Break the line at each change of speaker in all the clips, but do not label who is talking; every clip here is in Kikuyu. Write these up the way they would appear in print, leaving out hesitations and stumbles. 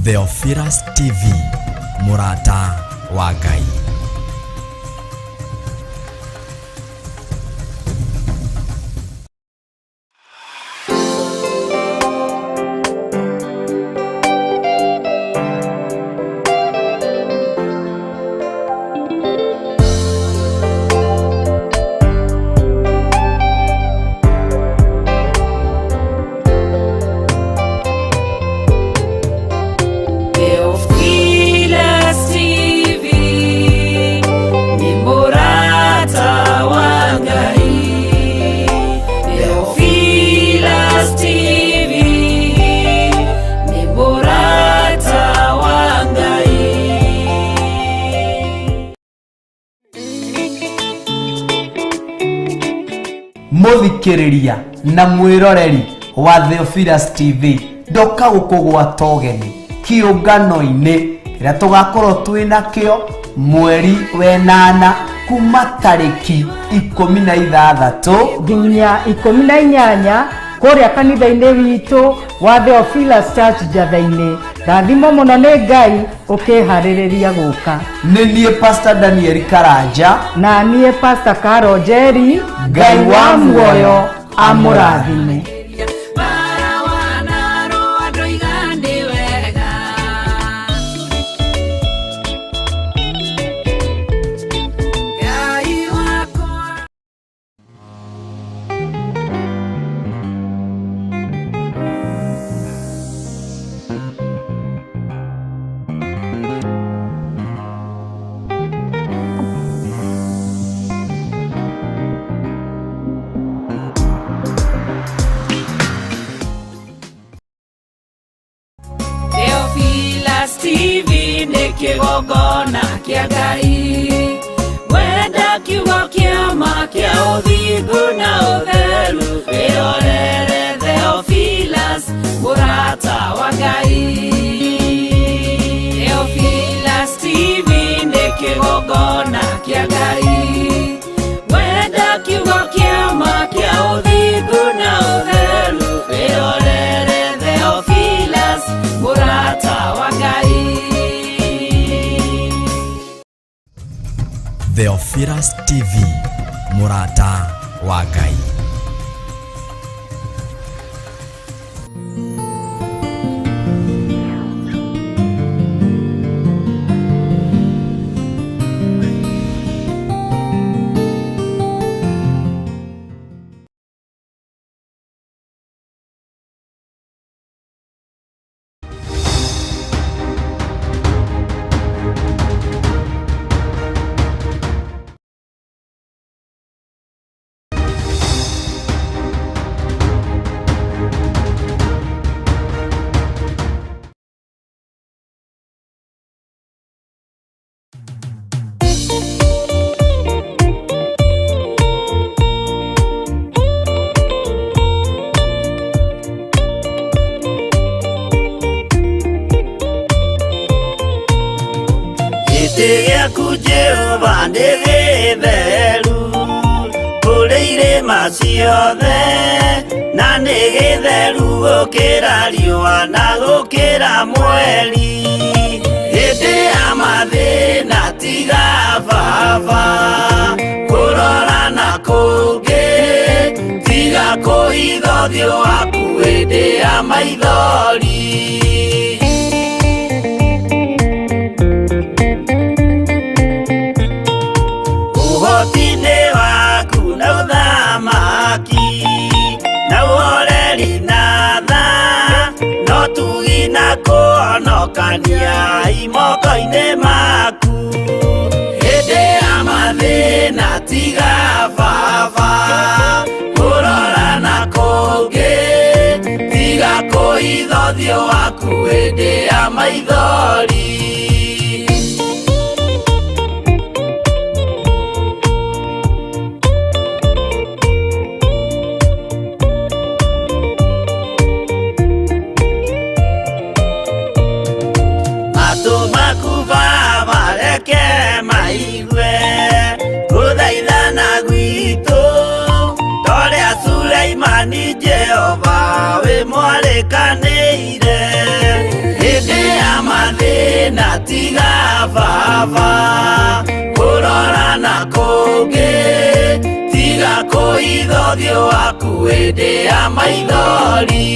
Theophilus TV, mũrata wa Ngai.
Theophilus TV ni mũrata wa Ngai. Theophilus TV ni mũrata wa Ngai.
Mũthikĩrĩria na mwĩroreri wa Theophilus TV, ndoka gũkũgwata ũgeni kĩũngano-inĩ kĩrĩa tũgakorwo twĩ nakĩo mweri wenana kuma tarĩki 16
nginya 18 kũrĩa kanitha-inĩ witũ wa Theophilus Church Njatha-inĩ. Rathimo mũno nĩ Ngai ũkĩharĩrĩria gũka.
Nĩ niĩ Pastor Daniel Karanja
na niĩ Pastor Caro Njeri. Ngai wa muoyo amũrathime.
Bara wanarũa ndoiga nĩ wega. Ngai wakwa. Theophilus TV nĩ kĩgongona kĩa Ngai. Wenda kiugo kĩa ma kĩa ũthingu na ũtheru, wĩrorere Theophilus, mũrata wa Ngai. Theophilus TV nĩ kĩgongona kĩa Ngai. Wenda kiugo kĩa ma kĩa ũthingu na ũtheru, wĩrorere Theophilus, mũrata wa Ngai.
Theophilus TV, mũrata wa Ngai.
Gĩtĩ gĩaku Jehova nĩ gĩtheru kũrĩ irĩma ciothe, na nĩ gĩtheru gũkĩra riũa na gũkĩra mweri. Hĩndĩ ya mathĩna tiga baba kũrora na kũngĩ, tiga kũhitha ũthiũ waku hĩndĩ ya maithori. Ũhoti-inĩ waku na ũthamaki na ũhoreri na tha no tugi na kũhonokania imoko-inĩ maku. Hĩndĩ ya mathĩna tiga baba kũrora na kũngĩ, tiga kũhitha ũthiũ waku hĩndĩ ya maithori. Matũ maku Baba reke maigue gũthaithana gwitũ, torĩa Suleimani Jehova wĩ mwarĩkanĩire. Hĩndĩ ya Tiga baba kũrora na kũngĩ, tiga kũhitha ũthiũ waku hĩndĩ ya maithori.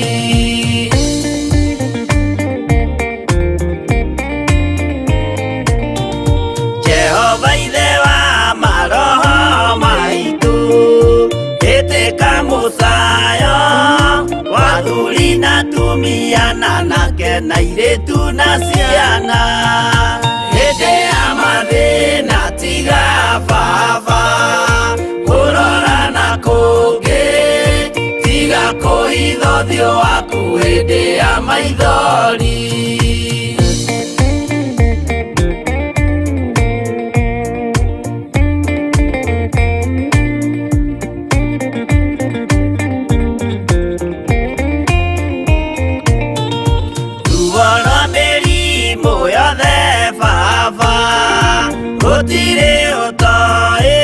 Jehova ithe wa maroho maitũ, ĩtĩka mũcayo wa athuri na atumia na anake na airĩtu na ciana. Hĩndĩ ya mathĩna tiga baba kũrora na kũngĩ, tiga kũhitha ũthiũ waku hĩndĩ ya maithori. Ruo rwa mĩrimũ yothe baba gũtirĩ ũtoĩ,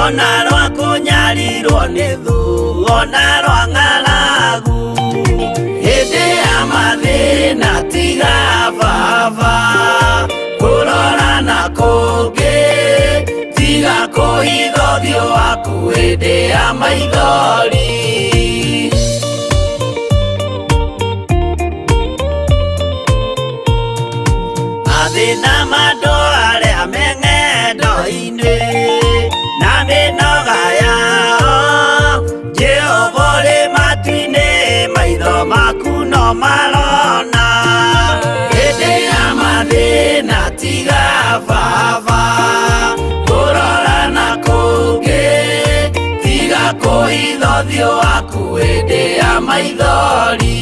ona rwa kũnyarirwo nĩ thũ, ona rwa ng'aragu. Hĩndĩ ya mathĩna tiga baba kũrora na kũngĩ, tiga kũhitha ũthiũ waku hĩndĩ ya maithori. Mathĩna ma andũ arĩa me ng'endo-inĩ na mĩnoga yao, Jehova ũrĩ matu-inĩ, maitho maku no marona. Hĩndĩ ya mathĩna tiga baba kũrora na kũngĩ, tiga kũhitha ũthiũ waku hĩndĩ ya maithori.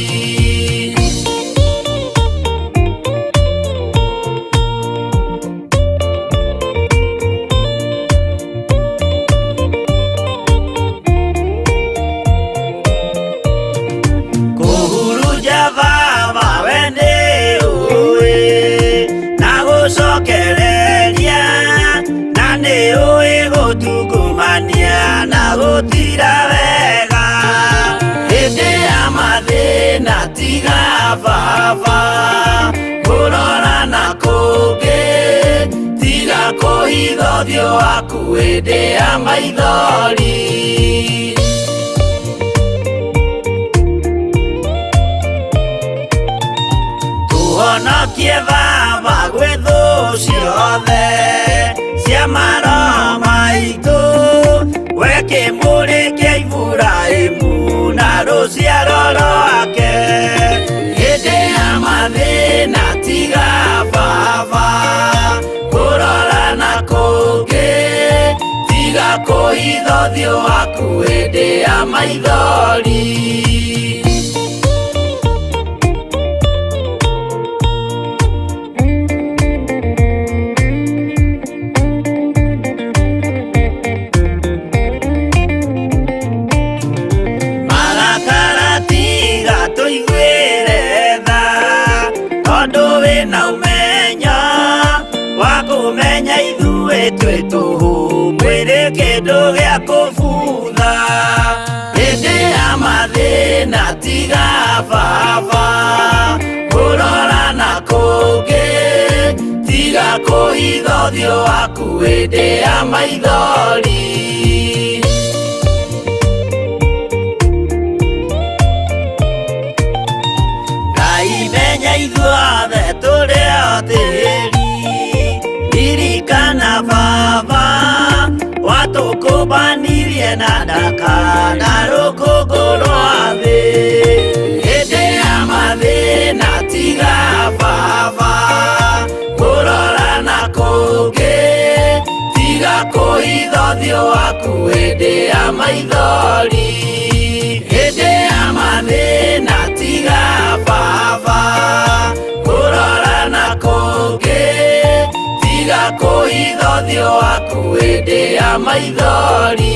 Kũhurunja baba we nĩ ũĩ, na gũcokereria, na nĩ ũĩ gũtungumania na gũtira wega. Hĩndĩ ya mathĩna tiga baba kũrora na kũngĩ, tiga kũhitha ũthiũ waku hĩndĩ ya maithori. Tũhonokie baba gwĩ thũ ciothe cia maroho maitũ, we kĩmũrĩ kĩa Iburahĩmu na rũciaro rwake. Hĩndĩ ya mathĩna tiga baba kũrora na kũngĩ, tiga kũhitha ũthiũ waku hĩndĩ ya maithori. Marakara tiga tũiguĩre tha, tondũ wĩna ũmenyo wa kũmenya ithuĩ twĩ tũhũ, mwĩrĩ kĩndũ gĩa kũbutha. Hĩndĩ ya mathĩna tiga baba kũrora na kũngĩ, tiga kũhitha ũthiũ waku hĩndĩ ya maithori. Ngai menya ithuothe tũrĩ o tĩri, ririkana baba watũkũmbanirie na ndaka na rũkũngũ rwa thĩ. Hĩndĩ ya mathĩna tiga baba kũrora na kũngĩ, tiga kũhitha ũthiũ waku hĩndĩ ya maithori. Hĩndĩ ya mathĩna tiga baba kũrora na kũngĩ, tiga kũhitha ũthiũ waku hĩndĩ ya maithori.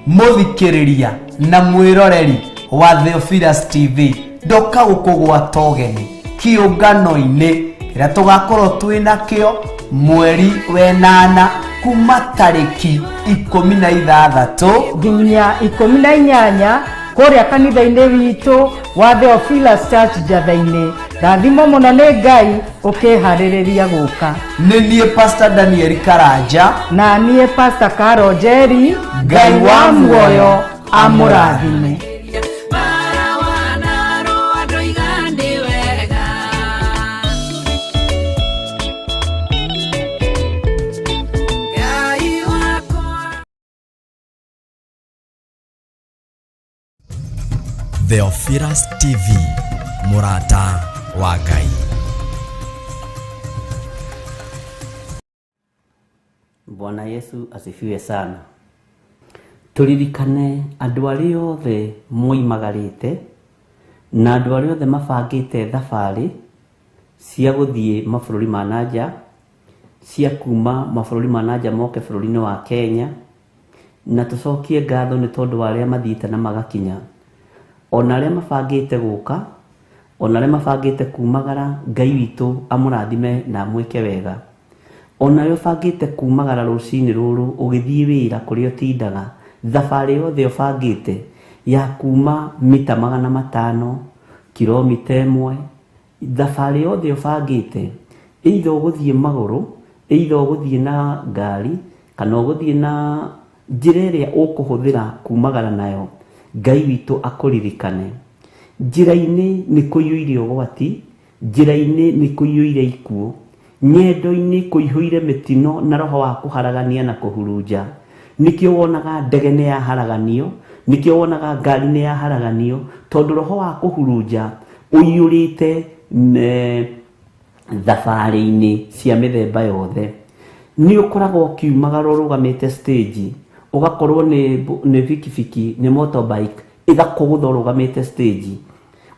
Mũthikĩrĩria na mwĩroreri wa Theophilus TV, ndoka gũkũgwata ũgeni kĩũngano-inĩ kĩrĩa tũgakorwo twĩ nakĩo mweri wenana kuma tarĩki 16
nginya 18 kũrĩa kanitha-inĩ witũ wa Theophilus Church Njatha-inĩ. Rathimo mũno nĩ Ngai ũkĩharĩrĩria gũka.
Nĩ niĩ Pastor Daniel Karanja
na niĩ Pastor Caro Njeri. Ngai wa muoyo amũrathime.
Bara wanarũa ndoiga nĩ wega. Ngai wakwa.
Theophilus TV, mũrata wa Ngai.
Bwana Yesu asifiwe sana. Tũririkane andũ arĩa othe moimagarĩte na andũ arĩa othe mabangĩte thabarĩ cia gũthiĩ mabũrũri ma na nja, cia kuma mabũrũri ma na nja moke bũrũri-inĩ wa Kenya, na tũcokie ngatho nĩ tondũ wa arĩa mathiĩte na magakinya, ona arĩa mabangĩte gũka, ona arĩa mabangĩte kumagara. Ngai witũ amũrathime na amwĩke wega. Ona ũrĩa ũbangĩte kumagara rũcinĩ rũrũ ũgĩthiĩ wĩra kũrĩa ũtindaga, thabarĩ yothe ũbangĩte ya kuma mita 500, kilomita 1, thabarĩ yothe ũbangĩte, either ũgũthiĩ magũrũ, either ũgũthiĩ na ngari, kana ũgũthiĩ na njĩra ĩrĩa ũkũhũthĩra kumagara nayo, Ngai witũ akũririkane. Njĩra-inĩ nĩ kũiyũire ũgwati, njĩra-inĩ nĩ kũiyũire ikuũ, ng'endo-inĩ kũihũire mĩtino na roho wa kũharagania na kũhurunja. Nĩkĩo wonaga ndege nĩ yaharaganio, nĩkĩo wonaga ngari nĩ yaharaganio, tondũ roho wa kũhurunja ũiyũrĩte thabarĩ-inĩ cia mĩthemba yothe. Nĩ ũkoragwo ũkiumagara ũrũgamĩte stage, ũgakorwo nĩ bikibiki, nĩ motorbike, ĩgakũgũtha ũrũgamĩte stage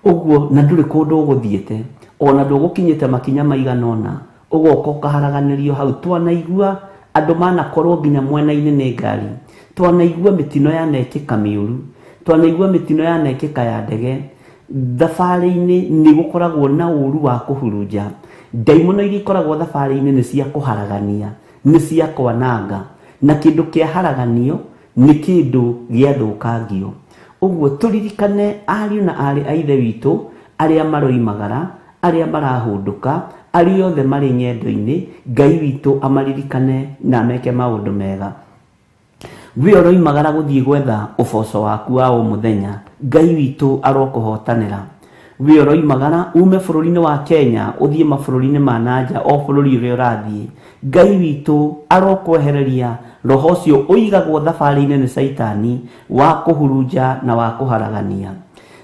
ũguo, na ndũrĩ kũndũ ũgũthiĩte, ona ndũgũkinyĩte makinya maigana ũna, ũgoka ũkaharaganĩrio hau. Twanaigua andũ manakorwo nginya mwena-inĩ nĩ ngari, twanaigua mĩtino yanekĩka mĩũru, twanaigua mĩtino yanekĩka ya ndege. Thabarĩ-inĩ nĩ gũkoragwo na ũru wa kũhurunja. Ndaimono iria ikoragwo thabarĩ-inĩ nĩ cia kũharagania, nĩ cia kwananga, na kĩndũ kĩaharaganio nĩ kĩndũ gĩathũkangio. Ũguo tũririkane ariũ na aarĩ a Ithe witũ arĩa maroimagara, arĩa marahũndũka, arĩa othe marĩ ng'endo-inĩ. Ngai witũ amaririkane na ameke maũndũ mega. We ũroimagara gũthiĩ gwetha ũboco waku wa o mũthenya, Ngai witũ arokũhotanĩra. We ũroimagara ume bũrũri-inĩ wa Kenya ũthiĩ mabũrũri-inĩ ma na nja, o bũrũri ũrĩa ũrathiĩ, Ngai witũ arokwehereria roho ũcio ũigagwo thabarĩ-inĩ nĩ Caitani wa kũhurunja na wa kũharagania.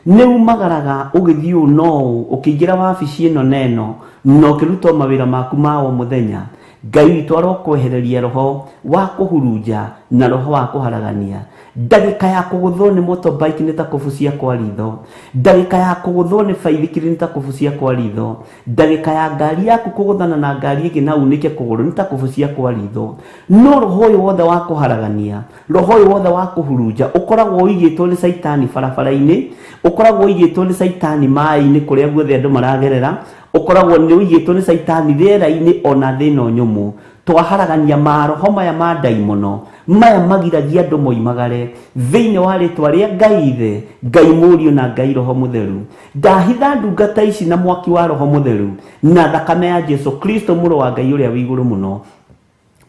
Nĩ umagaraga ũgĩthiĩ ũũ na ũũ, ũkĩingĩra wabici ĩno na ĩno, na ũkĩruta mawĩra maku ma o mũthenya, Ngai witũ arokwehereria roho wa kũhurunja na roho wa kũharagania. Ndagĩka ya kũgũthwo nĩ motorbike nĩ ta kũbucia kwa ritho, ndagĩka ya kũgũthwo nĩ baithikiri nĩ ta kũbucia kwa ritho, ndagĩka ya ngari yaku kũgũthana na ngari ĩngĩ na unĩke kũgũrũ nĩ ta kũbucia kwa ritho. No roho ũyũ wothe wa kũharagania, roho ũyũ wothe wa kũhurunja ũkoragwo ũigĩtwo nĩ Caitani barabara-inĩ, ũkoragwo ũigĩtwo nĩ Caitani maĩ-inĩ kũrĩa guothe andũ maragerera, ũkoragwo nĩ ũigĩtwo nĩ Caitani rĩera-inĩ ona thĩ ĩno nyũmũ. Twaharagania maroho maya ma ndaimono maya magiragia andũ moimagare thĩinĩ wa rĩtwa rĩa Ngai Ithe, Ngai Mũriũ na Ngai Roho Mũtheru. Ndahitha ndungata ici na mwaki wa Roho Mũtheru na thakame ya Jesu Kristo mũrũ wa Ngai ũrĩa wĩ igũrũ mũno,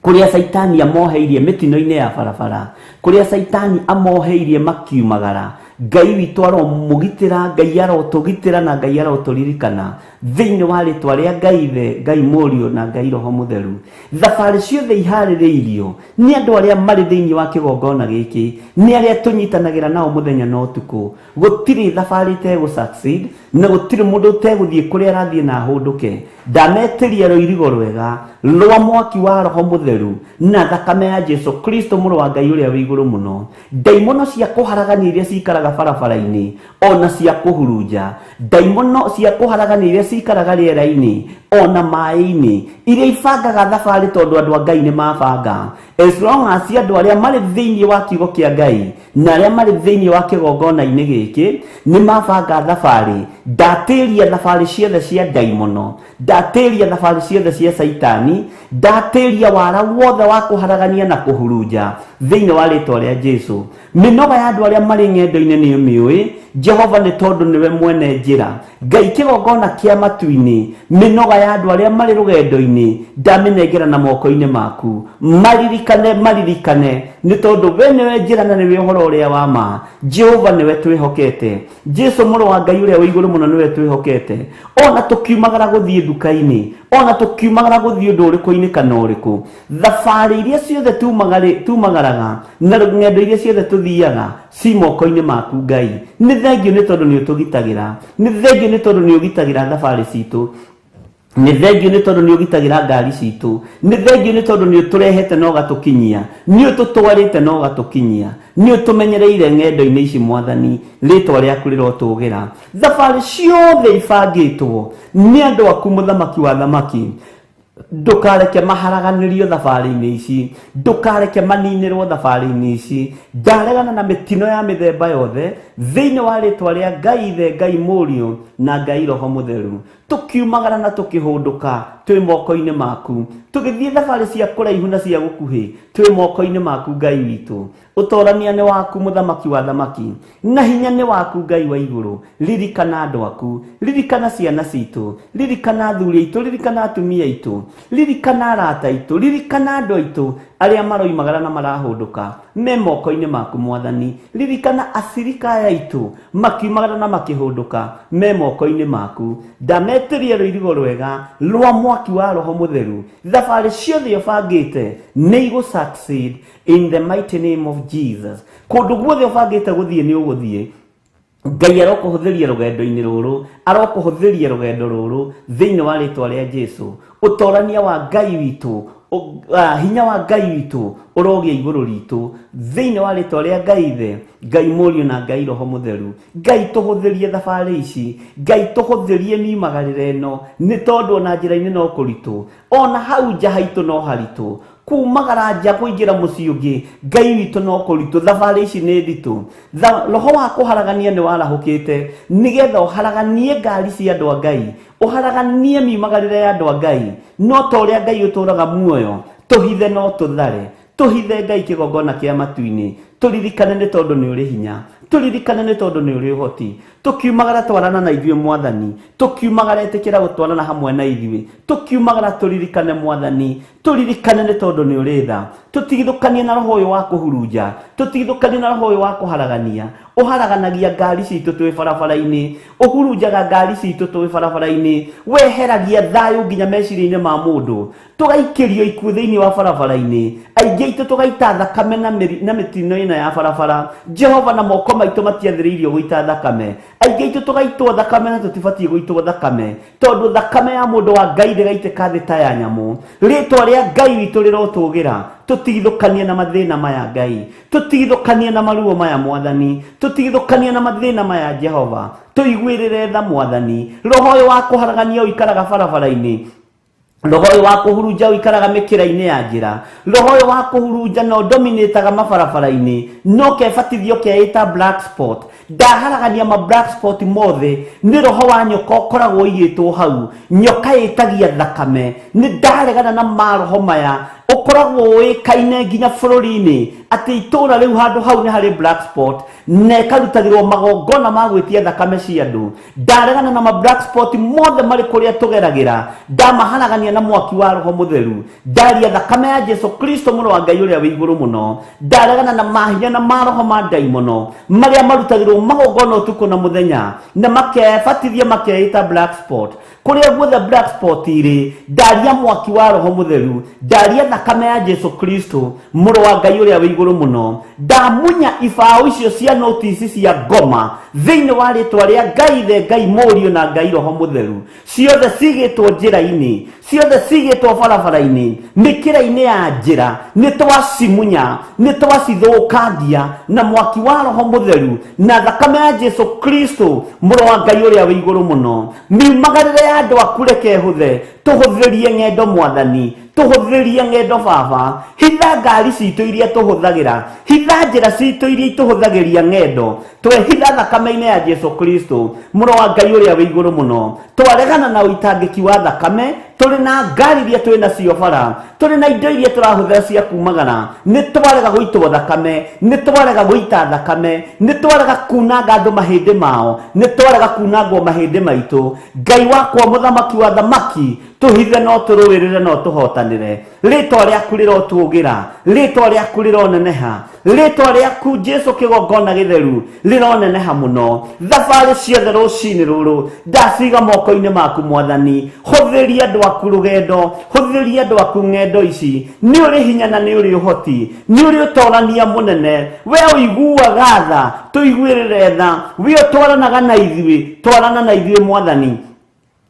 kũrĩa Caitani amoheirie mĩtino-inĩ ya barabara, kũrĩa Caitani amoheirie makiumagara. Ngai witũ aromũgitĩra, Ngai arotũgitĩra na Ngai arotũririkana thĩinĩ wa rĩtwa rĩa Ngai Ithe, Ngai Mũriũ na Ngai Roho Mũtheru. Thabarĩ ciothe iharĩrĩirio nĩ andũ arĩa marĩ thĩinĩ wa kĩgongona gĩkĩ, nĩ arĩa tũnyitanagĩra nao mũthenya na ũtukũ. Gũtirĩ thabarĩ ĩtegũ succeed, na gũtirĩ mũndũ ũtegũthiĩ kũrĩa arathiĩ na ahũndũke. Ndametĩria rũirigo rwega rwa mwaki wa Roho Mũtheru na thakame ya Jesu Kristo mũrũ wa Ngai ũrĩa wĩ igũrũ mũno. Ndaimono cia kũharagania iria cikaraga cikaraga barabara-inĩ ona cia kũhurunja, ndaimono cia kũharagania iria cikaraga rĩera-inĩ ona maĩ-inĩ, iria ibangaga thabarĩ tondũ andũ a Ngai nĩ mabanga. As long as andũ arĩa marĩ thĩinĩ wa kiugo kĩa Ngai na arĩa marĩ thĩinĩ wa kĩgongona-inĩ gĩkĩ nĩ mabanga thabarĩ, ndatĩria thabarĩ ciothe cia ndaimono, ndatĩria thabarĩ ciothe cia caitani, ndatĩria wara wothe wa kũharagania na kũhurunja thĩinĩ wa rĩtwa rĩa Jesu. Mĩnoga ya andũ arĩa marĩ ng'endo-inĩ nĩ ũmĩũĩ Jehova, nĩ tondũ nĩwe mwene njĩra. Ngai kĩgongona kĩa matu-inĩ, mĩnoga ya andũ arĩa marĩ rũgendo-inĩ ndamĩnengera na moko-inĩ maku. Maririkane, maririkane, nĩ tondũ we nĩwe njĩra na nĩwe ũhoro ũrĩa wa ma. Jehova nĩwe twĩhokete, Jesu mũrũ wa Ngai ũrĩa wĩ igũrũ mũno nĩwe twĩhokete. Ona tũkiumagara gũthiĩ nduka-inĩ, ona tũkiumagara gũthiĩ ũndũ ũrĩkũ-inĩ kana ũrĩkũ, thabarĩ iria ciothe tumagaraga na ng'endo iria ciothe tũthiaga ci moko-inĩ maku Ngai. Nĩ thengio nĩ tondũ nĩ ũtũgitagĩra, nĩ thengio nĩ tondũ nĩ ũgitagĩra thabarĩ citũ, nĩ thengio nĩ tondũ nĩ ũgitagĩra ngari citũ, nĩ thengio nĩ tondũ nĩ ũtũrehete na ũgatũkinyia, nĩ ũtũtwarĩte na ũgatũkinyia, nĩ ũtũmenyereire ng'endo-inĩ ici Mwathani, rĩtwa rĩaku rĩrotũgĩra. Thabarĩ ciothe ibangĩtwo nĩ andũ aku mũthamaki wa thamaki, ndũkareke maharaganĩrio thabarĩ-inĩ ici, ndũkareke maninĩrwo thabarĩ-inĩ ici. Ndaregana na mĩtino ya mĩthemba yothe thĩinĩ wa rĩtwa rĩa Ngai Ithe, Ngai Mũriũ na Ngai Roho Mũtheru. Tũkiumagara na tũkĩhũndũka twĩ moko-inĩ maku, tũgĩthiĩ thabarĩ cia kũraihu na cia gũkuhĩ twĩ moko-inĩ maku Ngai witũ. Ũtorania nĩ waku mũthamaki wa thamaki, na hinya nĩ waku Ngai wa igũrũ. Ririkana andũ aku, ririkana ciana citũ, ririkana athuri aitũ, ririkana atumia aitũ, ririkana arata aitũ, ririkana andũ aitũ arĩa maroimagara na marahũndũka me moko-inĩ maku Mwathani. Ririkana acirika aya aitũ makiumagara na makĩhũndũka me moko-inĩ maku. Ndametĩria rũirigo rwega rwa mwaki wa Roho Mũtheru. Thabarĩ ciothe ũbangĩte nĩ igũ succeed in the mighty name of Jesus. Kũndũ guothe ũbangĩte gũthiĩ nĩ ũgũthiĩ. Ngai arokũhũthĩria rũgendo-inĩ rũrũ, arokũhũthĩria rũgendo rũrũ thĩinĩ wa rĩtwa rĩa Jesu. Ũtorania wa Ngai witũ, hinya wa Ngai witũ ũrogĩa igũrũ ritũ thĩinĩ wa rĩtwa rĩa Ngai Ithe, Ngai Mũriũ na Ngai Roho Mũtheru. Ngai tũhũthĩrie thabarĩ ici, Ngai tũhũthĩrie miumagarĩre ĩno, nĩ tondũ ona njĩra-inĩ no kũritũ, ona hau nja haitũ no haritũ, kumagara nja kũingĩra mũciĩ ũngĩ Ngai witũ no kũritũ. Thabarĩ ici nĩ nditũ. Roho wa kũharagania nĩ warahũkĩte nĩgetha ũharaganie ngari cia andũ a Ngai, ũharaganie miumagarĩre ya andũ a Ngai. No ta ũrĩa Ngai ũtũraga muoyo, tũhithe no tũthare, tũhithe Ngai kĩgongona kĩa matu-inĩ. Tũririkane nĩ tondũ nĩ ũrĩ hinya, tũririkane nĩ tondũ nĩ ũrĩ ũhoti. Tũkiumagara twarana na ithuĩ Mwathani, tũkiumagara ĩtĩkĩra gũtwarana hamwe na ithuĩ, tũkiumagara tũririkane Mwathani, tũririkane nĩ tondũ nĩ ũrĩ tha. Tũtigithũkanie na roho ũyũ wa kũhurunja, tũtigithũkanie na roho ũyũ wa kũharagania. Ũharaganagia ngari citũ twĩ barabara-inĩ, ũhurunjaga ngari citũ twĩ barabara-inĩ, weheragia thayũ nginya meciria-inĩ ma mũndũ. Tũgaikĩrio ikuũ thĩinĩ wa barabara-inĩ, aingĩ aitũ tũgaita thakame na mĩtino ĩno ya barabara. Jehova, na moko maitũ matiathĩrĩirio gũita thakame. Aingĩ aitũ tũgaitwo thakame na tũtibatiĩ gũitwo thakame, tondũ thakame ya mũndũ wa Ngai ndĩgaitĩka thĩ ta ya nyamũ. Rĩtwa rĩa Ngai witũ rĩrotũgĩra. Tũtigithũkanie na mathĩna maya Ngai, tũtigithũkanie na maruo maya Mwathani, tũtigithũkanie na mathĩna maya Jehova. Tũiguĩrĩre tha Mwathani. Roho ũyũ wa kũharagania ũikaraga barabara-inĩ, roho ũyũ wa kũhurunja ũikaraga mĩkĩra-inĩ ya njĩra, roho ũyũ wa kũhurunja na ũdominĩtaga mabarabara-inĩ, no kebatithio keĩta black spot. Ndaharagania ma black spot mothe, nĩ roho wa nyoka ũkoragwo ũigĩtwo hau. Nyoka ĩtagia thakame. Nĩ ndaregana na maroho maya ũkoragwo ũĩkaine nginya bũrũri-inĩ atĩ itũũra rĩu handũ hau nĩ harĩ black spot na ĩkarutagĩrwo magongona ma gwĩtia thakame cia andũ. Ndaregana na ma black spot mothe marĩ kũrĩa tũgeragĩra, ndamaharagania na mwaki wa Roho Mũtheru. Ndaria thakame ya Jesu Kristo mũrũ wa Ngai ũrĩa wĩ igũrũ mũno. Ndaregana na mahinya na maroho ma ndaimono marĩa marutagĩrwo magongona ũtukũ na mũthenya na makebatithia makeĩta black spot. Kũrĩa guothe black spot irĩ, ndaria mwaki wa Roho Mũtheru, ndaria thakame ya Jesu Kristo, mũrũ wa Ngai ũrĩa wĩ igũrũ mũno. Ndamunya ibaũ icio cia notice cia ngoma thĩinĩ wa rĩtwa rĩa Ngai Ithe, Ngai Mũriũ na Ngai Roho Mũtheru. Ciothe cigĩtwo njĩra-inĩ, ciothe cigĩtwo barabara-inĩ, mĩkĩra-inĩ ya njĩra, nĩ twacimunya, nĩ twacithũkangia na mwaki wa Roho Mũtheru na thakame ya Jesu Kristo, mũrũ wa Ngai ũrĩa wĩ igũrũ mũno. Miumagarĩre ya andũ aku reke ĩhũthe, tũhũthĩrie ng'endo Mwathani, tũhũthĩrie ng'endo Baba. Hitha ngari citũ iria tũhũthagĩra, hitha njĩra citũ iria itũhũthagĩria ng'endo, twehitha thakame-inĩ ya Jesu Kristo, mũrũ wa Ngai ũrĩa wĩ igũrũ mũno. Twaregana na ũitangĩki wa thakame, tũrĩ na ngari iria twĩ nacio bara, tũrĩ na indo iria tũrahũthĩra cia kumagara, nĩ twarega gũitwo thakame, nĩ twarega gũita thakame, nĩ twarega kunanga andũ mahĩndĩ mao, nĩ twarega kunangwo mahĩndĩ maitũ. Ngai wakwa, mũthamaki wa thamaki, tũhithe no tũrũĩrĩre no tũhotanĩre. Rĩtwa rĩaku rĩrotũgĩra, rĩtwa rĩaku rĩroneneha, rĩtwa rĩaku Jesu kĩgongona gĩtheru rĩroneneha mũno. Thabarĩ ciothe rũcinĩ rũrũ ndaciga moko-inĩ maku Mwathani. Hũthĩria andũ aku rũgendo, hũthĩria andũ aku ng'endo ici. Nĩ ũrĩ hinya na nĩ ũrĩ ũhoti, nĩ ũrĩ ũtorania mũnene. We ũiguaga tha, tũiguĩrĩre tha. We ũtwaranaga na ithuĩ, twarana na ithuĩ Mwathani.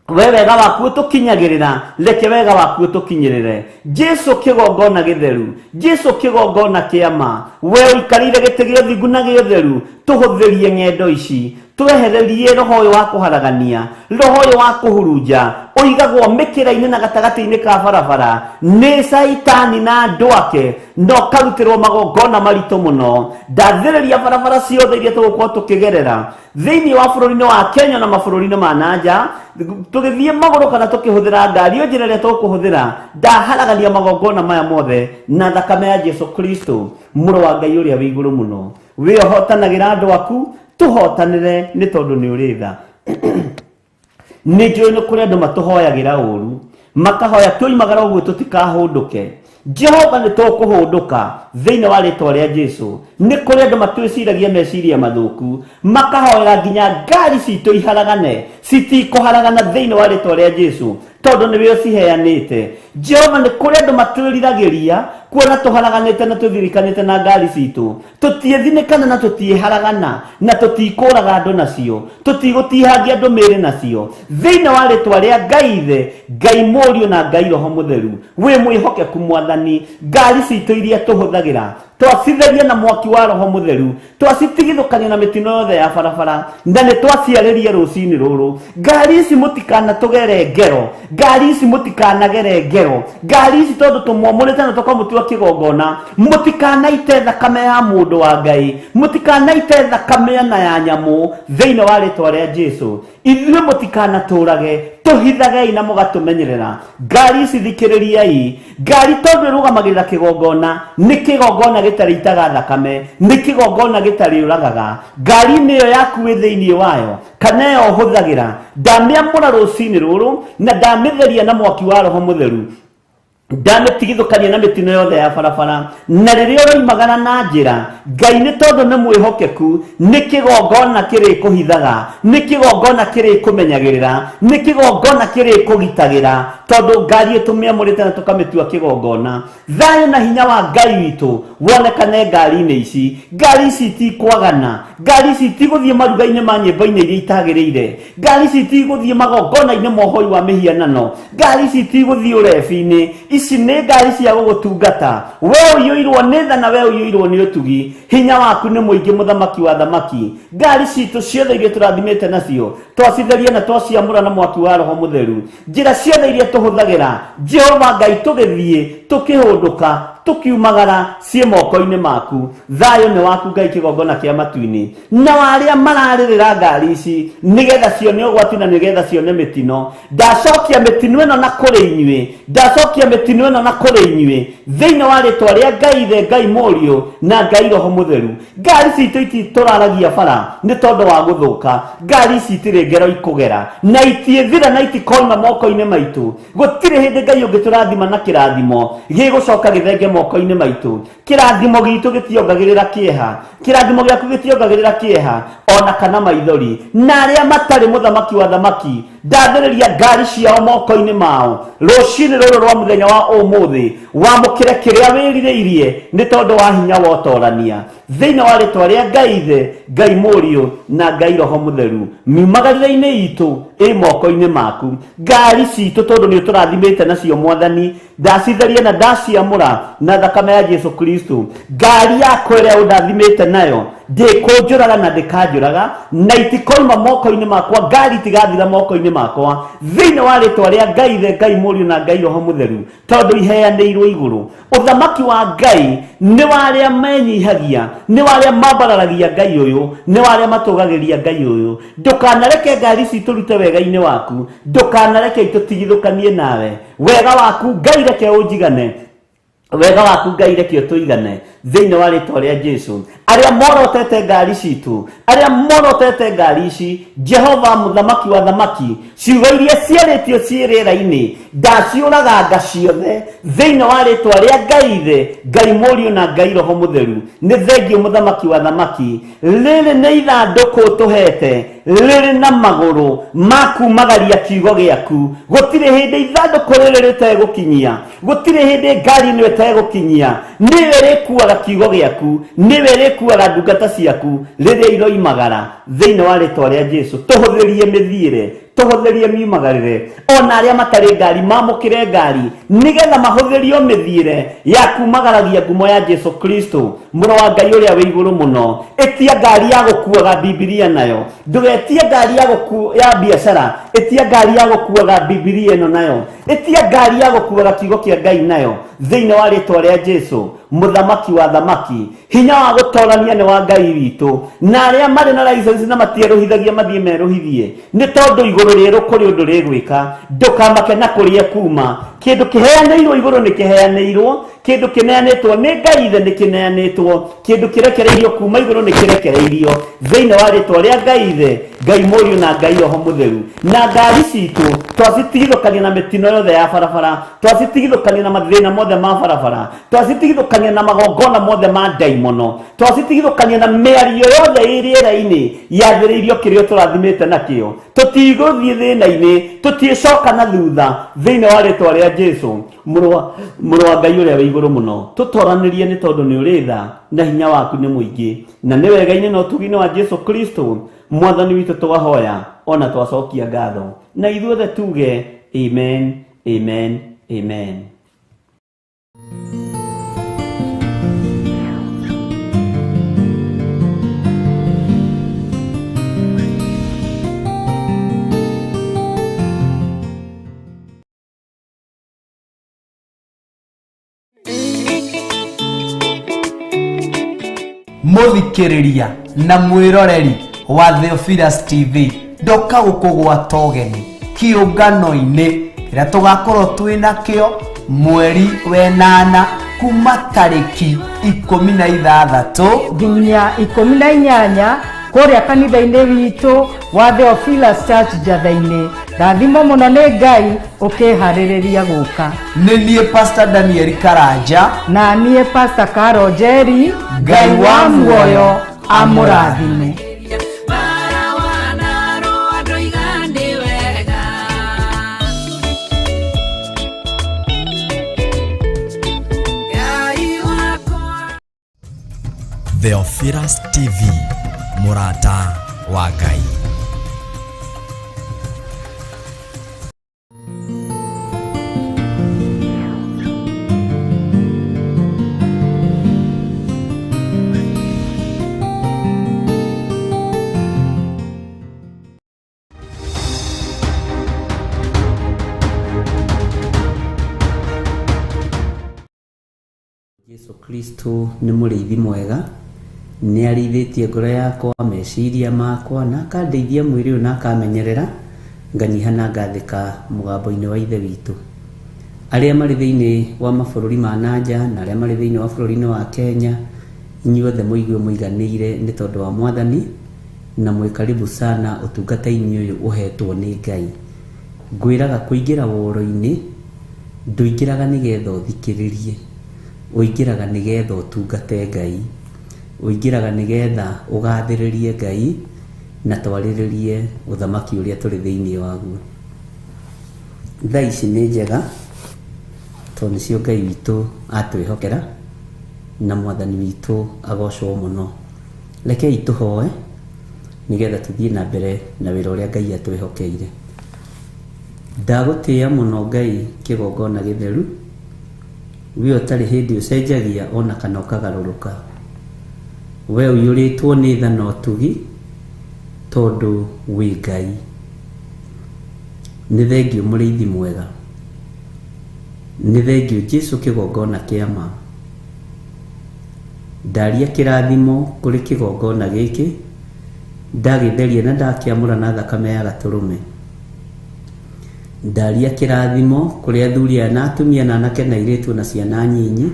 We wega waku ũtũkinyagĩrĩra, reke wega waku ũtũkinyĩrĩre. Jesu kĩgongona gĩtheru, Jesu kĩgongona kĩa ma, we ũikarĩire gĩtĩ gĩa ũthingu na gĩa ũtheru, tũhũthĩrie ng'endo ici, twehererie roho ũyũ wa kũharagania, roho ũyũ wa kũhurunja, ũigagwo mĩkĩra-inĩ na gatagatĩ-inĩ ka barabara nĩ Caitani na andũ ake, na ũkarutĩrwo magongona maritũ mũno. Ndathĩrĩria barabara ciothe iria tũgũkorwo tũkĩgerera thĩinĩ wa bũrũri-inĩ wa Kenya na mabũrũri-inĩ ma nanja, tũgĩthiĩ magũrũ kana tũkĩhũthĩra ngari, o njĩra ĩrĩa tũkũhũthĩra, ndaharagania magongona maya mothe na thakame ya Jesu Kristo, mũrũ wa Ngai ũrĩa wĩ igũrũ mũno. We ũhotanagĩra andũ aku, tũhotanĩre nĩ tondũ nĩ ũrĩ tha. Nĩ njũĩ nĩ kũrĩ andũ matũhoyagĩra ũru, makahoya twoimagara ũguo tũtikahũndũke. Jehova nĩ tũkũhũndũka thĩinĩ wa rĩtwa rĩa Jesu. Nĩ kũrĩ andũ matwĩciragia meciria mathũku, makahoera nginya ngari citũ iharagane, citikũharagana thĩinĩ wa rĩtwa rĩa Jesu, tondũ nĩwe ũciheanĩte. Jehova nĩ kũrĩ andũ matwĩriragĩria kuona tũharaganĩte na tũthirikanĩte na ngari citũ, tũtiĩthinĩkana na tũtiĩharagana na tũtikũraga andũ nacio, tũtigũtihangia andũ mĩĩrĩ nacio. Thĩinĩ wa rĩtwa rĩa Ngai Ithe, Ngai Mũriũ na Ngai Roho Mũtheru, wĩ mwĩhokeku Mwathani. Ngari citũ iria tũhũthagĩra twacitheria na mwaki wa Roho Mũtheru, twacitigithũkania na mĩtino yothe ya barabara, na nĩ twaciarĩria rũcinĩ rũrũ. Ngari ici mũtikanatũgere ngero, ngari ici mũtikanagere ngero, ngari ici tondũ tũmwamũrĩte na tũkamũtua kĩgongona, mũtikanaite thakame ya mũndũ wa Ngai, mũtikanaite thakame na ya nyamũ thĩinĩ wa rĩtwa rĩa Jesu. Ithuĩ mũtikanatũrage, tũhithagei na mũgatũmenyerera. Ngari ici thikĩrĩriai, ngari tondũ ĩrũgamagĩrĩra kĩgongona, nĩ kĩgongona gĩtarĩ itaga thakame, nĩ kĩgongona gĩtarĩ ũragaga. Ngari-inĩ ĩyo yaku wĩ thĩinĩ wayo, kana ĩyo ũhũthagĩra, ndamĩamũra rũcinĩ rũrũ na ndamĩtheria na mwaki wa Roho Mũtheru, ndamĩtigithũkania na mĩtino yothe ya barabara. Na rĩrĩa ũroimagara na njĩra, Ngai nĩ tondũ nĩ mwĩhokeku, nĩ kĩgongona kĩrĩkũhithaga, nĩ kĩgongona kĩrĩkũmenyagĩrĩra, nĩ kĩgongona kĩrĩkũgitagĩra, tondũ ngari ĩtũmĩamũrĩte na tũkamĩtua kĩgongona. Thayũ na hinya wa Ngai witũ wonekane ngari-inĩ ici. Ngari ici itikwagana, ngari ici itigũthiĩ maruga-inĩ ma nyĩmbo-inĩ iria itagĩrĩire, ngari ici itigũthiĩ magongona-inĩ ma ũhoi wa mĩhianano, ngari ici itigũthiĩ ũrebi-inĩ. Ici nĩ ngari cia gũgũtungata. We ũiyũirwo nĩ tha na we ũiyũirwo nĩ ũtugi, hinya waku nĩ mũingĩ, mũthamaki wa thamaki. Ngari citũ ciothe iria tũrathimĩte nacio twacitheria na twaciamũra na mwaki wa Roho Mũtheru. Njĩra ciothe iria tũhũthagĩra, Jehova Ngai, tũgĩthiĩ tũkĩhũndũka tũkiumagara, ciĩ moko-inĩ maku. Thayũ nĩ waku Ngai, kĩgongona kĩa matu-inĩ. Na arĩa mararĩrĩra ngari ici nĩgetha cione ũgwati na nĩgetha cione mĩtino, ndacokia mĩtino ĩno na kũrĩ inyuĩ, ndacokia mĩtino ĩno na kũrĩ inyuĩ thĩinĩ wa rĩtwa rĩa Ngai Ithe, Ngai Mũriũ na Ngai Roho Mũtheru. Ngari citũ ititũraragia bara nĩ tondũ wa gũthũka, ngari ici itirĩ ngero ikũgera na itiĩthira na itikoima moko-inĩ maitũ. Gũtirĩ hĩndĩ Ngai ũngĩtũrathima na kĩrathimo gĩgũcoka gĩthenge moko-inĩ maitũ. Kĩrathimo gitũ gĩtiongagĩrĩra kĩeha, kĩrathimo gĩaku gĩtiongagĩrĩra kĩeha ona kana maithori. Na arĩa matarĩ mũthamaki wa thamaki Ndathĩrĩria ngari ciao moko-inĩ mao rũcinĩ rũrũ rwa mũthenya wa ũmũthĩ, wamũkĩre kĩrĩa wĩrirĩirie nĩ tondũ wa hinya wa ũtorania thĩinĩ wa rĩtwa rĩa Ngai Ithe, Ngai Mũriũ na Ngai Roho Mũtheru. Miumagarĩre-inĩ itũ ĩ moko-inĩ maku. Ngari citũ tondũ nĩ ũtũrathimĩte nacio Mwathani, ndacitheria na ndaciamũra na thakame ya Jesu Kristo. Ngari yakwa ĩrĩa ũndathimĩte nayo ndĩkũnjũraga na ndĩkanjũraga, na itikoima moko-inĩ makwa, ngari itigathira moko-inĩ makwa thĩinĩ wa rĩtwa rĩa Ngai Ithe, Ngai Mũriũ na Ngai Roho Mũtheru, tondũ iheanĩirwo igũrũ. Ũthamaki wa Ngai nĩ wa arĩa menyihagia, nĩ wa arĩa mambararagia Ngai ũyũ, nĩ wa arĩa matũgagĩria Ngai ũyũ. Ndũkanareke ngari citũrute wega-inĩ waku, ndũkanareke itũtigithũkanie nawe. Wega waku Ngai reke ũnjigane, wega waku Ngai reke ũtũigane thĩinĩ wa rĩtwa rĩa Jesu. Arĩa morotete ngari citũ, arĩa morotete ngari ici, Jehova mũthamaki wa thamaki, ciugo iria ciarĩtio ciĩ rĩera-inĩ ndaciũraganga ciothe thĩinĩ wa rĩtwa rĩa Ngai Ithe, Ngai Mũriũ na Ngai Roho Mũtheru. Nĩ thengiũ mũthamaki wa thamaki, rĩrĩ nĩ ithandũkũ tũhete rĩrĩ na magũrũ ma kumagaria kiugo gĩaku. Gũtirĩ hĩndĩ ithandũkũ rĩrĩ rĩtegũkinyia, gũtirĩ hĩndĩ ngari ĩno ĩtegũkinyia. Nĩwe rĩkuaga kiugo gĩaku, nĩwe rĩkuaga ndungata ciaku rĩrĩa iroimagara thĩinĩ wa rĩtwa rĩa Jesu. Tũhũthĩrie mĩthiĩre, tũhũthĩrie miumagarĩre, ona arĩa matarĩ ngari mamũkĩre ngari nĩgetha mahũthĩrio mĩthiĩre ya kumagaragia ngumo ya Jesu Kristo mũrũ wa Ngai ũrĩa wĩ igũrũ mũno. Ĩtia ngari ya gũkuaga Bibilia nayo, ndũgetie ngari ya biacara, ĩtia ngari ya gũkuaga Bibilia ĩno nayo, ĩtia ngari ya gũkuaga kiugo kĩa Ngai nayo thĩinĩ wa rĩtwa rĩa Jesu mũthamaki wa thamaki. Hinya wa gũtorania nĩ wa Ngai witũ, na arĩa marĩ na license na matierũhithagia mathiĩ merũhithie, nĩ tondũ igũrũ rĩerũ kũrĩ ũndũ rĩgwĩka. Ndũkamake na kũrĩa kuma, kĩndũ kĩheanĩirwo igũrũ nĩ kĩheanĩirwo, kĩndũ kĩneanĩtwo nĩ Ngai Ithe nĩ kĩneanĩtwo, kĩndũ kĩrekereirio kuma igũrũ nĩ kĩrekereirio thĩinĩ wa rĩtwa rĩa Ngai Ithe, Ngai Mũriũ na Ngai Roho Mũtheru. Na ngari citũ twacitigithũkania na mĩtino yothe ya barabara, twacitigithũkania na mathĩna mothe ma barabara, twacitigithũkania na magongona mothe ma ndaimono, twacitigithũkania na mĩario yothe ĩ rĩera-inĩ yathĩrĩirio kĩrĩa tũrathimĩte nakĩo. Tũtigũthiĩ thĩna-inĩ, tũtiĩcoka na thutha thĩinĩ wa rĩtwa rĩa Jesu mũrũ wa Ngai ũrĩa wĩ igũrũ mũno. Tũtoranĩrie nĩ tondũ nĩ ũrĩ tha na hinya waku nĩ mũingĩ, na nĩ wega-inĩ na ũtugi-inĩ wa Jesu Kristo Mwathani witũ twahoya ona twacokia ngatho, na ithuothe tuge amen, amen, amen.
Mũthikĩrĩria na mwĩroreri wa Theophilus TV, ndoka gũkũgwata ũgeni kĩũngano-inĩ kĩrĩa tũgakorwo twĩ nakĩo mweri wenana kuma tarĩki 16
nginya 18 kũrĩa kanitha-inĩ witũ wa Theophilus Church Njatha-inĩ. Rathimo mũno nĩ Ngai ũkĩharĩrĩria gũka.
Nĩ niĩ Pastor Daniel Karanja
na niĩ Pastor Carol Njeri. Ngai wa muoyo amũrathime.
Theophilus TV, mũrata wa Ngai.
Jesu Kristo nĩ mũrĩithi mwega, nĩ arĩithĩtie ngoro yakwa, meciria makwa, na akandeithia mwĩrĩ ũyũ na akamenyerera, nganyiha na ngathĩka mũgambo-inĩ wa Ithe witũ. Arĩa marĩ thĩinĩ wa mabũrũri ma nanja na arĩa marĩ thĩinĩ wa bũrũri-inĩ wa Kenya, inyuothe mũigue mũiganĩire nĩ tondũ wa Mwathani, na mwĩ karibu sana ũtungata-inĩ ũyũ ũhetwo nĩ Ngai. Ngwĩraga kũingĩra woro-inĩ, ndũingĩraga nĩgetha ũthikĩrĩrie, ũingĩraga nĩgetha ũtungate Ngai, ũingĩraga nĩgetha ũgathĩrĩrie Ngai na twarĩrĩrie ũthamaki ũrĩa tũrĩ thĩinĩ waguo. Thaa ici nĩ njega tondũ nĩcio Ngai witũ atwĩhokera na mwathani witũ agocwo mũno. Rekei tũhoe nĩgetha tũthiĩ na mbere na wĩra ũrĩa Ngai atwĩhokeire. Ndagũtĩĩa mũno Ngai kĩgongona gĩtheru, we ũtarĩ hĩndĩ ũcenjagia ona kana ũkagarũrũka. We ũiyũrĩtwo nĩ tha na ũtugi tondũ wĩ Ngai. Nĩ thengiũ mũrĩithi mwega, nĩ thengiũ Jesu kĩgongona kĩa ma. Ndaria kĩrathimo kũrĩ kĩgongona gĩkĩ, ndagĩtheria na ndakĩamũra na thakame ya gatũrũme. Ndaria kĩrathimo kũrĩ athuri aya na atumia na anake na airĩtu na ciana nyinyi,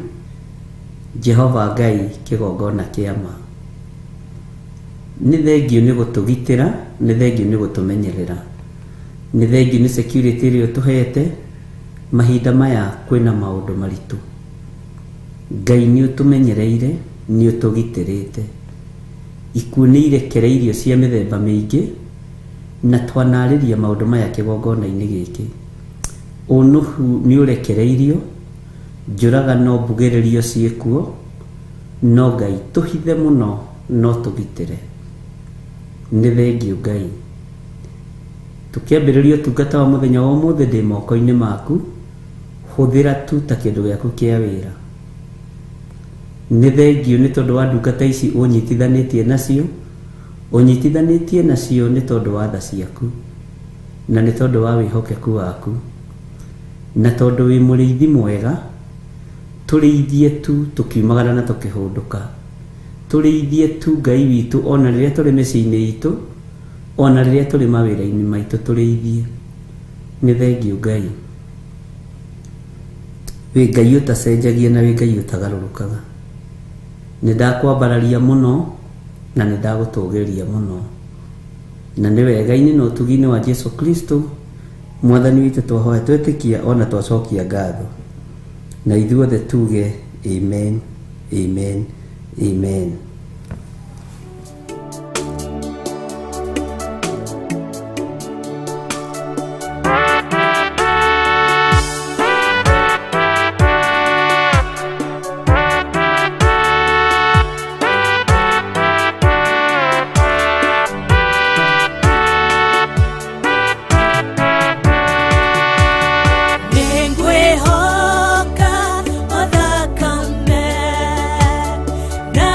Jehova Ngai kĩgongona kĩa ma. Nĩ thengiũ nĩ gũtũgitĩra, nĩ thengiũ nĩ gũtũmenyerera, nĩ thengiũ nĩ security ĩrĩa ũtũhete mahinda maya kwĩna maũndũ maritũ. Ngai nĩ ũtũmenyereire, nĩ ũtũgitĩrĩte. Ikuũ nĩ irekereirio cia mĩthemba mĩingĩ na twanarĩria maũndũ maya kĩgongona-inĩ gĩkĩ. Ũnũhu nĩ ũrekereirio, njũragano mbugĩrĩrio ciĩkuo, no Ngai tũhithe mũno no tũgitĩre. Nĩ thengiũ Ngai. Tũkĩambĩrĩria ũtungata wa mũthenya wa ũmũthĩ ndĩ moko-inĩ maku, hũthĩra tu ta kĩndũ gĩaku kĩa wĩra. Nĩ thengiũ nĩ tondũ wa ndungata ici ũnyitithanĩtie nacio, ũnyitithanĩtie nacio nĩ tondũ wa tha ciaku, na nĩ tondũ wa wĩhokeku waku, na tondũ wĩ mũrĩithi mwega, tũrĩithie tu tũkiumagara na tũkĩhũndũka. Tũrĩithie tu Ngai witũ ona rĩrĩa tũrĩ mĩciĩ-inĩ itũ, ona rĩrĩa tũrĩ mawĩra-inĩ maitũ tũrĩithie. Nĩ thengiũ Ngai. Wĩ Ngai ũtacenjagia na wĩ Ngai ũtagarũrũkaga. Nĩ ndakwambararia mũno na nĩ ndagũtũgĩria mũno. Na nĩ wega-inĩ na ũtugi-inĩ wa Jesu Kristo mwathani witũ twahoya twetĩkia ona twacokia ngatho. Na ithuothe tuge amen, amen, amen.
Nĩngwĩhoka o thakame na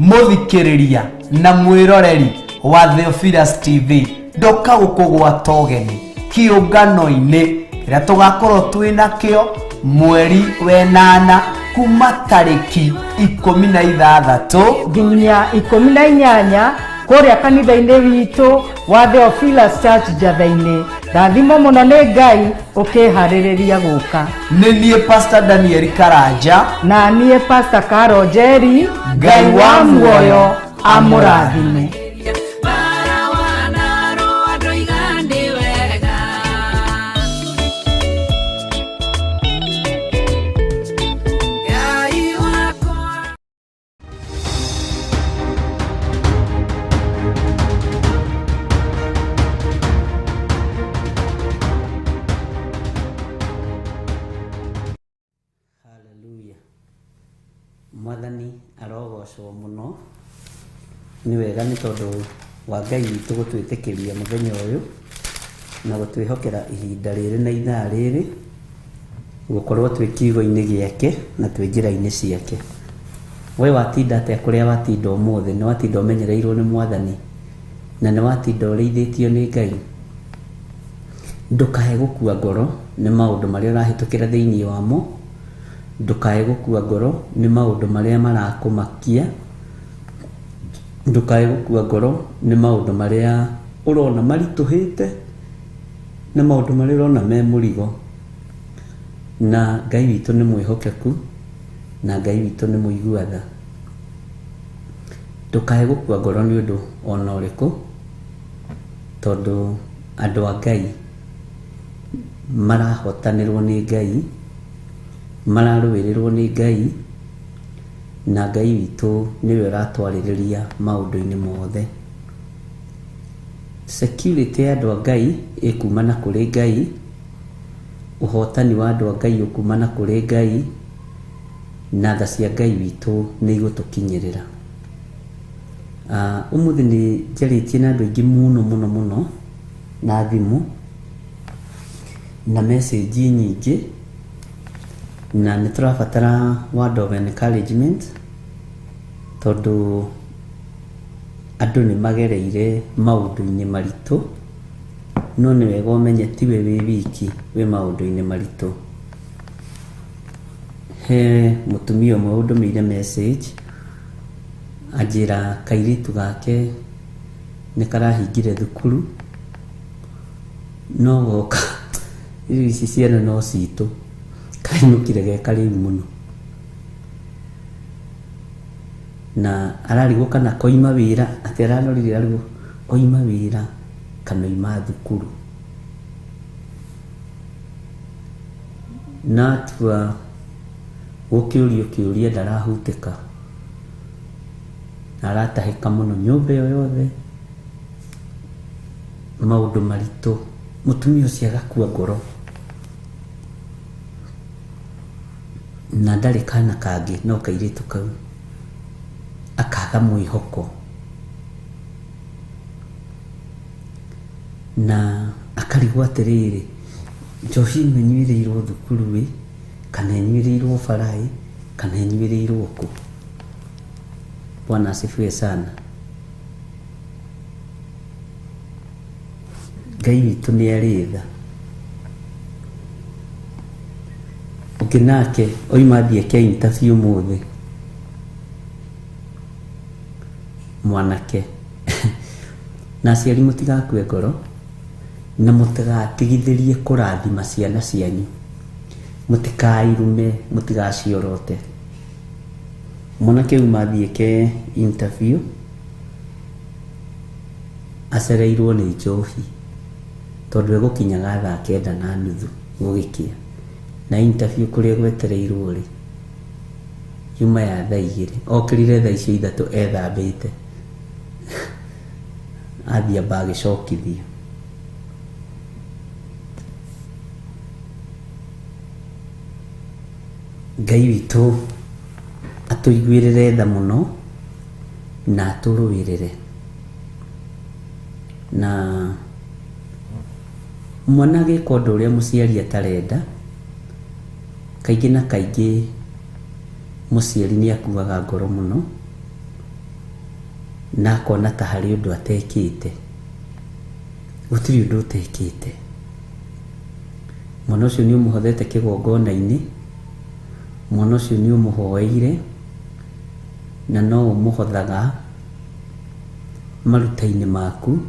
Mũthikĩrĩria na mwĩroreri wa Theophilus TV, ndoka gũkũgwata ũgeni kĩũngano-inĩ kĩrĩa tũgakorwo twĩ nakĩo mweri wenana kuma tarĩki 16
nginya 18 kũrĩa kanitha-inĩ witũ wa Theophilus Church Njatha-inĩ. Rathimo mũno nĩ Ngai ũkĩharĩrĩria gũka.
Nĩ niĩ Pastor Daniel Karanja
na niĩ Pastor Caro Njeri. Ngai wa muoyo amũrathime.
Bara wanarũa ndoiga nĩ wega. Ngai wakwa.
Haleluya. Mwathani arogocwo mũno. Nĩ wega nĩ tondũ wa Ngai witũ gũtwĩtĩkĩria mũthenya ũyũ na gũtwĩhokera ihinda rĩrĩ na ithaa rĩrĩ gũkorwo twĩ kiugo-inĩ gĩake na twĩ njĩra-inĩ ciake. We watinda atĩa kũrĩa watinda ũmũthĩ? Nĩ watinda ũmenyereirwo nĩ Mwathani na nĩ watinda ũrĩithĩtio nĩ Ngai. Ndũkae gũkua ngoro nĩ maũndũ marĩa ũrahĩtũkĩra thĩinĩ wamo. Ndũkae gũkua ngoro nĩ maũndũ marĩa marakũmakia. Ndũkae gũkua ngoro nĩ maũndũ marĩa ũrona maritũhĩte na maũndũ marĩa ũrona me mũrigo. Na Ngai witũ nĩ mwĩhokeku na Ngai witũ nĩ mũigua tha. Ndũkae gũkua ngoro nĩ ũndũ ona ũrĩkũ, tondũ andũ a Ngai marahotanĩrwo nĩ Ngai, mararũĩrĩrwo nĩ Ngai, na Ngai witũ nĩwe ũratwarĩrĩria maũndũ-inĩ mothe. Security ya andũ a Ngai ĩkumana kũrĩ Ngai, ũhotani wa andũ a Ngai ũkumana kũrĩ Ngai, na tha cia Ngai witũ nĩ igũtũkinyĩrĩra. Ũmũthĩ nĩ njarĩtie na andũ aingĩ mũno mũno mũno na thimũ na message nyingĩ, na nĩ tũrabatara word of encouragement tondũ andũ nĩ magereire maũndũ-inĩ maritũ, no nĩ wega ũmenye tiwe wĩ wiki wĩ maũndũ-inĩ maritũ. He mũtumia ũmwe ũndũmĩire message anjĩra kairĩtu gake nĩ karahingire thukuru, no goka rĩu ici ciana no citũ, kainũkire ge karĩu mũno na ararigwo kana koima wĩra, atĩ aranorire arigwo oima wĩra kana oima thukuru. Na atua gũkĩũrio kĩũria ndarahutĩka, na aratahĩka mũno nyũmba ĩyo yothe, maũndũ maritũ. Mũtumia ũcio agakua ngoro na ndarĩ kana kangĩ no kairĩtu kau, akaga mwĩhoko na akarigwo atĩrĩrĩ, njohi ĩno ĩnyuĩrĩirwo thukuru ĩ, kana ĩnyuĩrĩirwo bara ĩ, kana ĩnyuĩrĩirwo kũ? Bwana asifiwe sana. Ngai witũ nĩ arĩ tha. Ũngĩ nake oima athiĩ eke interview ũmũthĩ, mwanake na aciari mũtigakue ngoro na mũtigatigithĩrie kũrathima ciana cianyu, mũtikairume, mũtigaciorote. Mwanake uma athiĩ eke interview acereirwo nĩ njohi tondũ egũkinyaga thaa 9:30 gũgĩkĩa, na interview kũrĩa gwetereirwo rĩ yuma ya thaa 2, okĩrire thaa icio 3 ethambĩte, athiĩ amba agĩcokithio. Ngai witũ atũiguĩrĩre tha mũno na atũrũĩrĩre. Na mwana agĩka ũndũ ũrĩa mũciari atarenda, kaingĩ na kaingĩ mũciari nĩ akuaga ngoro mũno Na akona ta harĩ ũndũ atekĩte. Gũtirĩ ũndũ ũtekĩte. Mwana ũcio nĩ ũmũhothete kĩgongona-inĩ, mwana ũcio nĩ ũmũhoeire, na no ũmũhothaga maruta-inĩ maku.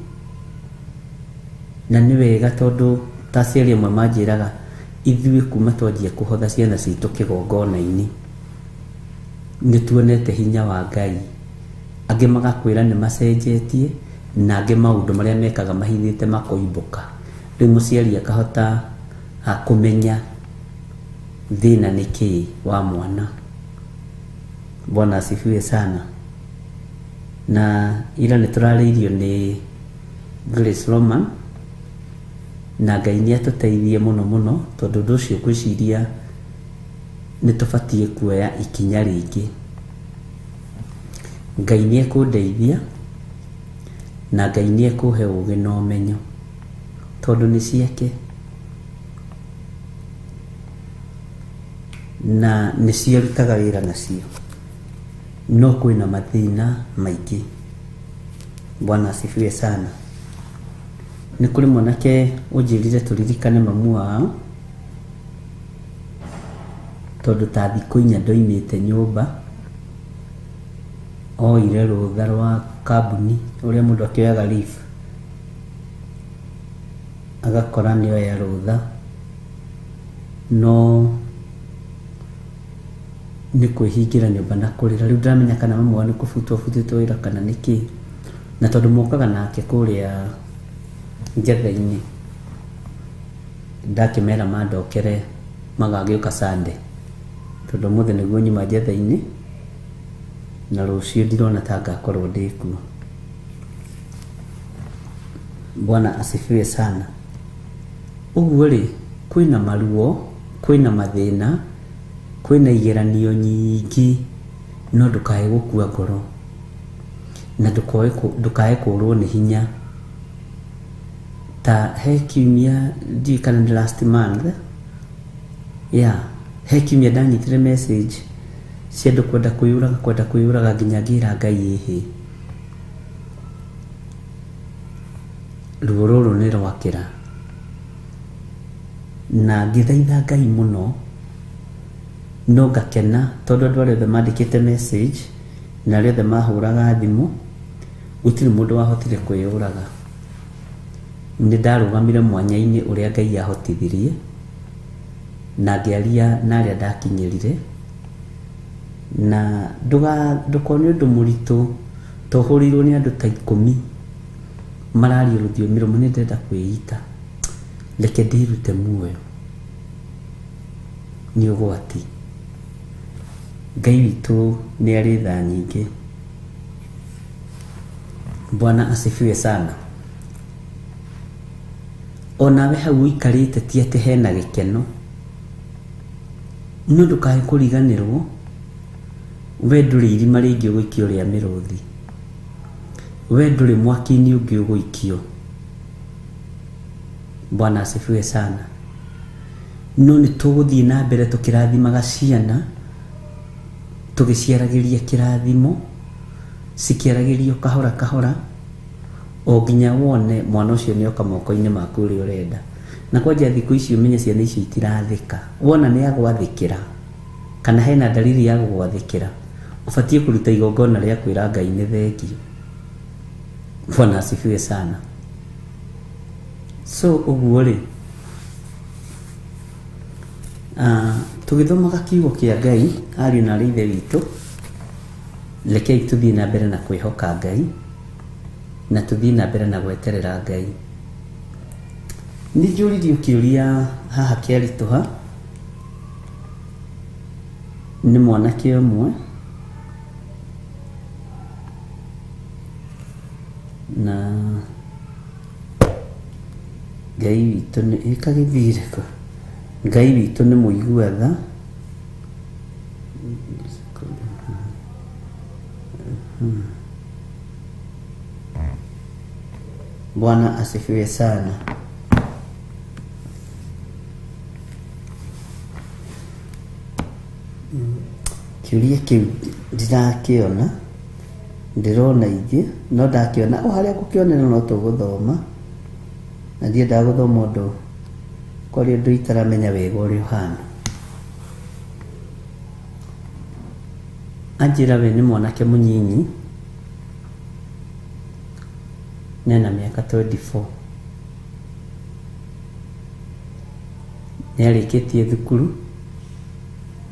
Na nĩ wega tondũ ta aciari amwe manjĩraga ithuĩ kuma twanjia kũhotha ciana citũ kĩgongona-inĩ nĩ tuonete hinya wa Ngai. Angĩ magakwĩra nĩ macenjetie, na angĩ maũndũ marĩa mekaga mahithĩte makoimbũka. Rĩu mũciari akahota kũmenya thĩna nĩ kĩĩ wa mwana. Bwana asifiwe sana. Na ira nĩ tũrarĩirio nĩ Grace Roman, na Ngai nĩ atũteithie mũno mũno, tondũ ũndũ ũcio ngwĩciria nĩ tũbatiĩ kuoya ikinya rĩngĩ. Ngai nĩ ekũndeithia, na Ngai nĩ ekũhe ũũgĩ na ũmenyo, tondũ nĩ ciake na nĩ ciarutaga wĩra nacio, no kwĩna mathĩna maingĩ. Bwana asifiwe sana. Nĩ kũrĩ mwanake ũnjĩrire tũririkane mamu wao, tondũ ta thikũ inya ndoimĩte nyũmba, oire rũtha rwa kambuni ũrĩa mũndũ akĩoyaga leave, agakora nĩ oya rũtha, no nĩ kwĩhingĩra nyũmba na kũrĩra. Rĩu ndiramenya kana mamu wao nĩ kũbutwo abutĩtwo wĩra kana nĩ kĩ, na tondũ mokaga nake kũrĩa njetha-inĩ, ndakĩmera mandokere magagĩũka Sunday, tondũ ũmũthĩ nĩguo nyuma njetha-inĩ na rũciũ ndirona ta ngakorwo ndĩ kuo. Bwana asifiwe sana. Ũguo rĩ, kwĩna maruo, kwĩna mathĩna, kwĩna igeranio nyingĩ, no ndũkae gũkua ngoro na ndũkae kũrwo nĩ hinya. Ta he kiumia, ndiũĩ kana nĩ last month, yeah, he kiumia ndanyitire message cia andũ kwenda kwĩyũraga, kwenda kwĩyũraga, nginya ngĩra Ngai ĩhĩ, ruo rũrũ nĩ rwakĩra. Na ngĩthaitha Ngai mũno, no ngakena tondũ andũ arĩa othe mandĩkĩte message na arĩa othe mahũraga thimũ, gũtirĩ mũndũ wahotire kwĩyũraga. Nĩ ndarũgamire mwanya-inĩ ũrĩa Ngai ahotithirie, na ngĩaria na arĩa ndakinyĩrire, na ndũkone ũndũ mũritũ tohũrĩirwo nĩ andũ ta 10 mararia rũthiomi rũmwe, nĩ ndĩrenda kwĩita, reke ndĩrute muoyo. Nĩ ũgwati. Ngai witũ nĩ arĩ tha nyingĩ. Bwana asifiwe sana. Onawe hau ũikarĩte ti atĩ hena gĩkeno, no ndũkae kũriganĩrwo we ndũrĩ irima rĩngĩ ũgũikio rĩa mĩrũthi, we ndũrĩ mwaki-inĩ ũngĩ ũgũikio. Bwana asifiwe sana. No nĩ tũgũthiĩ na mbere tũkĩrathimaga ciana, tũgĩciaragĩria kĩrathimo, cikĩaragĩrio kahora kahora, o nginya wone mwana ũcio nĩ oka moko-inĩ maku ũrĩa ũrenda. Na kwanja thikũ ici ũmenye ciana icio itirathĩka, wona nĩ agwathĩkĩra kana hena dalili ya gũgwathĩkĩra, ũbatiĩ kũruta igongona rĩa kwĩra Ngai nĩ thengio. Bwana asifiwe sana. So ũguo rĩ, tũgĩthomaga kiugo kĩa Ngai, ariũ na aarĩ a Ithe witũ, rekei tũthiĩ na mbere na kwĩhoka Ngai, na tũthiĩ na mbere na gweterera Ngai. Nĩ njũririo kĩũria haha kĩaritũha nĩ mwanake ũmwe, na Ngai witũ nĩ ĩkagĩthire kũ, Ngai witũ nĩ mũigua tha. Bwana asifiwe sana. Kĩũria kĩu ndirakĩona, Ndĩrona ingĩ no ndakĩona o harĩa ngũkĩonera no tũgũthoma, na ndiendaga gũthoma ũndũ kwarĩ ũndũ itaramenya wega ũrĩa ũhana. Anjĩra we nĩ mwanake mũnyinyi, nena mĩaka 24, nĩarĩkĩtie thukuru,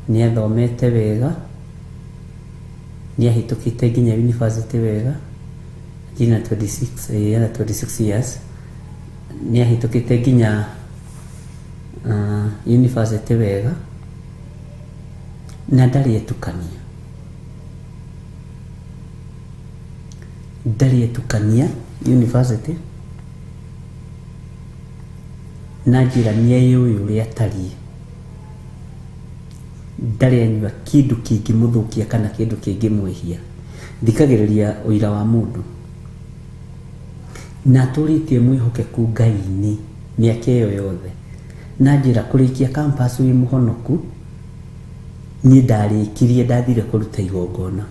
nĩathomete wega, nĩahĩtũkĩte nginya university wega, nginya 26, ena 26 years, nĩahĩtũkĩte nginya university wega, na ndarĩ etukania, ndarĩ etukania university, na njĩra nĩeyũĩ ũrĩa atariĩ, ndarĩ anyua kĩndũ kĩngĩmũthũkia kana kĩndũ kĩngĩmwĩhia. Thikagĩrĩria ũira wa mũndũ, na atũrĩtie mwĩhokeku Ngai-inĩ mĩaka ĩyo yothe, na njĩra kũrĩkia campus wĩ mũhonoku. Niĩ ndarĩkirie, ndathire kũruta igongona,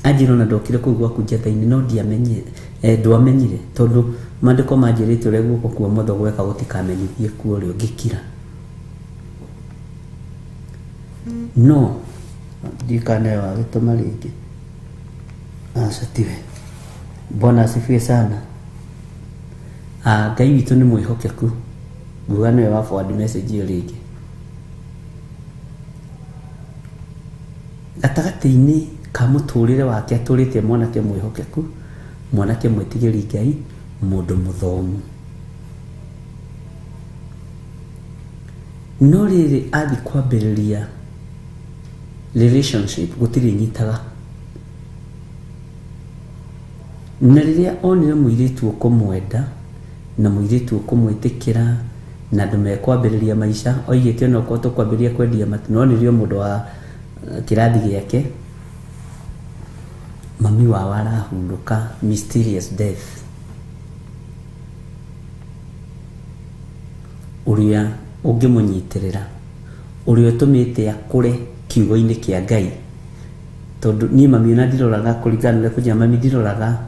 anjĩra ona ndokire kũu gwaku njatha-inĩ no ndiamenyire, ndwamenyire tondũ maandĩko manjĩrĩte ũrĩa guoko kwa ũmotho gweka gũtikamenyithie kuo ũrĩa ũngĩkira. No ndikanayo wagĩtũma rĩngĩ, aca tiwe. Bwana asifiwe sana. Ngai witũ nĩ mwĩhokeku, nguga nĩwe wa forward message ĩyo rĩngĩ. Gatagatĩ-inĩ ka mũtũrĩre wake atũrĩte mwanake mwĩhokeku, mwanake mwĩtigĩri Ngai, mũndũ mũthomu. No rĩrĩ athi kwambĩrĩria relationship gũtirĩ nyitaga, na rĩrĩa onire mũirĩtu ũkũmwenda na mũirĩtu ũkũmwĩtĩkĩra na andũ mekwambĩrĩria maica, oigĩte ona okorwo tũkwambĩrĩria kwendia matu, no nĩrĩo mũndũ wa kĩrathi gĩake, mami wao arahurũka mysterious death, ũrĩa ũngĩmũnyitĩrĩra, ũrĩa ũtũmĩte akũre kiugo-inĩ kĩa Ngai. Tondũ niĩ mami ona ndiroraga kũringana na ũrĩa kũnjĩra, mami ndiroraga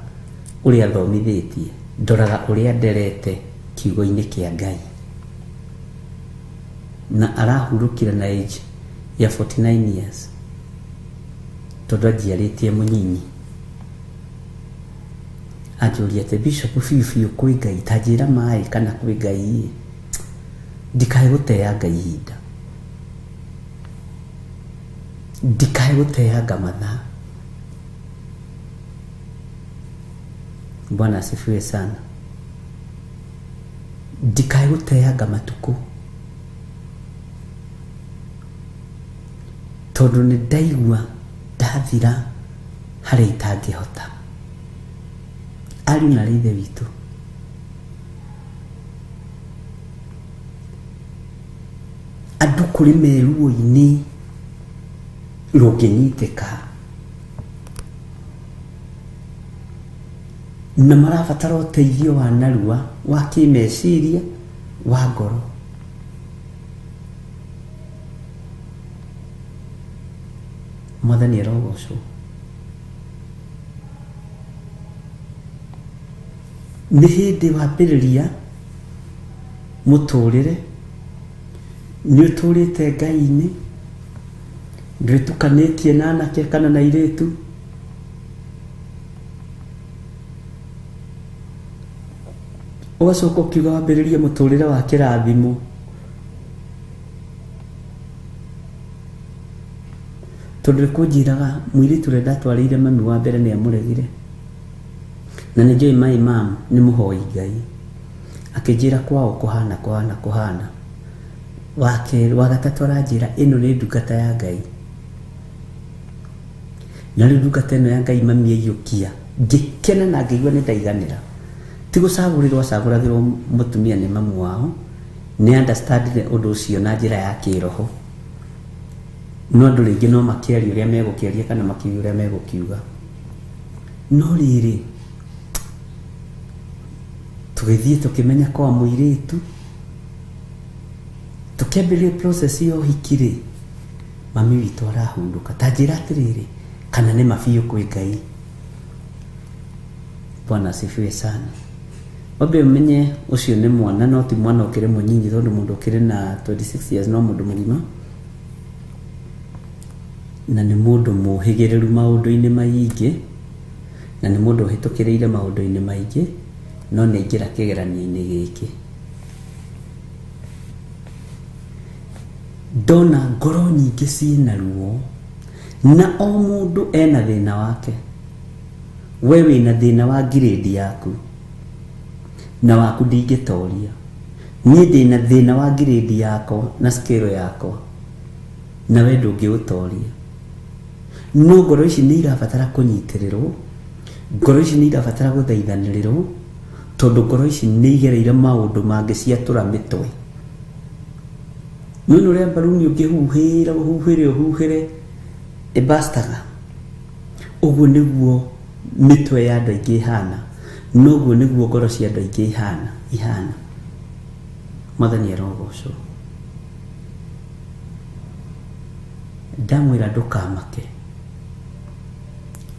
ũrĩa athomithĩtie, ndoraga ũrĩa nderete kiugo-inĩ kĩa Ngai. Na arahurũkire na age ya 49 years, tondũ anjiarĩtie mũnyinyi. Anjũria atĩ Bishop, biũ biũ kwĩ Ngai, ta njĩra maĩ kana kwĩ Ngai, ndikae gũteanga ihinda, ndikae gũteanga mathaa. Bwana asifiwe sana. Ndikae gũteanga matukũ, tondũ nĩ ndaigua ndathira harĩa itangĩhota. Ariũ na arĩ ithe witũ, andũ kũrĩ meruo-inĩ rũngĩnyitĩka na marabatara ũteithio wa narua wa kĩmeciria, wa ngoro. Mwathani arogocwo. Nĩ hĩndĩ wambĩrĩria mũtũrĩre, nĩ ũtũrĩte Ngai-inĩ, ndwĩtukanĩtie na anake kana na airĩtu, ũgacoka ũkiuga wambĩrĩrie mũtũrĩre wa kĩrathimo, tondũ kũnjĩraga mũirĩtu ũrĩa ndatwarĩire mami wa mbere nĩ amũregire, na nĩ njũĩ my mom nĩ mũhoi Ngai, akĩnjĩra kwao kũhana kũhana kũhana. Wa kerĩ, wa gatatũ aranjĩra ĩno nĩ ndungata ya Ngai, na rĩu ndungata ĩno ya Ngai mami aiyũkia, ngĩkena na ngĩigua nĩ ndaiganĩra. Ti gũcagũrĩrwo acagũragĩrwo mũtumia nĩ mamu wao, nĩ understandire ũndũ ũcio na njĩra ya kĩroho, no andũ rĩngĩ no makĩaria ũrĩa megũkĩaria kana makiuga ũrĩa megũkiuga. No rĩrĩ tũgĩthiĩ tũkĩmenya kwa mũirĩtu, tũkĩambĩrĩria process ya ũhiki rĩ, mami witũ arahurũka. Ta njĩra atĩrĩrĩ, Kana nĩ ma biũ kwĩ Ngai. Bwana asifiwe sana. Wambe ũmenye ũcio nĩ mwana, no ti mwana ũkĩrĩ mũnyinyi, tondũ mũndũ ũkĩrĩ na 26 years no mũndũ mũgima, na nĩ mũndũ mũhĩgĩrĩru maũndũ-inĩ maingĩ, na nĩ mũndũ ũhĩtũkĩrĩire maũndũ-inĩ maingĩ, no nĩ aingĩra kĩgeranio-inĩ gĩkĩ. Ndona ngoro nyingĩ ciĩna ruo, na o mũndũ ena thĩna wake. We wĩna thĩna wa grade yaku, na waku ndingĩtoria. Niĩ ndĩna thĩna wa grade yakwa na scale yakwa, na we ndũngĩũtoria. No ngoro ici nĩ irabatara kũnyitĩrĩrwo, ngoro ici nĩ irabatara gũthaithanĩrĩrwo, tondũ ngoro ici nĩ igereire maũndũ mangĩ ciatũra mĩtwe. Nĩ ũrĩa mbaruni ũngĩhuhĩra ũhuhĩre ũhuhĩre ĩbastaga. Ũguo nĩguo mĩtwe ya andũ aingĩ ĩhana, noguo nĩguo ngoro cia andũ aingĩ ihana. Mwathani arogocwo. Ndamwĩra ndũkamake,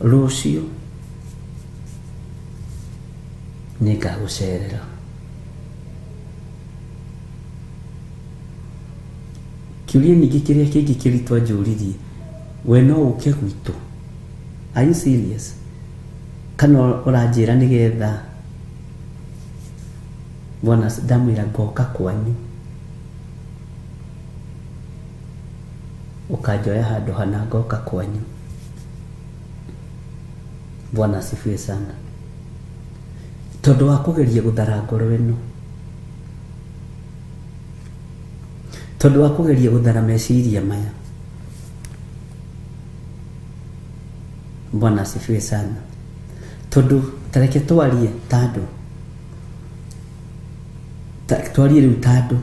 rũciũ nĩngagũcerera. Kĩũria ningĩ kĩrĩa kĩngĩ kĩritũ anjũririe, we no ũke gwitũ? Are you serious? Kana ũranjĩra nĩgetha? Bwana, ndamwĩra ngoka kwanyu, ũkanjoya handũ hana ngoka kwanyu. Bwana asifiwe sana. Tondũ wa kũgeria gũthara ngoro ĩno, tondũ wa kũgeria gũthara meciria maya. Bwana asifiwe sana. Tondũ tareke twarie tandũ, twarie rĩu tandũ,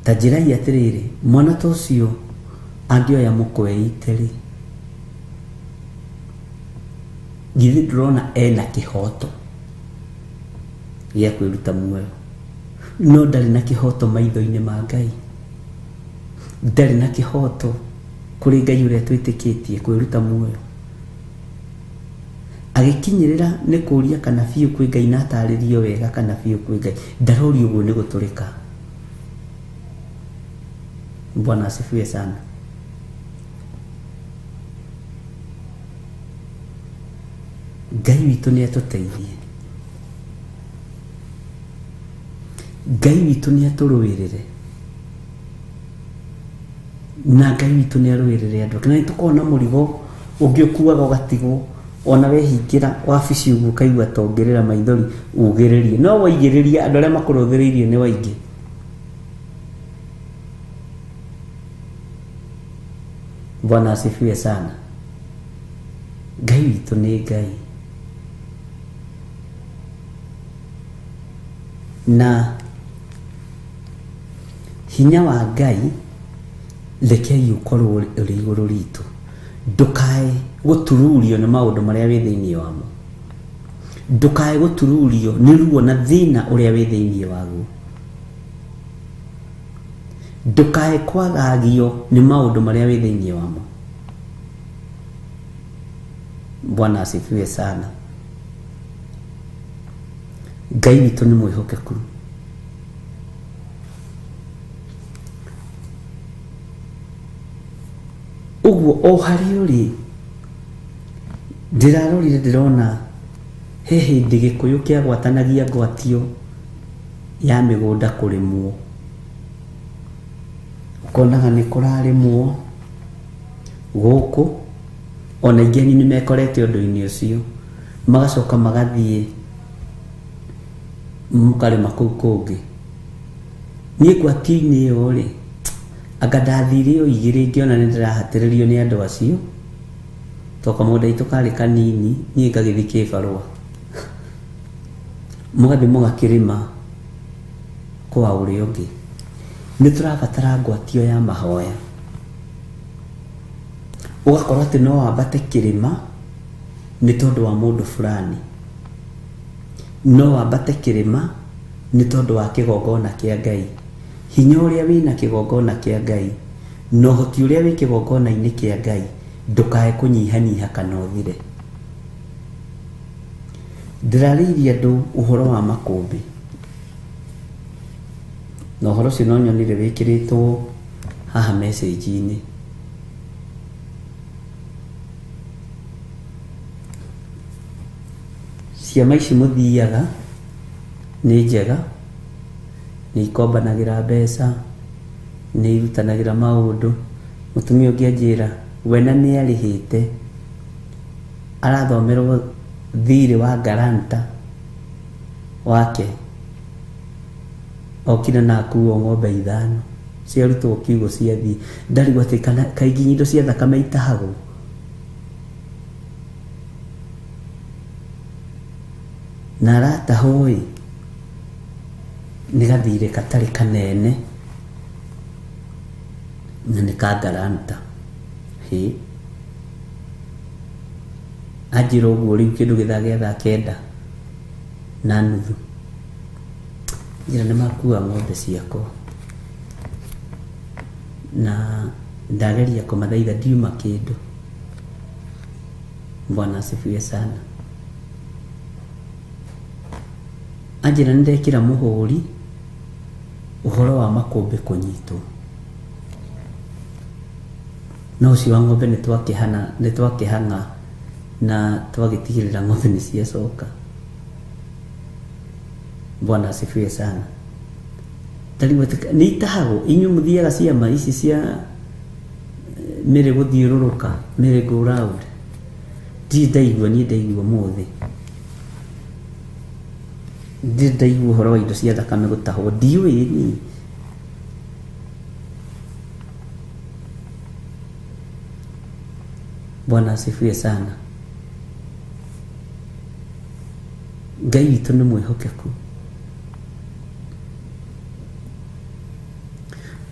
ta njĩrai atĩrĩrĩ, mwana ta ũcio angĩoya mũkweite rĩ, githĩ ndũrona ena kĩhoto gĩa kwĩruta muoyo? No ndarĩ na kĩhoto maitho-inĩ ma Ngai, ndarĩ na kĩhoto kũrĩ Ngai ũrĩa twĩtĩkĩtie kwĩruta muoyo. Agĩkinyĩrĩra nĩ kũũria kana biũ kwĩ Ngai na atarĩrio wega kana biũ kwĩ Ngai, ndarorio ũguo nĩ gũtũrĩka. Bwana asifiwe sana. Ngai witũ nĩ atũteithie, Ngai witũ nĩ atũrũĩrĩre, na Ngai witũ nĩ arũĩrĩre andũ. Na nĩ tũkoragwo na mũrigo ũngĩ ũkuaga ũgatigwo, ona wehingĩra wabici ũguo ũkaigua ta ũngĩrĩra maithori ugĩrĩrie, no waigĩrĩria andũ arĩa makũrũthĩrĩirie nĩ waingĩ. Bwana asifiwe sana. Ngai witũ nĩ Ngai, na hinya wa Ngai rekei ũkorwo ũrĩ igũrũ ritũ. Ndũkae gũtururio nĩ maũndũ marĩa wĩ thĩinĩ wamo, ndũkae gũtururio nĩ ruo na thĩna ũrĩa wĩ thĩinĩ waguo, ndũkae kwagagio nĩ maũndũ marĩa wĩ thĩinĩ wamo. Bwana asifiwe sana. Ngai witũ nĩ mwĩhokeku. Ũguo o harĩa ũrĩ, ndĩrarorire ndĩrona he hĩndĩ Gĩkũyũ kĩagwatanagia ngwatio ya mĩgũnda kũrĩmwo, ũkonaga nĩ kũrarĩmwo gũkũ, ona aingĩ anyu nĩ mekorete ũndũ-inĩ ũcio, magacoka magathiĩ mũkarĩma kũu kũngĩ. Niĩ ngwatio-inĩ ĩyo rĩ, anga ndathire o igĩrĩ ngĩona nĩ ndĩrahatĩrĩrio nĩ andũ acio, tondũ kamũgũnda gaitũ karĩ kanini, niĩ ngagĩthiĩ kĩbarũa. Mũgathiĩ mũgakĩrĩma kwa ũrĩa ũngĩ. Nĩ tũrabatara ngwatio ya mahoya. Ũgakorwo atĩ no wambate kĩrĩma nĩ tondũ wa mũndũ fulani, no wambate kĩrĩma nĩ tondũ wa kĩgongona kĩa Ngai. Hinya ũrĩa wĩna kĩgongona kĩa Ngai na ũhoti ũrĩa wĩ kĩgongona-inĩ kĩa Ngai Ndũkae kũnyihanyiha kana ũthire. Ndĩrarĩirie andũ ũhoro wa makũmbĩ, na ũhoro ũcio no nyonire wĩkĩrĩtwo haha message-inĩ. Ciama ici mũthiaga nĩ njega, nĩ ikombanagĩra mbeca, nĩ irutanagĩra maũndũ. Mũtumia ũngĩ anjĩra we na nĩ arĩhĩte, arathomerwo thirĩ wa garanta wake, okire na akuo ng'ombe 5 ciarutwo kiugo ciathiĩ. Ndarigwo atĩ kana kaingĩ indo cia thakame itahagwo. Na aratahwo ĩ, nĩ gathirĩ gatarĩ kanene na nĩ ka garanta. Hĩ, anjĩra ũguo rĩu kĩndũ gĩthaa gĩa thaa 9:30, njĩra nĩ makua ng'ombe ciakwa, na ndageria kũmathaitha ndiuma kĩndũ. Bwana asifiwe sana. Anjĩra nĩ ndekĩra mũhũri ũhoro wa makũmbĩ kũnyitwo, no ũcio wa ng'ombe nĩ twakĩhang'a na twagĩtigĩrĩra ng'ombe nĩ ciacoka. Bwana asifiwe sana. Nĩ itahagwo. Inyuĩ mũthiaga ciama ici cia mĩrĩ gũthiũrũrũka, mĩrĩ go round. Ndirĩ ndaigua, niĩ ndaigua ũmũthĩ. Ndirĩ ndaigua ũhoro wa indo cia thakame gũtahwo, ndiũĩ niĩ. Bwana asifiwe sana. Ngai witũ nĩ mwĩhokeku.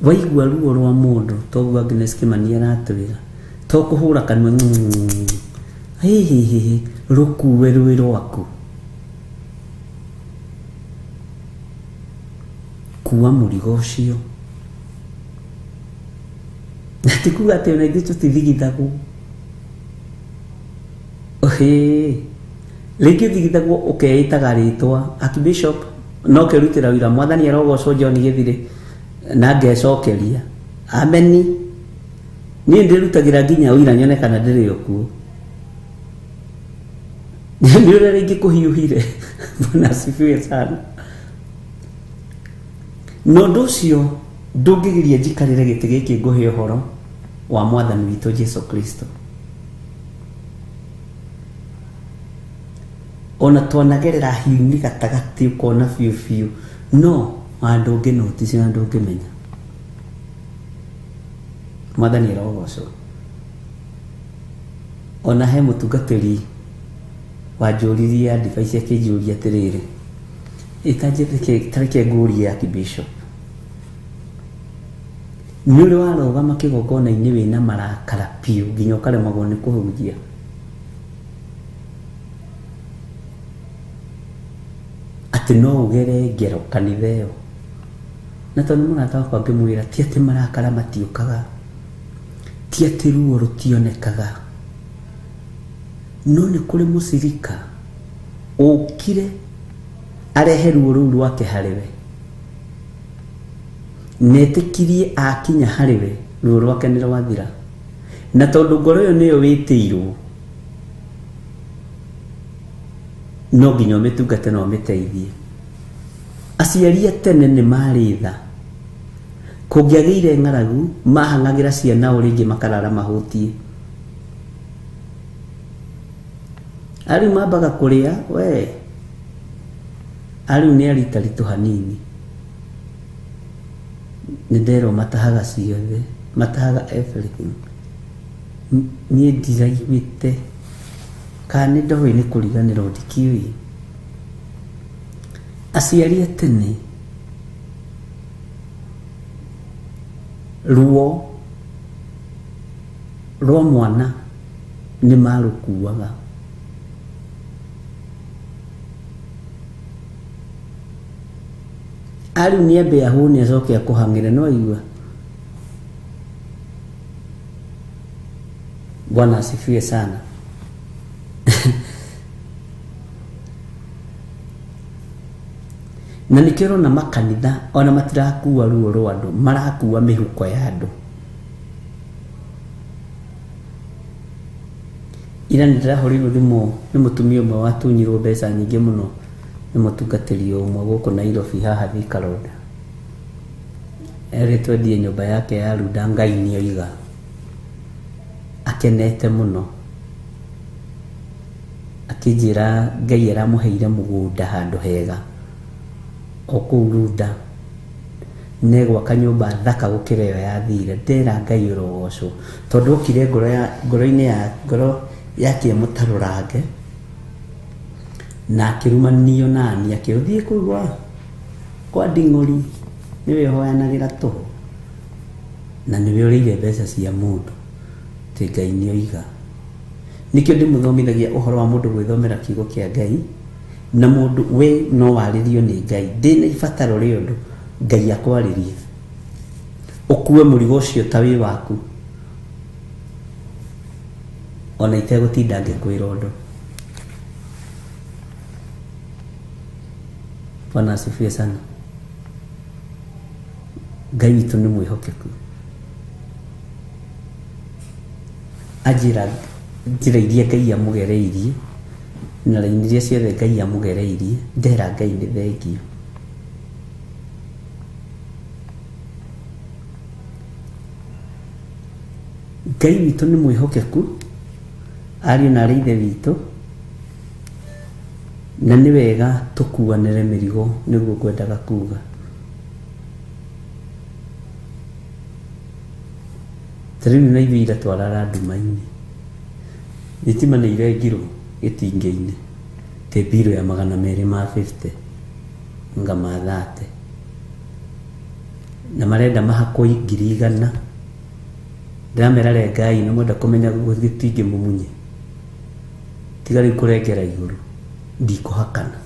Waigua ruo rwa mũndũ, toguo Agnes Kimani aratwĩra, to kũhũra kanua hihihihi, rũkue rwĩ rwaku. Kua mũrigo ũcio. Na ti kuga atĩ ona ithuĩ tũtithigithagwo. Rĩngĩ ũthigithagwo ũkeĩtaga rĩtwa Archbishop, no ũkerutĩra wĩra Mwathani arogocwo John Gĩthirĩ, na ngecokeria ameni. Niĩ ndĩrutagĩra nginya ũira nyone kana ndĩrĩ o kuo. Nĩ ũrĩa rĩngĩ kũhiũhire. Bwana asifiwe sana. Na ũndũ ũcio ndũngĩgiria njikarĩre gĩtĩ gĩkĩ ngũhe ũhoro wa Mwathani witũ Jesu Kristo. Ona twanagerera hiũ-inĩ gatagatĩ ũkona biũ biũ, no handũ ũngĩ notice na ndũngĩmenya. Mwathani arogocwo. Ona he mũtungatĩri wanjũririe advice akĩnjũria atĩrĩrĩ, tareke ngũrie Archbishop, nĩ ũrĩ warũgama kĩgongona-inĩ wĩna marakara biũ nginya ũkaremagwo nĩ kũhunjia? Atĩ no ũgere ngero kanitha ĩyo. Na tondũ mũrata wakwa ngĩmwĩra ti atĩ marakara matiũkaga, ti atĩ ruo rũtionekaga, no nĩ kũrĩ mũcirika ũkire arehe ruo rũu rwake harĩ we, netĩkirie akinya harĩ we ruo rwake nĩ rwathira. Na tondũ ngoro ĩyo nĩyo wĩtĩirwo, no nginya ũmĩtungate na ũmĩteithie. Aciari a tene nĩ marĩ tha. Kũngĩagĩire ng'aragu, mahang'agĩra ciana o rĩngĩ makarara mahũtiĩ. Arĩu mambaga kũrĩa, we arĩu nĩ aritaritũ hanini. Nĩ nderwo matahaga ciothe, matahaga everything. Niĩ ndiraiguĩte kana nĩ ndoĩ nĩ kũriganĩrwo ndikĩũĩ. Aciari a tene ruo rwa mwana nĩ marũkuaga. Arĩu nĩ ambe ahũne acoke akũhang'ĩre, no aigua. Bwana asifiwe sana. Na nikĩo ũrona makanitha ona matirakua ruo rwa andũ, marakua mĩhuko ya andũ. Ira nĩ ndĩrahũrĩirwo thimũ nĩ mũtumia ũmwe watunyirwo mbeca nyingĩ mũno nĩ mũtungatĩri ũmwe gũkũ Nairobi haha Thika Road. Erĩtwo endie nyũmba yake ya Runda, Ngai nĩoiga. Akenete mũno akĩnjĩra Ngai aramũheire mũgũnda handũ hega o kũu Runda, negwaka nyũmba thaka gũkĩra ĩyo yathire. Ndera Ngai ũrogocwo tondũ okire ngoro-inĩ ya ngoro yake mũtarũrange na akĩrumanio nani, akĩrwo thiĩ kũu kwa nding'ori nĩwe ũhoyanagĩra tũhũ na nĩwe ũrĩire mbeca cia mũndũ, ti Ngai nĩoiga. Nĩkĩo ndĩmũthomithagia ũhoro wa mũndũ gwĩthomera kiugo kĩa Ngai, na mũndũ we no warĩrio nĩ Ngai. Ndĩna ibataro rĩa ũndũ Ngai akwarĩrie, ũkue mũrigo ũcio ta wĩ waku ona itegũtinda ngĩkwĩra ũndũ. Bwana asifiwe sana. Ngai witũ nĩ mwĩhokeku. Anjĩra njĩra iria Ngai amũgereirie na raini iria ciothe Ngai amũgereirie, ndera Ngai nĩ thengio. Ngai witũ nĩ mwĩhokeku, ariũ na arĩ ithe witũ, na nĩ wega tũkuanĩre mĩrigo, nĩguo ngwendaga kuga. Ta rĩu na ithuĩ ira twarara nduma-inĩ, thitima nĩ irengirwo gĩtingĩ-inĩ, tĩ mbirũ ya 250 nga ma 30, na marenda mahakwo 100,000. Ndĩramera rengai na mwenda kũmenya gĩtingĩ mũmunye, tiga rĩu kũrengera igũrũ, ndikũhakana.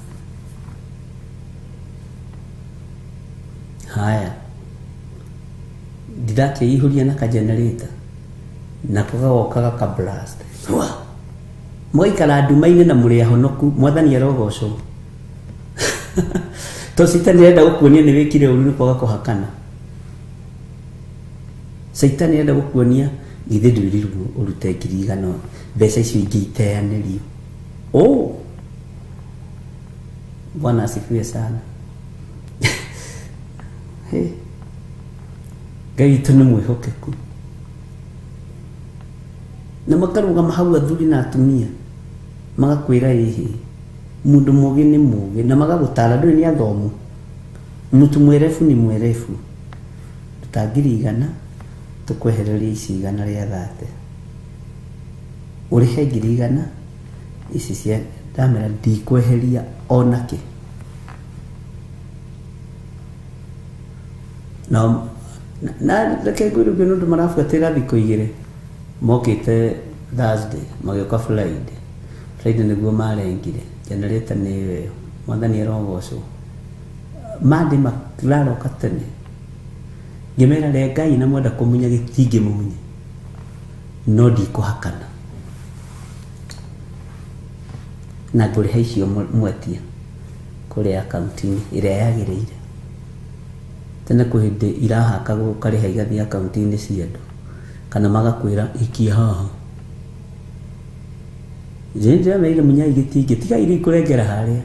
Haya, ndĩrakĩihũria na ka generator nako gagoka gaka blast, mũgaikara nduma-inĩ na mũrĩ ahonoku. Mwathani arogocwo. To Caitani arenda gũkuonia nĩ wĩkire ũru nĩ kwaga kũhakana. Caitani arenda gũkuonia githĩ ndwĩrirwo ũrute 100,000, mbeca icio ingĩ iteanĩrio. Oh, Bwana asifiwe sana. Hey, Ngai witũ nĩ mwĩhokeku. Na makarũgama hau athuri na atumia magakwĩra ĩhĩ mũndũ mũgĩ nĩ mũgĩ, na magagũtara ndũĩ nĩ athomu. Mtu mwerefu ni mwerefu. Ruta 100,000 tũkwehererie ici 130, ũrĩhe 100,000 ici cia ndamera ndikweheria onakĩ. Na reke ngwĩre ũguo nĩ ũndũ marabuatĩra thikũ igĩrĩ, mokĩte Thursday magĩũka Friday. Friday nĩguo marengire generator nĩ ĩyo ĩyo. Mwathani arogocwo. Monday mararoka tene, ngĩmera rengai na mwenda kũmunya gĩtingĩ mũmunye, no ndikũhakana na ngũrĩha icio mwetia kũrĩa akaunti-inĩ ĩrĩa yagĩrĩire. Tene kwĩ hĩndĩ irahakagwo ũkarĩha igathiĩ akaunti-inĩ cia andũ, kana magakwĩra ikia haha. Ndĩramerire munyai gĩtingĩ, tigai rĩu kũrengera harĩa,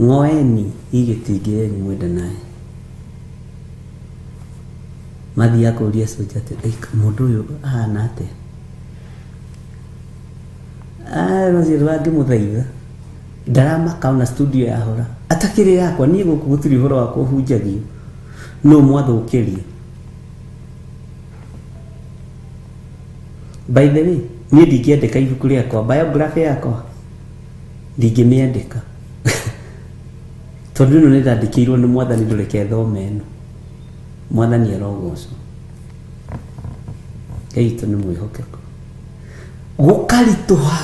ng'oeni igĩtingĩ yanyu mwenda naye. Mathiaga kũria soja atĩ mũndũ ũyũ ahana atĩa? Macio ndangĩmũthaitha, ndaramaka ona studio yahora atakĩrĩ yakwa niĩ gũkũ gũtirĩ ũhoro wa kũhunjagio, no mwathũkĩria. By the way, niĩ ndingĩandĩka ibuku rĩakwa, biography yakwa ndingĩmĩandĩka tondũ ĩno nĩndandĩkĩirwo nĩ Mwathani, ndũreke thome ĩno. Mwathani arogocwo. Ngai witũ nĩ mwĩhokeku. Gũkaritũha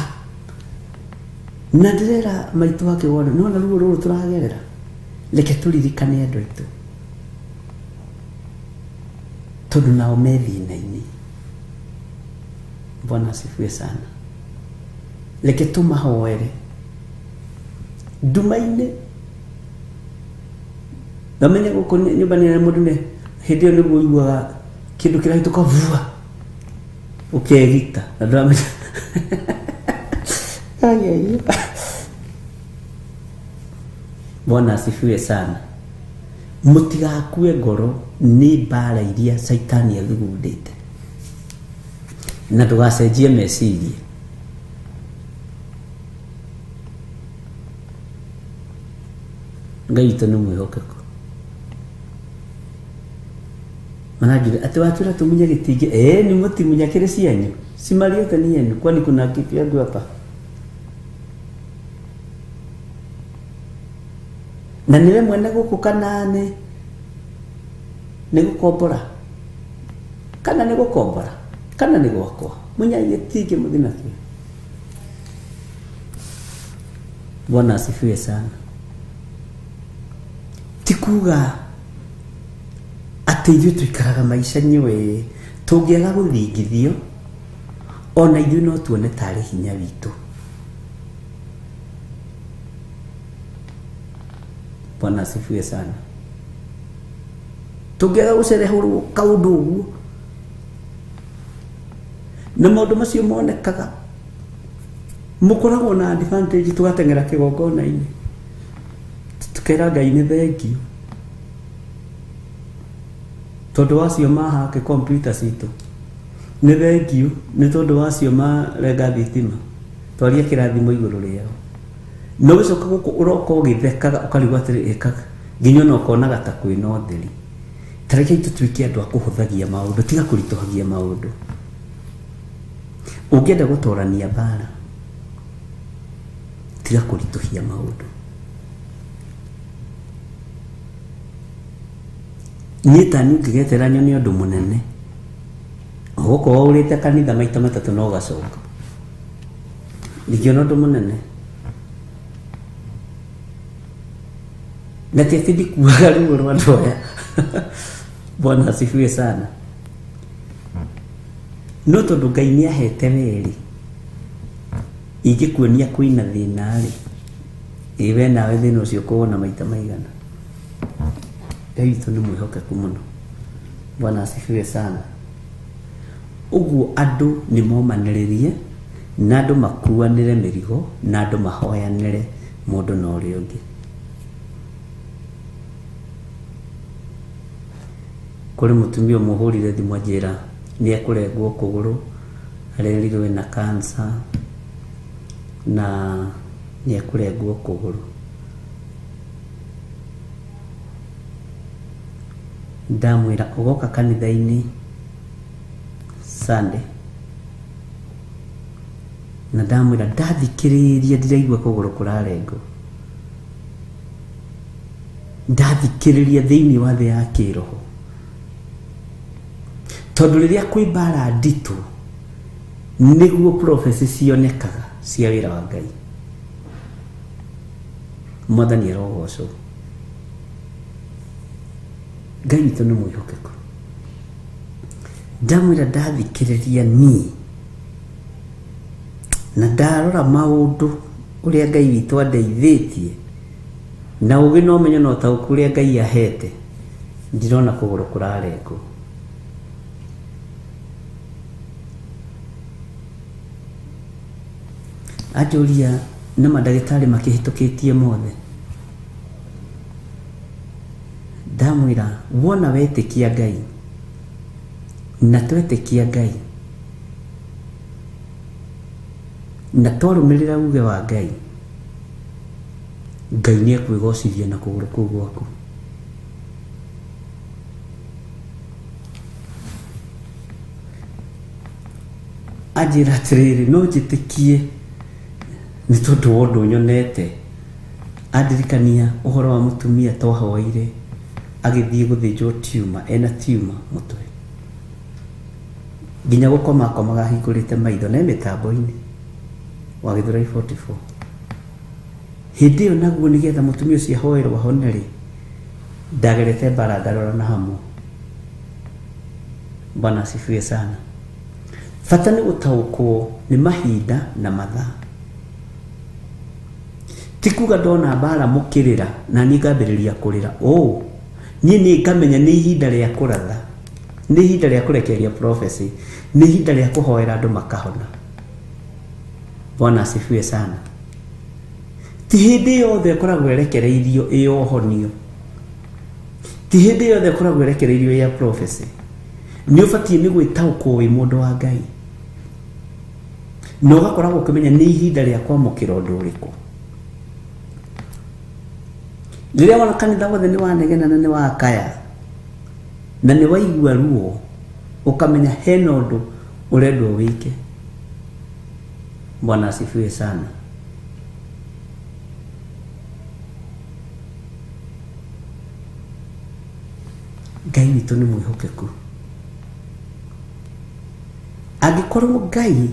na ndĩrera maitũ wake wona nona ruo rũrũ tũragerera, reke tũririkane andũ aitũ tondũ nao me thĩna-inĩ. Bwana asifiwe sana. Reke tũmahoere nduma-inĩ. Ndamenye gũkũ nyũmba nĩ mũndũ nĩ hĩndĩ ĩyo nĩguo ũiguaga kĩndũ kĩrahĩtũka vua ũkegita na ndũramenya. Ai, Bwana asifiwe sana. Mũtigakue ngoro nĩ mbara iria Caitani athugundĩte, na ndũgacenjie meciria. Ngai witũ nĩ mwĩhokeku. Mananjũria atĩ watwĩra tũmunye gĩtingĩ, nĩ mũtimunya kĩrĩ cianyu, si mali yote ni yenu, kwani kuna kitu yangu hapa? Na niwe mwene gũkũ kana nĩ gũkombora, kana nĩ gũkombora, kana nĩ gwakwa, munyai gĩtingĩ mũthiĩ nakĩo. Bwana asifiwe sana. Ti kuga atĩ ithuĩ tũikaraga maica nyũĩ tũngĩaga gũthingithio ona ithuĩ no tuone tarĩ hinya witũ. Bwana asifiwe sana. Tũngĩaga gũcerehũrwo kaũndũ ũguo na maũndũ macio monekaga, mũkoragwo na advantage tũgateng'era kĩgongona-inĩ tukera Ngai nĩ thengio tondũ wacio mahake kompyuta citũ, nĩ thengio nĩ tondũ wacio marenga thitima, twaria kĩrathimo igũrũ rĩao. No gĩcoka gũkũ ũroka ũgĩthekaga ũkarigwo atĩrĩ ĩkaga nginya ona ũkonaga ta kwĩna ũtheri. Ta rekei tũtuĩke andũ a kũhũthagia maũndũ, tiga kũritũhagia maũndũ. Ũngĩenda gũtorania mbara, tiga kũritũhia maũndũ. Niĩ ta niĩ ũngĩgetera nyone ũndũ mũnene, ũgũkorwo ũrĩte kanitha maita matatũ na ũgacoka, ndingĩona ũndũ mũnene. Na ti atĩ ndikuaga ruo rwa andũ aya. Bwana asifiwe sana. No tondũ Ngai nĩ ahete werĩ, ingĩkuonia kwĩna thĩna rĩ, ĩ we nawe thĩna ũcio ũkũwona maita maigana. Ngai witũ nĩ mwĩhokeku mũno. Bwana asifiwe sana. Ũguo andũ nĩ momanĩrĩrie, na andũ makuanĩre mĩrigo, na andũ mahoyanĩre mũndũ na ũrĩa ũngĩ. Kũrĩ mũtumia ũmwe ũhũrire thimũ anjĩra nĩ ekũrengwo kũgũrũ, arerirwo ena cancer na nĩ ekũrengwo kũgũrũ. Ndamwĩra ũgoka kanitha-inĩ Sunday, na ndamwĩra ndathikĩrĩria ndiraigua kũgũrũ kũrarengwo, ndathikĩrĩria thĩinĩ wa thĩ ya kĩroho, tondũ rĩrĩa kwĩ mbara nditũ nĩguo prophecy cionekaga cia wĩra wa Ngai. Mwathani arogocwo. Ngai witũ nĩ mwĩhokeku. Ndamwĩra ndathikĩrĩria niĩ na ndarora maũndũ ũrĩa Ngai witũ andeithĩtie na ũgĩ na ũmenyo na ũtaũku ũrĩa Ngai ahete, ndirona kũgũrũ kũrarengwo. Anjũria na mandagĩtarĩ makĩhĩtũkĩtie mothe. Ndamwĩra wona wetĩkia Ngai na twetĩkia Ngai na twarũmĩrĩra uge wa Ngai, Ngai nĩ ekwĩgocithia na kũgũrũ kũu gwaku. Anjĩra atĩrĩrĩ, no njĩtĩkie nĩ tondũ wa ũndũ nyonete. Andirikania ũhoro wa mũtumia twahoire agĩthiĩ gũthĩnjwo tumor, ena tumor mũtwe, nginya gũkoma akomaga ahingũrĩte maitho na mĩtambo-inĩ wa Gĩthũrai 44. Hĩndĩ ĩyo naguo nĩgetha mũtumia ũcio ahoerwo ahone rĩ, ndagerete mbara ngarora na hamwe. Bwana asifiwe sana. Bata nĩ gũtaũkwo nĩ mahinda na mathaa. Ti kuga ndona mbara mũkĩrĩra na niĩ ngambĩrĩria kũrĩra. Oh, niĩ nĩ ngamenya nĩ ihinda rĩa kũratha, nĩ ihinda rĩa kũrekereria prophecy, nĩ ihinda rĩa kũhoera andũ makahona. Bwana asifiwe sana. Ti hĩndĩ yothe ĩkoragwo ĩrekereirio ĩ ũhonio, ti hĩndĩ yothe ĩkoragwo ĩrekereirio ya prophecy. Nĩ ũbatiĩ nĩ gwĩtaũkwo wĩ mũndũ wa Ngai na ũgakoragwo ũkĩmenya nĩ ihinda rĩa kwamũkĩra ũndũ ũrĩkũ. Rĩrĩa wona kanitha wothe nĩ wanegena na nĩ wakaya na nĩ waigua ruo, ũkamenya hena ũndũ ũrendwo wĩke. Bwana asifiwe sana. Ngai witũ nĩ mwĩhokeku. Angĩkorwo Ngai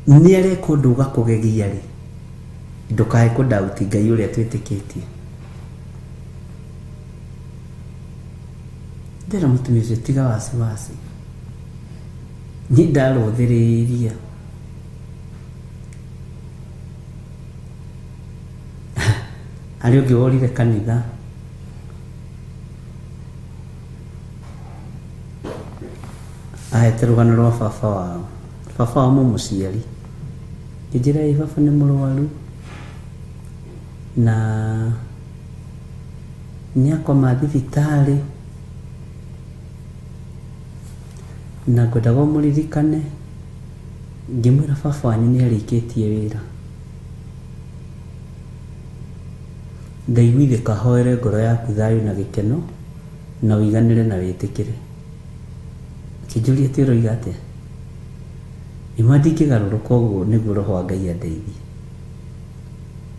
nĩ areka ũndũ ũgakũgegia rĩ, ndũkae kũdauti Ngai ũrĩa twĩtĩkĩtie. Ndĩra mũtumia ũcio tiga wasiwasi, niĩ ndarũthĩrĩria. Harĩ ũngĩ worire kanitha ahete rũgano rwa baba wao. Baba wao mũmũciari ngĩnjĩra ĩ baba nĩ mũrwaru na nĩ akoma thibitarĩ na ngwendaga ũmũririkane. Ngĩmwĩra baba wanyu nĩ arĩkĩtie wĩra, ndaiguithĩka hoere ngoro yaku thayũ na gĩkeno na ũiganĩre na wĩtĩkĩre. Akĩnjũria atĩ ũroiga atĩa? Nĩma ndingĩgarũrũka ũguo nĩguo roho wa Ngai andeithie.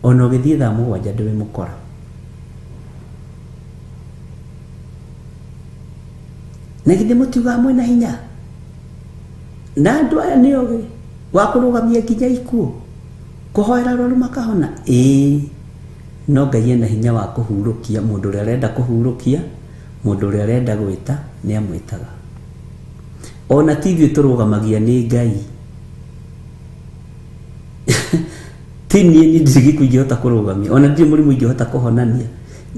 Ona ũgĩthiĩ thaa 7 ndĩmũkora. Na githĩ mũtiugaga mwĩna hinya? Na andũ aya nĩ ogĩ wa kũrũgamia nginya ikuũ, kũhoera arwaru makahona. Ĩĩ, no Ngai ena hinya wa kũhurũkia mũndũ ũrĩa arenda kũhurũkia, mũndũ ũrĩa arenda gwĩta nĩ amwĩtaga. Ona ti ithuĩ tũrũgamagia nĩ Ngai. Ti niĩ niĩ ndirĩ gĩkuũ ingĩhota kũrũgamia, ona ndirĩ mũrimũ ingĩhota kũhonania.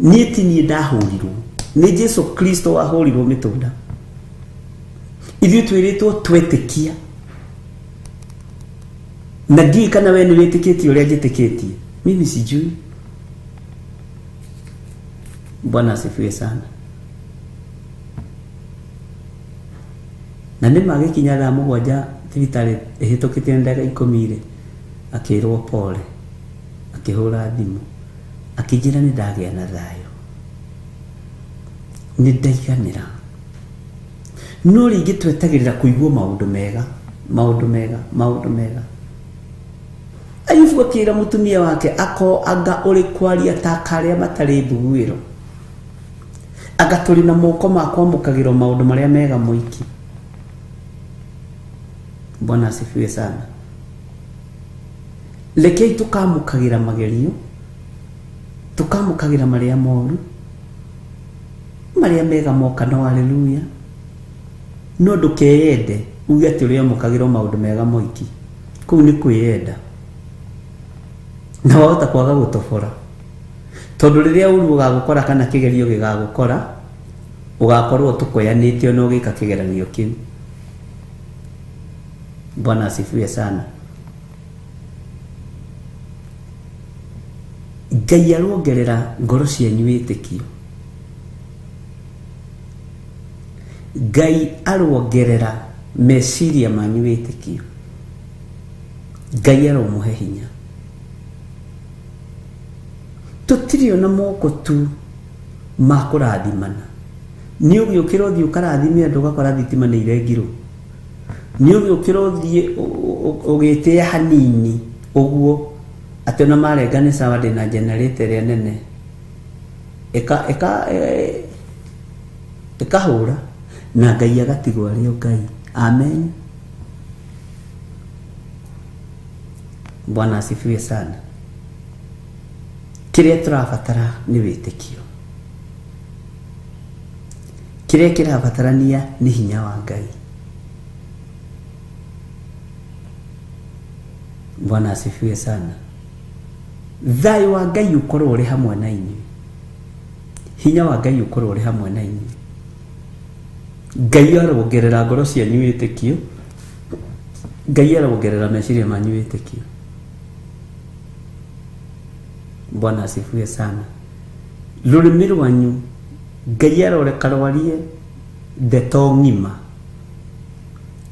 Niĩ ti niĩ ndahũrirwo, nĩ Jesu Kristo wahũrirwo mĩtũnda. Ithuĩ twĩrĩtwo twetĩkia, na ndiũĩ kana we nĩ wĩtĩkĩtie ũrĩa njĩtĩkĩtie. Mimi sijui. Bwana asifiwe sana. Na nĩ magĩkinya thaa 7 thibitarĩ ĩhĩtũkĩte na ndagĩka 10 rĩ, akĩrwo pole, akĩhũra thimũ, akĩnjĩra nĩ ndagĩa na thayũ, nĩ ndaiganĩra. No rĩngĩ twetagĩrĩra kũigua maũndũ mega, maũndũ mega, maũndũ mega. Ayubu akĩra mũtumia wake ako anga ũrĩ kwaria ta karĩa matarĩ mbuguĩro, anga tũrĩ na moko ma kwamũkagĩrwo maũndũ marĩa mega mũiki. Bwana asifiwe sana. Rekei tũkamũkagĩra magerio, tũkamũkagĩra marĩa moru, marĩa mega moka no haleluya. No ndũkeyende uge atĩ ũrĩamũkagĩra maũndũ mega moiki, kũu nĩ kwĩyenda na wahota kwaga gũtobora, tondũ rĩrĩa ũru ũgagũkora kana kĩgerio gĩgagũkora, ũgakorwo tũkoyanĩte ona ũgĩka kĩgeranio kĩu. Bwana asifiwe sana. Ngai arongerera ngoro cianyu wĩtĩkio. Ngai arongerera meciria manyu wĩtĩkio. Ngai aromũhe hinya. Tũtirĩ ona moko tu ma kũrathimana. Nĩ ũgĩũkĩra ũthiĩ ũkarathime andũ ũgakora thitima nĩ irengirwo. Nĩ ũgĩũkĩra ũthiĩ ũgĩtĩa hanini ũguo atĩ ona marenga nĩ sawa ndĩna generator ĩrĩa nene ĩkahũra na Ngai agatigwo arĩ o Ngai. Amen. Bwana asifiwe sana. Kĩrĩa tũrabatara nĩ wĩtĩkio. Kĩrĩa kĩrabatarania nĩ hinya wa Ngai. Bwana asifiwe sana. Thayũ wa Ngai ũkorwo ũrĩ hamwe na inyuĩ. Hinya wa Ngai ũkorwo ũrĩ hamwe na inyuĩ. Ngai arongerera ngoro cianyu wĩtĩkio. Ngai arongerera meciria manyu wĩtĩkio. Bwana asifiwe sana. Rũrĩmĩ rwanyu Ngai aroreka rwarie ndeto ng'ima,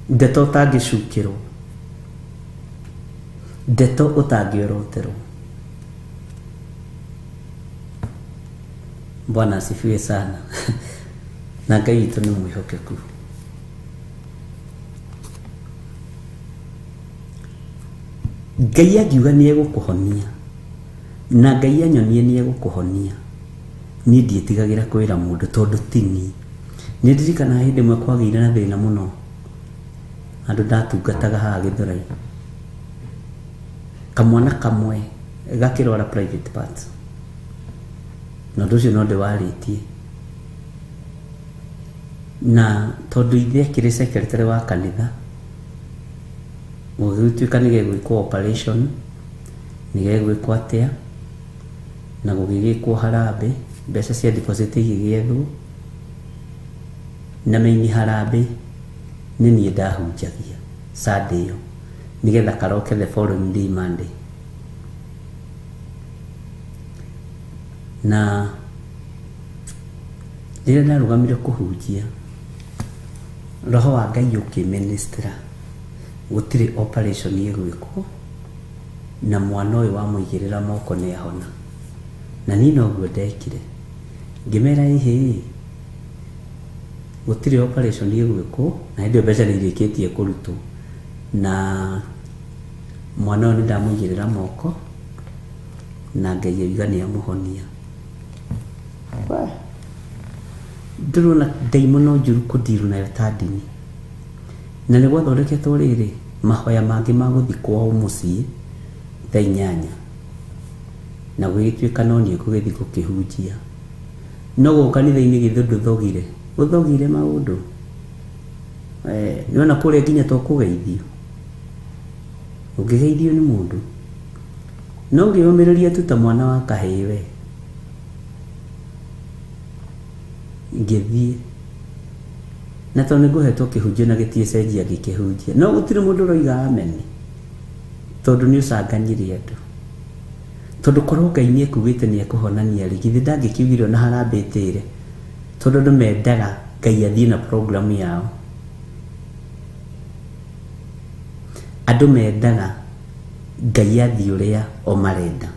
ndeto ũtangĩcukĩrwo, ndeto ũtangĩoroterwo. Bwana asifiwe sana. Na Ngai witũ nĩ mwĩhokeku. Ngai angiuga nĩ egũkũhonia na Ngai anyonie nĩ egũkũhonia, niĩ ndiĩtigagĩra kwĩra mũndũ tondũ ti niĩ. Nĩ ndirikanaga hĩndĩ ĩmwe kwagĩire na thĩna mũno, andũ ndatungataga haha Gĩthũrai, kamwana kamwe gakĩrwara private parts, na ũndũ ũcio no ndĩwarĩtie. Na tondũ ithe akĩrĩ secretary wa kanitha, gũgĩtuĩka nĩ gegwĩkwo operation, nĩ gegwĩkwo atĩa, na gũgĩgĩkwo harambĩ, mbeca cia deposit igĩgĩethwo, na maini harambĩ nĩ niĩ ndahunjagia Sunday ĩyo nĩgetha karoke the following day Monday. Na rĩrĩa ndarũgamire kũhunjia, roho wa Ngai ũkĩministera gũtirĩ operation ĩgwĩkwo, na mwana ũyũ wamũigĩrĩra moko nĩ ahona. Na niĩ noguo ndekire, ngĩmera ĩhĩ, gũtirĩ operation ĩgwĩkwo, na hĩndĩ ĩyo mbeca nĩ irĩkĩtie kũrutwo, na mwana ũyũ nĩ ndamũigĩrĩra moko na Ngai oiga nĩ amũhonia. Ndĩrona ndaimono njũru kũndirwo nayo ta ndini. Na nĩ gwathondeketwo rĩrĩ mahoya mangĩ ma gũthiĩ kwao mũciĩ thaa 8, na gũgĩtuĩka no niĩ ngũgĩthiĩ gũkĩhunjia. No gũkũ kanitha-inĩ githĩ ndũthogire, ũthogire maũndũ. Nĩwona kũrĩa nginya to kũgeithio, ũngĩgeithio nĩ mũndũ no ngĩũmĩrĩria tu ta mwana wa kahĩĩ we. Ngĩthiĩ na tondũ nĩ ngũhetwo kĩhunjio na gĩtiĩcenjia ngĩkĩhunjia, no gũtirĩ mũndũ ũroiga amen, tondũ nĩ ũcanganyire andũ. Tondũ korwo Ngai nĩ ekugĩte nĩ ekũhonania rĩ, githĩ ndangĩkiugire ona harambĩ ĩtĩre, tondũ andũ mendaga Ngai athiĩ na program yao. Andũ mendaga Ngai athiĩ ũrĩa o marenda.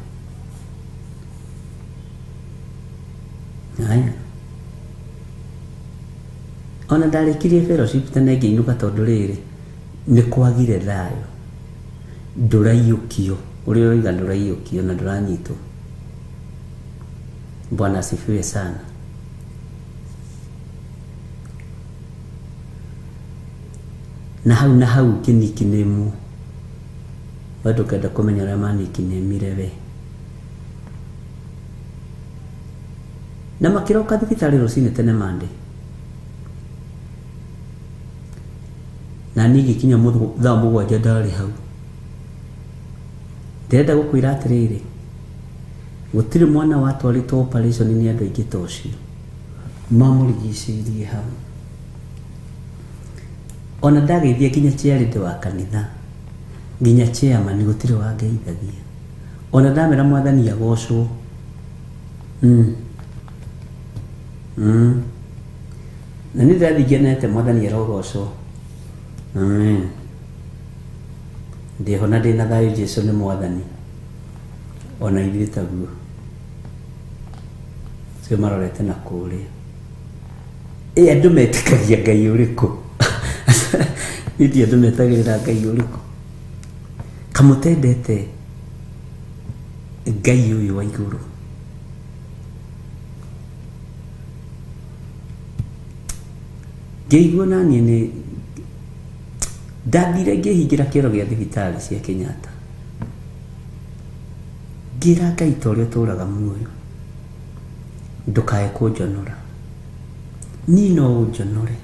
Haya, ona ndarĩkirie fellowship tene ngĩinũka tondũ rĩrĩ nĩ kwagire thayũ, ndũraiyũkio ũrĩa ũroiga ndũraiyũkio na ndũranyitwo. Bwana asifiwe sana. Na hau ngĩnikinĩmwo, we ndũkenda kũmenya ũrĩa manikinĩmire we. Na makĩroka thibitarĩ rũcinĩ tene Monday, na niĩ ngĩkinya thaa 7 ndarĩ hau. Ndĩrenda gũkwĩra atĩrĩrĩ, gũtirĩ mwana watwarĩtwo operation nĩ andũ aingĩ ta ũcio, mamũrigicĩirie hau. Ona ndageithia nginya chairlady wa kanitha, nginya chairman gũtirĩ wangeithagia. Ona ndamera mwathani agocwo. Na nĩ ndĩrathiĩ ngenete mwathani arogocwo. Amen. Ndĩho na ndĩna thayũ, Jesũ nĩ mwathani, ona ithuĩ taguo. Cio marorete na kũrĩa. Ĩ andũ metĩkagia Ngai ũrĩkũ? Niĩ ndiũĩ andũ metagĩrĩra Ngai ũrĩkũ. Kamũtendete Ngai ũyũ wa igũrũ. Ngĩigua na niĩ nĩ ndathire ngĩhingĩra kĩoro gĩa thibitarĩ cia Kenyatta. Ngĩra Ngai ta ũrĩa ũtũraga muoyo, ndũkae kũnjonora. Niĩ no ũnjonore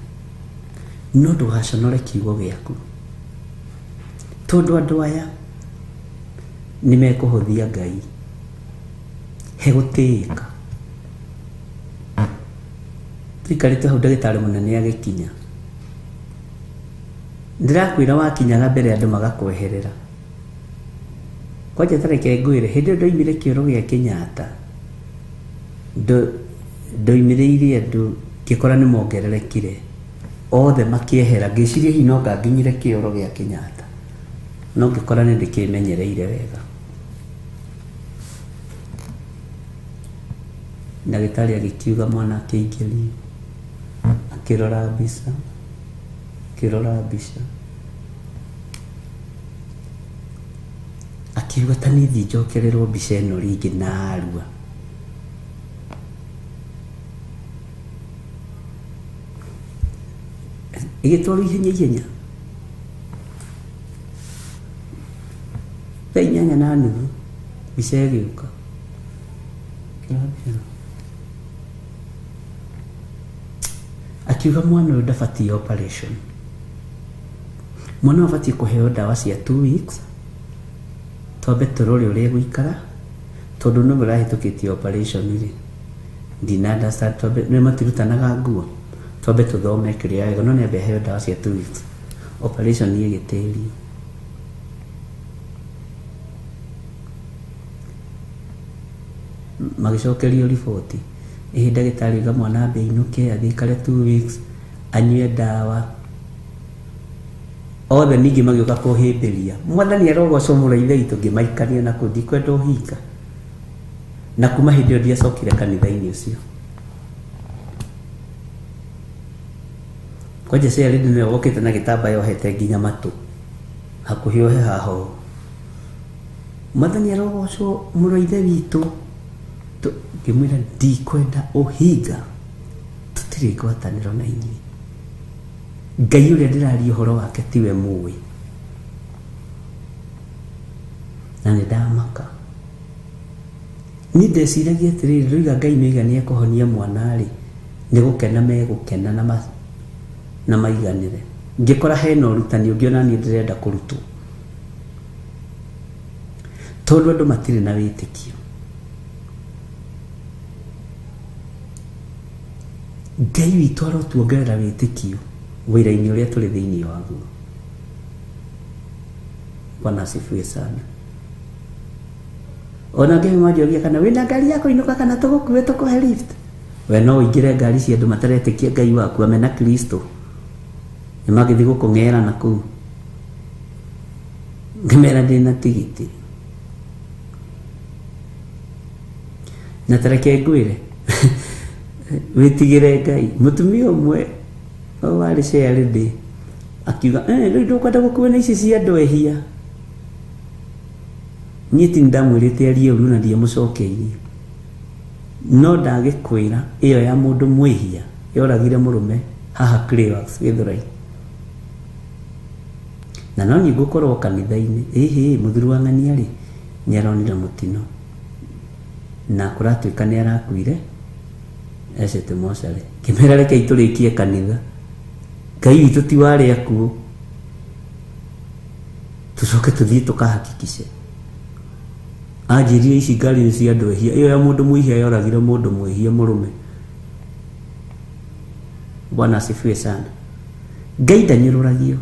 no ndũgaconore kiugo gĩaku, tondũ andũ aya nĩ mekũhũthia Ngai hegũtĩĩka. Tũikarĩte hau ndagĩtarĩ mũnene agĩkinya, ndĩrakwĩra wakinyaga mbere andũ magakweherera. Kwanja tareke ngwĩre, hĩndĩ ĩyo ndoimire kĩoro gĩa Kenyatta, ndoimĩrĩire andũ ngĩkora nĩ mongererekire othe makĩehera, ngĩciria hihi no nganginyire kĩoro gĩa Kenyatta, no ngĩkora nĩ ndĩkĩmenyereire wega. Ndagĩtarĩ agĩkiuga mwana akĩingĩrio, akĩrora mbica, akĩrora mbica, akiuga ta niĩ thiĩ njokererwo mbica ĩno rĩngĩ narua. Ĩgĩtwarwo ihenya ihenya thaa 8:30 mbica ĩgĩũka. Akĩrora mbica, akiuga mwana ũyũ ndabatiĩ operation, mwana ũyũ abatiĩ kũheo ndawa cia 2 weeks, twambe tũrore ũrĩa egũikara, tondũ nĩwe ũrahĩtũkĩtie operation rĩ, ndina understand, twambe nĩ matirutanaga nguo, twambe tũthome kĩrĩa wega, no nĩambe aheo ndawa cia 2 weeks. Operation ĩgĩtĩrio. Magĩcokerio riboti, ĩhĩ ndagĩtarĩ oiga mwana ambe ainũke athiĩ aikare 2 weeks anyue ndawa. Othe ningĩ magĩũka kũhĩmbĩria mwathani arogocwo mũno ithe witũ, ngĩmaikania na kũu, ndikwenda ũhinga. Na kuma hĩndĩ ĩyo ndiacokire kanitha-inĩ ũcio. Kwanja Sherry nĩwe wokĩte na gĩtambaya ohete nginya matũ, hakuhĩ ohe haha ũũ. Mwathani arogocwo mũno ithe witũ. Ngĩmwĩra ndikwenda ũhinga, tũtirĩ ngwatanĩro na inyuĩ. Ngai ũrĩa ndĩraria ũhoro wake tiwe mũĩ. Na nĩ ndamaka. Niĩ ndeciragia atĩrĩrĩ, ndoiga Ngai nĩoiga nĩekũhonia mwana rĩ, nĩ gũkena megũkena na maiganĩre. Ngĩkora hena ũrutani ũngĩ ona niĩ ndĩrenda kũrutwo, tondũ andũ matirĩ na wĩtĩkio. Ngai witũ arotuongerera wĩtĩkio wĩra-inĩ ũrĩa tũrĩ thĩinĩ waguo. Bwana asifiwe sana. Ona ngĩ manjoria kana wĩna ngari ya kũinũka kana tũgũkue tũkũhe lift, we no ũingĩre ngari cia andũ mataretĩkia Ngai waku amena Kristo, nĩ magĩthiĩ gũkũng'era na kũu. Ngĩmera ndĩna tigiti. Na tareke ngwĩre, wĩtigĩre Ngai. Mũtumia ũmwe warĩ chairlady akiuga, rĩu ndũkwenda gũkua na ici cia andũ ehia. Niĩ ti ndamwĩrĩte arie ũru na ndiamũcokeirie, no ndagĩkwĩra ĩyo ya mũndũ mwĩhia yoragire mũrũme haha Clayworks Gĩthũrai. Na no niĩ ngũkorwo kanitha-inĩ, ĩhĩ mũthuri wa ng'ania rĩ nĩaronire mũtino na kũratuĩka nĩarakuire ecete mocarĩ. Ngĩmera rekei tũrĩkie kanitha, Ngai witũ ti wa arĩa akuũ, tũcoke tũthiĩ tũkahakikice. Anjĩrire ici ngari nĩ cia andũ ehia, ĩyo ya mũndũ mwĩhia yoragire mũndũ mwĩhia mũrũme. Bwana asifiwe sana. Ngai ndanyũrũragio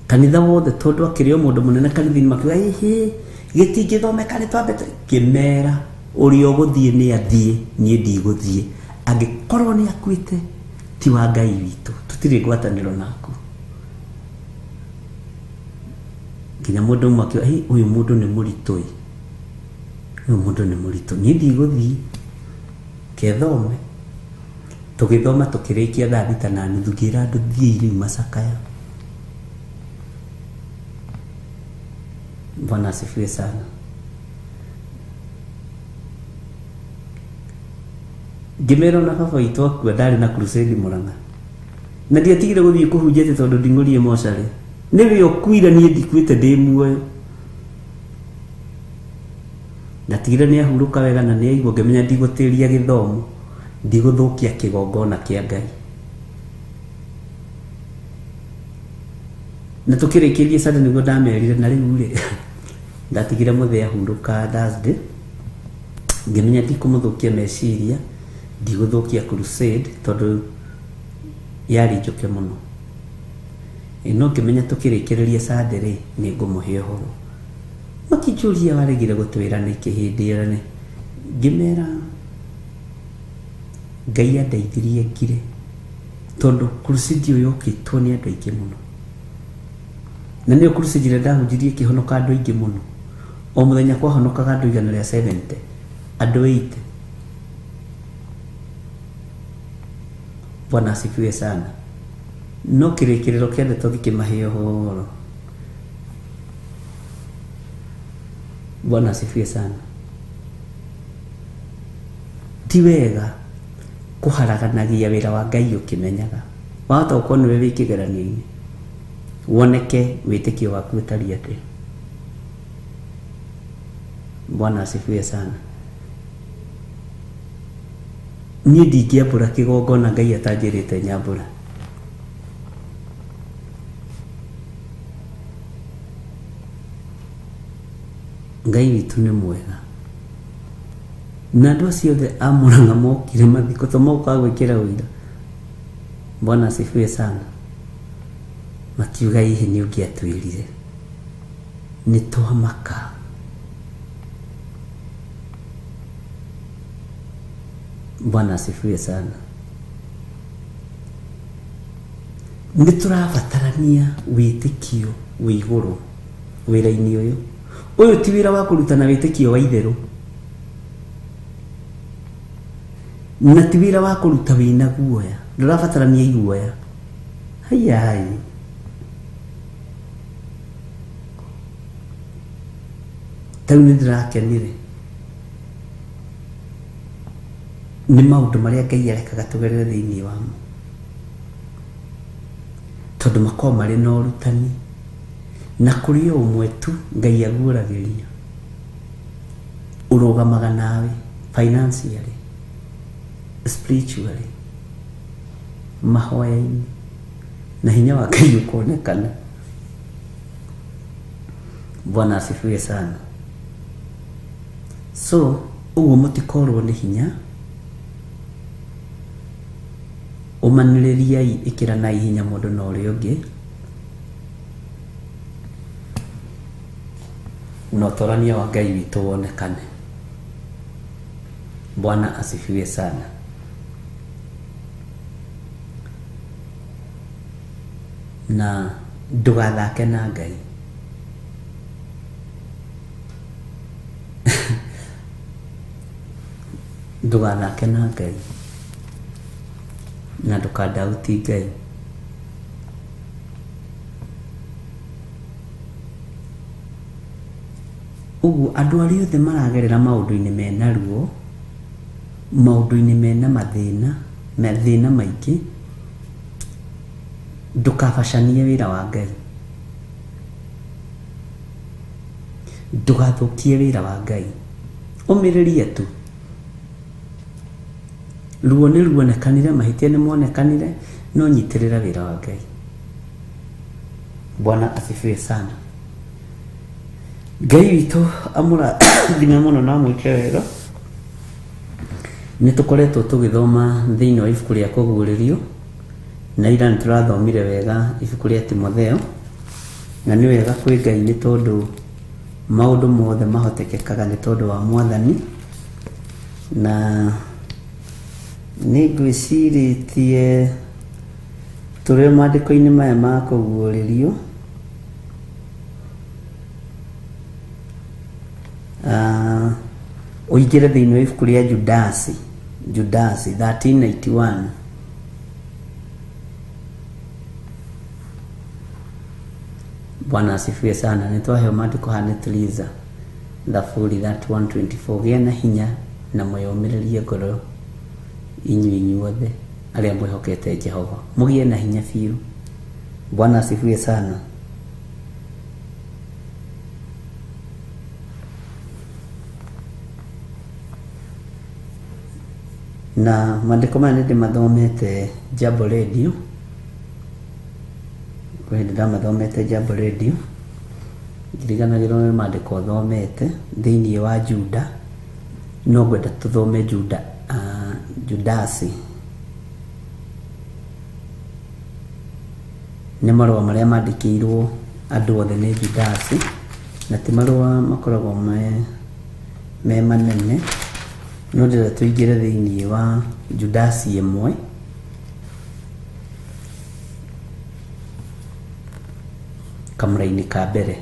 kanitha wothe, tondũ akĩrĩ o mũndũ mũnene kanitha-inĩ, makiuga ĩhĩ gĩtingĩthomeka nĩ twambe ngĩmera ũrĩa ũgũthiĩ nĩ athiĩ, niĩ ndigũthiĩ. Angĩkorwo nĩ akuĩte ti wa Ngai witũ, tũtirĩ ngwatanĩro naku. Nginya mũndũ ũmwe akiuga, "Hĩ, ũyũ mũndũ nĩ mũritũ ĩ, ũyũ mũndũ nĩ mũritũ, niĩ ndigũthiĩ, kethome." Tũgĩthoma tũkĩrĩkia thaa 6:30, ngĩra andũ thiĩi rĩu macakaya. Bwana asifiwe sana. Ngĩmera ona baba witũ akua ndarĩ na crusade Mũrang'a, na ndiatigire gũthiĩ kũhunjia atĩ tondũ nding'ũrie mocarĩ. Nĩwe ũkuire, niĩ ndikuĩte, ndĩ muoyo. Ndatigire nĩ ahurũka wega na nĩ aigua, ngĩmenya ndigũtĩria gĩthomo. Ndigũthũkia kĩgongona kĩa Ngai. Na tũkĩrĩkĩrie Sunday nĩguo ndamerire na rĩu rĩ ndatigire mũthee ahurũka Thursday, ngĩmenya ndikũmũthũkia meciria, ndigũthũkia crusade tondũ yarĩ njũke mũno. No ngĩmenya tũkĩrĩkĩrĩria Sunday rĩ nĩ ngũmũhe ũhoro. Makĩnjũria waregire gũtwĩra nĩkĩ hĩndĩ ĩyo nĩ ngĩmera Ngai andeithirie ngire tondũ crusade ĩyo yokĩtwo nĩ andũ aingĩ mũno. Na nĩyo crusade ĩrĩa ndahunjirie ĩkĩhonoka andũ aingĩ mũno. O mũthenya kwahonokaga andũ 170, andũ 80. Bwana asifiwe sana. No kĩrĩkĩrĩro kĩa ndeto gĩkĩmahe ũhoro. Bwana asifiwe sana. Ti wega kũharaganagia wĩra wa Ngai ũkĩmenyaga. Wahota gũkorwo nĩwe wĩ kĩgeranio-inĩ, woneke wĩtĩkio waku ũtariĩ atĩa. Bwana asifiwe sana. Niĩ ndingĩambũra kĩgongona Ngai atanjĩrĩte nyambũra. Ngai witũ nĩ mwega. Na andũ acio othe a Murang'a mokire mathiko to mokaga gwĩkĩra ũira. Bwana asifiwe sana. Makiuga hihi nĩ ũngĩatwĩrire. Nĩ twamaka. Bwana asifiwe sana. Nĩ tũrabatarania wĩtĩkio wĩ igũrũ wĩra-inĩ ũyũ. Ũyũ ti wĩra wa kũrutana wĩtĩkio wa itherũ. Na ti wĩra wa kũruta wĩna guoya. Ndũrabatarania iguoya. Hayai. Ta rĩu nĩ ndĩrakenire nĩ maũndũ marĩa Ngai arekaga tũgerere thĩinĩ wamo, tondũ makoragwo marĩ na ũrutani na kũrĩ o ũmwe tu Ngai aguũragĩria ũrũgamaga nawe financially, spiritually, mahoya-inĩ, na hinya wa Ngai ũkonekana. Bwana asifiwe sana. So ũguo mũtikorwo nĩ hinya, ũmanĩrĩriai, ĩkĩranai hinya mũndũ na ũrĩa ũngĩ, na ũtorania wa Ngai witũ wonekane. Bwana asifiwe sana. Na ndũgathake na Ngai. Ndũgathake na Ngai na ndũkandauti Ngai. Ũguo andũ arĩa othe maragerera maũndũ-inĩ mena ruo, maũndũ-inĩ mena mathĩna, mathĩna maingĩ, ndũkabacanie wĩra wa Ngai, ndũgathũkie wĩra wa Ngai, ũmĩrĩrie tu. Ruo nĩ ruonekanire, mahĩtia nĩ monekanire, no nyitĩrĩra wĩra wa Ngai. Bwana asifiwe sana. Ngai witũ amũrathime mũno na amwĩke wega. Nĩ tũkoretwo tũgĩthoma thĩinĩ wa ibuku rĩa Kũguũrĩrio, na ira nĩ tũrathomire wega ibuku rĩa Timotheo, na nĩ wega kwĩ Ngai nĩ tondũ maũndũ mothe mahotekekaga nĩ tondũ wa Mwathani. Na nĩ ngwĩcirĩtie tũrĩ maandĩko-inĩ maya ma Kũguũrĩrio, ũingĩre thĩinĩ wa ibuku rĩa Judasi, Judasi 1391. Bwana asifiwe sana. Nĩ twaheo maandĩko haha nĩ Teresa Thaburi 31:24. Gĩa na hinya na mwĩyũmĩrĩrie ngoro inyuĩ inyuothe arĩa mwĩhokete Jehova, mũgĩe na hinya biũ. Bwana asifiwe sana. Na maandĩko maya nĩ ndĩmathomete Jambo Radio, kwĩ hĩndĩ ndamathomete Jambo Radio, ndiriganagĩrwo nĩ maandĩko thomete thĩinĩ wa Juda, no ngwenda tũthome Juda, Judasi. Nĩ marũa marĩa mandĩkĩirwo andũ othe nĩ Judasi, na ti marũa makoragwo me manene, no ndĩrenda tũingĩre thĩinĩ wa Judasi ĩmwe. Kamũra-inĩ ka mbere,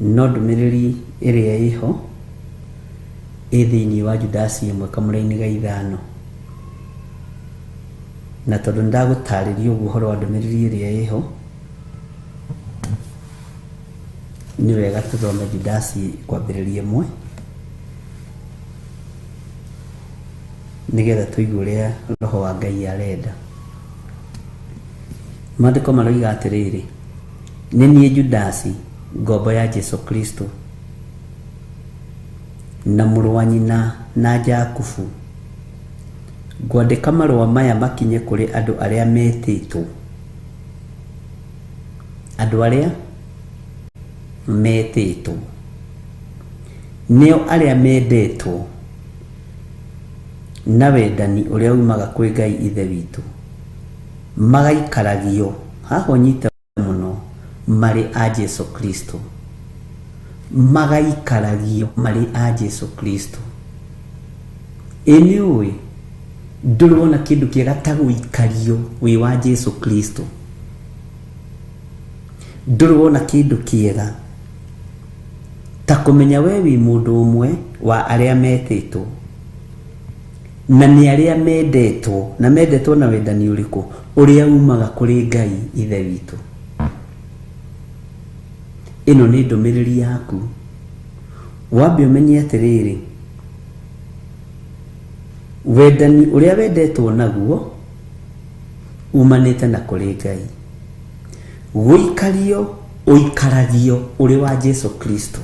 no ndũmĩrĩri ĩrĩa ĩho ĩ thĩinĩ wa Judasi ĩmwe kamũra-inĩ ga ithano. Na tondũ nĩndagũtarĩria ũguo ũhoro wa ndũmĩrĩri ĩrĩa ĩho, nĩ wega tũthome Judasi kwambĩrĩria ĩmwe, nĩgetha tũigue ũrĩa Roho wa Ngai arenda. Maandĩko maroiga atĩrĩrĩ, nĩ niĩ Judasi, ngombo ya Jesu Kristo, na mũrũ wa nyina na Jakubu, ngwandĩka marũa maya makinye kũrĩ andũ arĩa metĩtwo, andũ arĩa metĩtwo, nĩo arĩa mendetwo na wendani ũrĩa umaga kwĩ Ngai Ithe witũ, magaikaragio, haha ũnyite mũno, marĩ a Jesu Kristo, magaikaragio marĩ a Jesu Kristo. Ĩ nĩ ũĩ ndũrĩ wona kĩndũ kĩega ta gũikario wĩ wa Jesu Kristo? Ndũrĩ wona kĩndũ kĩega ta kũmenya we wĩ mũndũ ũmwe wa arĩa metĩtwo, na nĩ arĩa mendetwo, na mendetwo na wendani ũrĩkũ? Ũrĩa umaga kũrĩ Ngai Ithe witũ. Ĩno nĩ ndũmĩrĩri yaku. Wambe ũmenye atĩrĩrĩ, wendani ũrĩa wendetwo naguo umanĩte na kũrĩ Ngai. Gũikario ũikaragio ũrĩ wa Jesu Kristo.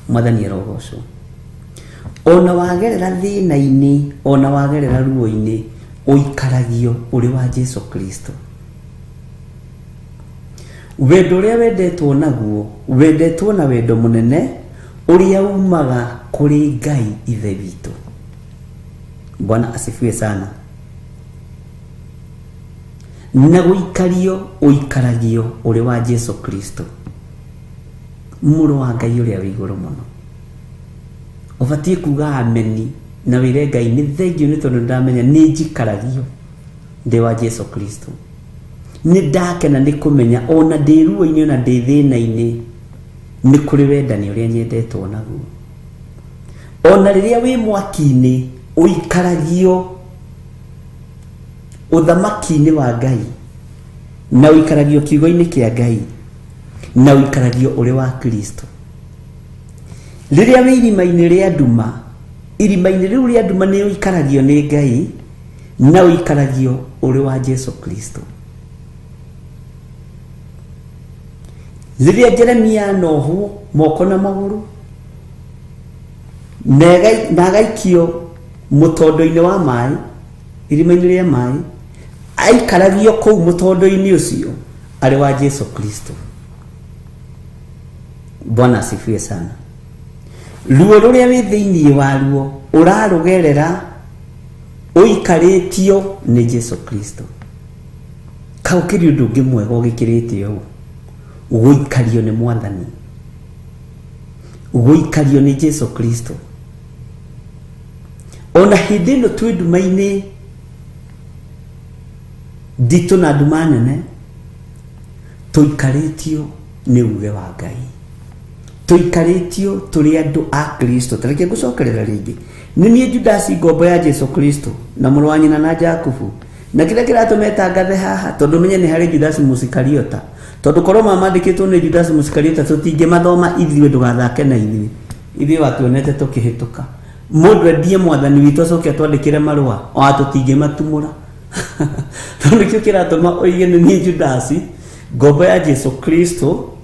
Mwathani arogocwo. Ona wagerera thĩna-inĩ, ona wagerera ruo-inĩ, ũikaragio ũrĩ wa Jesu Kristo. Wendo ũrĩa wendetwo naguo, wendetwo na wendo mũnene ũrĩa umaga kũrĩ Ngai Ithe witũ. Bwana asifiwe sana. Na gũikario ũikaragio ũrĩ wa Jesu Kristo, mũrũ wa Ngai ũrĩa wĩ igũrũ mũno. Ũbatiĩ kuga ameni na wĩre Ngai nĩ thengio, nĩ tondũ ndamenya nĩ njikaragio ndĩ wa Jesu Kristo. Nĩ ndakena nĩ kũmenya ona ndĩ ruo-inĩ ona ndĩ thĩna-inĩ nĩ kũrĩ wendani ũrĩa nyendetwo naguo. Ona rĩrĩa wĩ mwaki-inĩ ũikaragio ũthamaki-inĩ wa Ngai, na ũikaragio kiugo-inĩ kĩa Ngai, na ũikaragio ũrĩ wa Kristo. Rĩrĩa wĩ irima-inĩ rĩa nduma, irima-inĩ rĩu rĩa nduma nĩ ũikaragio nĩ Ngai, na ũikaragio ũrĩ wa Jesu Kristo. Rĩrĩa Jeremia anohwo moko na magũrũ na agaikio mũtondo-inĩ wa maĩ, irima-inĩ rĩa maĩ, aikaragio kũu mũtondo-inĩ ũcio arĩ wa Jesu Kristo. Bwana asifiwe sana. Ruo rũrĩa wĩ thĩinĩ waruo ũrarũgerera ũikarĩtio nĩ Jesu Kristo. Kaũkĩrĩ ũndũ ũngĩ mwega ũgĩkĩrĩte ũũ, gũikario nĩ Mwathani, gũikario nĩ Jesu Kristo. Ona hĩndĩ ĩno twĩ nduma-inĩ nditũ na nduma nene, tũikarĩtio nĩ uge wa Ngai, tũikarĩtio tũrĩ andũ a Kristo. Tareke ngũcokerera rĩngĩ, nĩ niĩ Judasi ngombo ya Jesu Kristo na mũrũ wa nyina na Jakubu. Na kĩrĩa kĩratũma ĩtangathe haha, tondũ menye nĩ harĩ Judasi Mũsikariota, tondũ korwo mamandĩkĩtwo nĩ Judasi Mũsikariota tũtingĩmathoma ithuĩ. Ndũgathake na ithuĩ, ithuĩ watuonete tũkĩhĩtũka. Mũndũ endie Mwathani witũ acoke atwandĩkĩre marũa, ona tũtingĩmatumũra. Tondũ nĩkĩo kĩratũma ũige nĩ niĩ Judasi ngombo ya Jesu Kristo.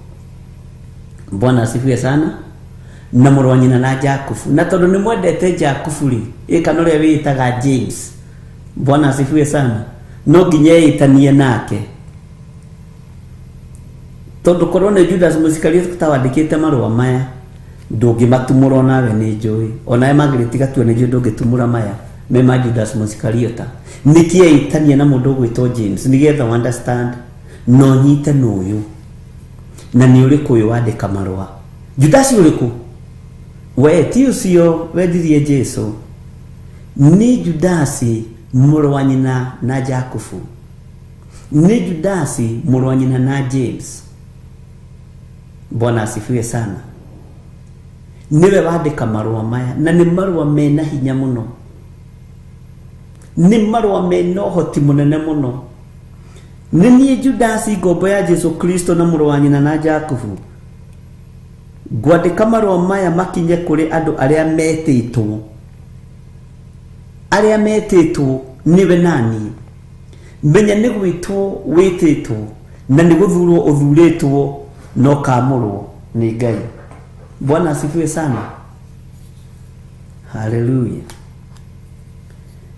Bwana asifiwe sana. Na mũrũ wa nyina na Jakubu. Na tondũ nĩ mwendete Jakubu rĩ, ĩ kana ũrĩa wĩĩtaga James. Bwana asifiwe sana. No nginya ĩtanie nake. Tondũ korwo nĩ Judas Mũisikarioti tawandĩkĩte marũa maya, ndũngĩmatumũra onawe nĩ njũĩ. Onawe Margaret Gatua nĩ njũĩ ndũngĩtumũra maya me ma Judas Mũisikariota. Nĩkĩ eĩtania na mũndũ ũgwĩtwo James nĩgetha u understand no nyite nũyũ na nĩ ũrĩkũ ũyũ wandĩka marũa. Judasi ũrĩkũ? We ti ũcio wendirie Jesu. Nĩ Judasi mũrũ wa nyina na Jakubu. Nĩ Judasi mũrũ wa nyina na James. Bwana asifiwe sana. Niwe wandĩka marũa maya na nĩ marũa mena hinya mũno. Nĩ marũa mena ũhoti mũnene mũno. Nĩ niĩ Judasi ngombo ya Jesu Kristo na mũrũ wa nyina na Jakubu. Ngwandĩka marũa maya makinye kũrĩ andũ arĩa metĩtwo. Arĩa metĩtwo nĩwe nani. Menya nĩ gwĩtwo wĩtĩtwo na nĩ gũthurwo ũthurĩtwo no kamũrwo nĩ Ngai. Bwana asifiwe sana. Haleluya.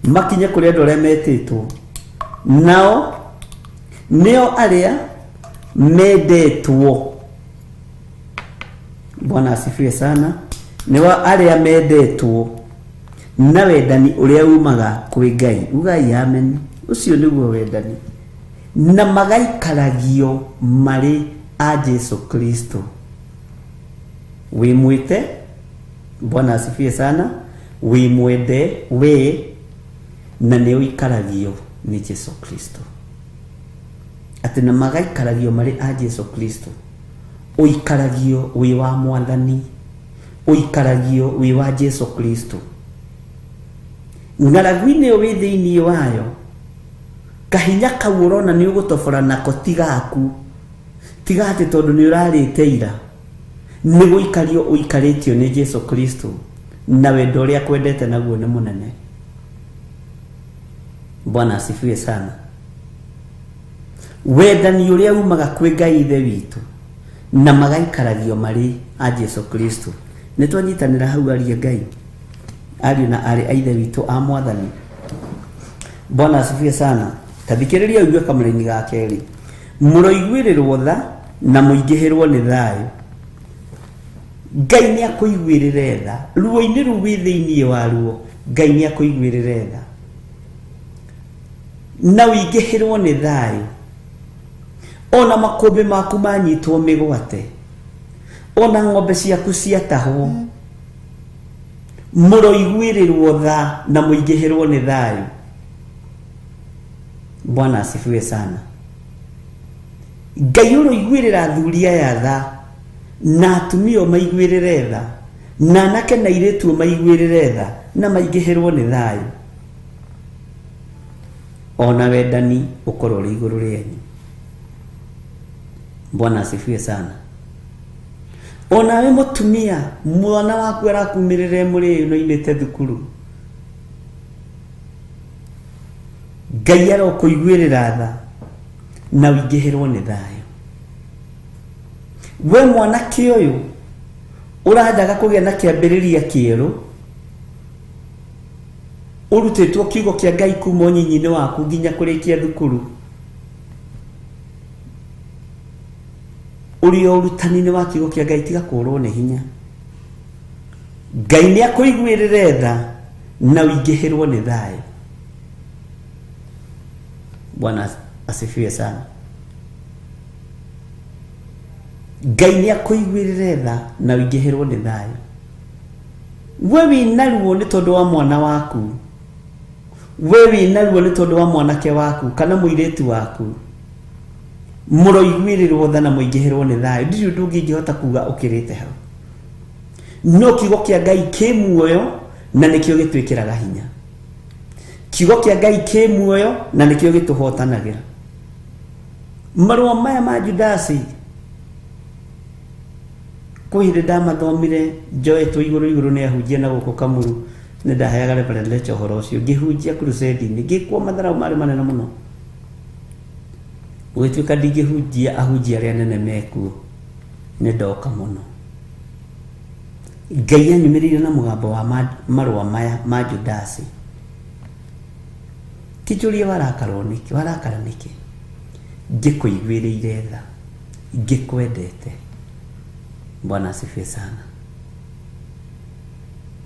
Makinye kũrĩ andũ arĩa metĩtwo. Nao nĩo arĩa mendetwo. Bwana asifiwe sana. Nĩo arĩa mendetwo na wendani ũrĩa umaga kwĩ Ngai. Ugai amen. Ũcio nĩguo wendani. Na magaikaragio marĩ a Jesu Kristo. Wĩmwĩte. Bwana asifiwe sana. Wĩmwende we na nĩ ũikaragio nĩ Jesu Kristo. Atĩ na magaikaragio marĩ a Jesu Kristo. Ũikaragio wĩ wa Mwathani. Ũikaragio wĩ wa Jesu Kristo. Ng'aragu-inĩ ĩyo wĩ thĩinĩ wayo, kahinya kau ũrona nĩ ũgũtobora nako ti gaku. Tiga atĩ tondũ nĩ ũrarĩte ira. Nĩ gũikario ũikarĩtio nĩ Jesu Kristo na wendo ũrĩa akwendete naguo nĩ mũnene. Bwana asifiwe sana. Wendani ũrĩa umaga kwĩ Ngai Ithe witũ na magaikaragio marĩ a Jesu Kristo. Nĩ twanyitanĩra hau aria Ngai, ariũ na aarĩ a Ithe witũ a Mwathani. Bwana asifiwe sana. Ta thikĩrĩria ũigue kamũraini ga kerĩ. Mũroiguĩrĩrwo tha na mũingĩhĩrwo nĩ thayũ. Ngai nĩ akũiguĩrĩre tha. Ruo-inĩ rũu wĩ thĩinĩ waruo, Ngai nĩ akũiguĩrĩre tha. Na ũingĩhĩrwo nĩ thayũ. Ona makũmbĩ maku manyitwo mĩgwate, ona ng'ombe ciaku ciatahwo, mũroiguĩrĩrwo tha na mũingĩhĩrwo nĩ thayũ. Bwana asifiwe sana. Ngai ũroiguĩrĩra athuri aya tha na atumia maiguĩrĩre tha na anake na airĩtu maiguĩrĩre tha na maingĩhĩrwo nĩ thayũ. Ona wendani ũkorwo ũrĩ igũrũ rĩanyu. Bwana asifiwe sana. Onawe mũtumia mwana waku arakumĩrĩre mũrĩu no imĩte thukuru, Ngai arokũiguĩrĩra tha na ũingĩhĩrwo nĩ thayũ. We mwanake ũyũ ũrandaga kũgĩa na kĩambĩrĩria kĩerũ, ũrutĩtwo kiugo kĩa Ngai kuma ũnyinyi-inĩ waku nginya kũrĩkia thukuru, ũrĩ o ũrutani-inĩ wa kiugo kĩa Ngai, tiga kũrwo nĩ hinya. Ngai nĩ akũiguĩrĩre tha na ũingĩhĩrwo nĩ thayũ. Bwana asifiwe sana. Ngai nĩ akũiguĩrĩre tha na ũingĩhĩrwo nĩ thayũ. We wĩna ruo nĩ tondũ wa mwana waku, we wĩna ruo nĩ tondũ wa mwanake waku kana mũirĩtu waku, mũroiguĩrĩrwo tha na mũingĩhĩrwo nĩ thayũ. Ndirĩ ũndũ ũngĩ ingĩhota kuga ũkĩrĩte hau. No kiugo kĩa Ngai kĩ muoyo na nĩkĩo gĩtwĩkĩraga hinya. Kiugo kĩa Ngai kĩ muoyo na nĩkĩo gĩtũhotanagĩra. Marũa maya ma Judasi kwĩ hĩndĩ ndamathomire njoetwo igũrũ igũrũ nĩ ahunjia na gũkũ Kamuru, nĩ ndaheaga Reverend Lecha ũhoro ũcio, ngĩhunjia crusade-inĩ, ngĩkwo matharau marĩ manene mũno. Gũgĩtuĩka ndingĩhunjia ahunjia arĩa anene mekuo, nĩ ndoka mũno. Ngai anyumĩrĩire na mũgambo wa marũa maya ma Judasi. Kĩnjũrie warakarwo nĩkĩ, warakara nĩkĩ? Ngĩkũiguĩrĩire tha, ngĩkwendete. Bwana asifiwe sana.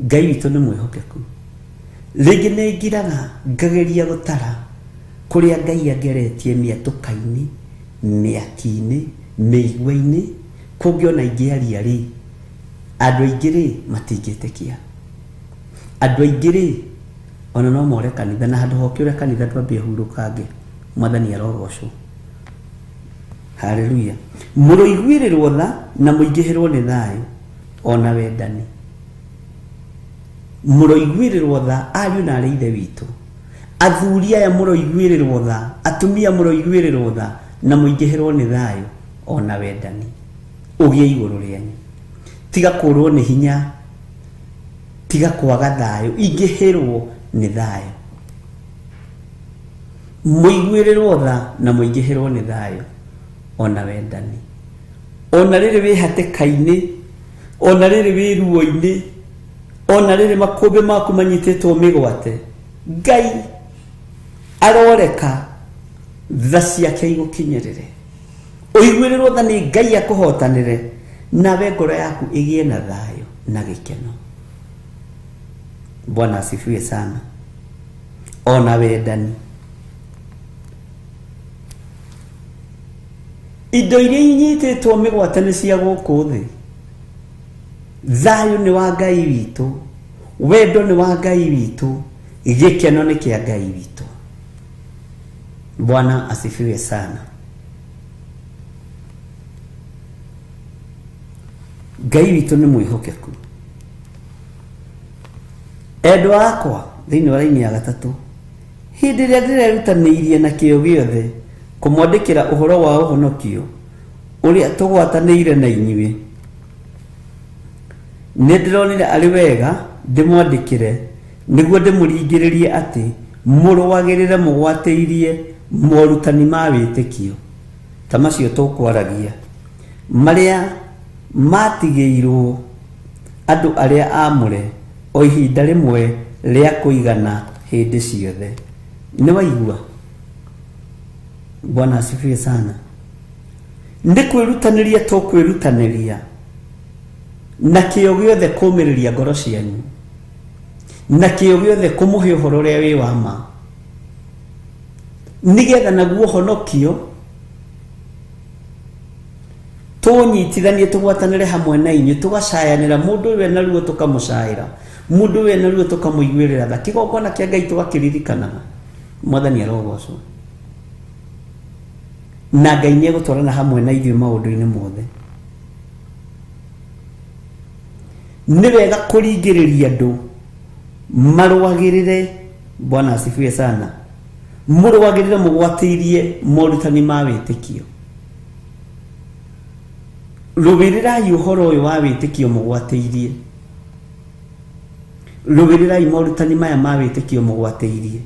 Ngai witũ nĩ mwĩhokeku. Rĩngĩ nĩ ngiraga ngageria gũtara kũrĩa Ngai angeretie mĩatũka-inĩ, mĩaki-inĩ, mĩigua-inĩ, kũngĩ ona ingĩaria rĩ, andũ aingĩ rĩ matingĩtĩkia. Andũ aingĩ rĩ ona no more kanitha, na handũ hoke ũrĩa kanitha ndwambie hurũkange. Mwathani arogocwo. Haleluya. Mũroiguĩrĩrwo tha na mũingĩhĩrwo nĩ thayũ ona wendani. Mũroiguĩrĩrwo tha ariũ na arĩ ithe witũ. Athuri aya mũroiguĩrĩrwo tha, atumia mũroiguĩrĩrwo tha na mũingĩhĩrwo nĩ thayũ ona wendani. Ũgĩe igũrũ rĩanyu. Tiga kũrwo nĩ hinya, tiga kwaga thayũ, ingĩhĩrwo nĩ thayũ. Mũiguĩrĩrwo tha na mũingĩhĩrwo nĩ thayũ ona wendani. Ona rĩrĩ wĩ hatĩka-inĩ, ona rĩrĩ wĩ ruo-inĩ, ona rĩrĩ makũmbĩ maku manyitĩtwo mĩgwate, Ngai aroreka tha ciake igũkinyĩrĩre. Ũiguĩrĩrwo tha nĩ Ngai akũhotanĩre, nawe ngoro yaku ĩgĩe na thayũ na gĩkeno. Bwana asifiwe sana. Ona wendani. Indo iria inyitĩtwo mĩgwate nĩ cia gũkũ thĩ. Thayũ nĩ wa Ngai witũ, wendo nĩ wa Ngai witũ, gĩkeno nĩ kĩa Ngai witũ. Bwana asifiwe sana. Ngai witũ nĩ mwĩhokeku. Endwa akwa thĩinĩ wa raini ya gatatũ, hĩndĩ ĩrĩa ndĩrerutanĩirie na kĩyo gĩothe kũmwandĩkĩra ũhoro wa ũhonokio ũrĩa tũgwatanĩire na inyuĩ, nĩ ndĩronire arĩ wega ndĩmwandĩkĩre nĩguo ndĩmũringĩrĩrie atĩ mũrũagĩrĩre mũgwatĩirie morutani ma wĩtĩkio ta macio tũkwaragia, marĩa matigĩirwo andũ arĩa aamũre o ihinda rĩmwe rĩa kũigana hĩndĩ ciothe. Nĩ waigua? Bwana asifiwe sana. Nĩ kwĩrutanĩria tũkwĩrutanĩria na kĩyo gĩothe kũmĩrĩria ngoro cianyu, na kĩyo gĩothe kũmũhe ũhoro ũrĩa wĩ wa ma, nĩgetha naguo ũhonokio tũnyitithanie tũgwatanĩre hamwe na inyuĩ, tũgacayanĩra mũndũ ũyũ ena ruo tũkamũcaĩra, mũndũ ũyũ ena ruo tũkamũiguĩrĩra tha, kĩgongona kĩa Ngai tũgakĩririkanaga. Mwathani arogocwo. Na Ngai nĩ egũtwarana hamwe na ithuĩ maũndũ-inĩ mothe. Nĩ wega kũringĩrĩria andũ marũagĩrĩre. Bwana asifiwe sana. Mũrũagĩrĩre mũgwatĩirie morutani ma wĩtĩkio. Rũĩrĩrai ũhoro ũyũ wa wĩtĩkio mũgwatĩirie. Rũĩrĩrai morutani maya ma wĩtĩkio mũgwatĩirie.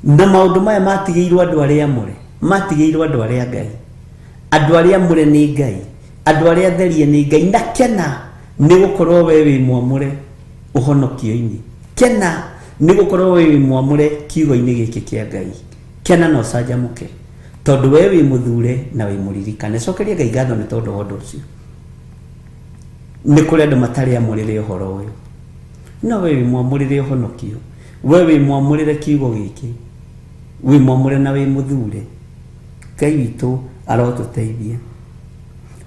Na maũndũ maya matigĩirwo andũ arĩa amũre, matigĩirwo andũ arĩa Ngai. Andũ arĩa amũre nĩ Ngai, andũ arĩa atherie nĩ Ngai. Na kena nĩ gũkorwo we wĩ mwamũre ũhonokio-inĩ. Kena nĩ gũkorwo we wĩ mwamũre kiugo-inĩ gĩkĩ kĩa Ngai. Kena na ũcanjamũke tondũ we wĩ mũthure na wĩ mũririkane. Cokeria Ngai ngatho nĩ tondũ wa ũndũ ũcio. Nĩ kũrĩ andũ matarĩ amũrĩre ũhoro ũyũ, no we wĩ mwamũrĩre ũhonokio, we wĩ mwamũrĩre kiugo gĩkĩ, wĩ mwamũre na wĩ mũthure. Ngai witũ arotũteithia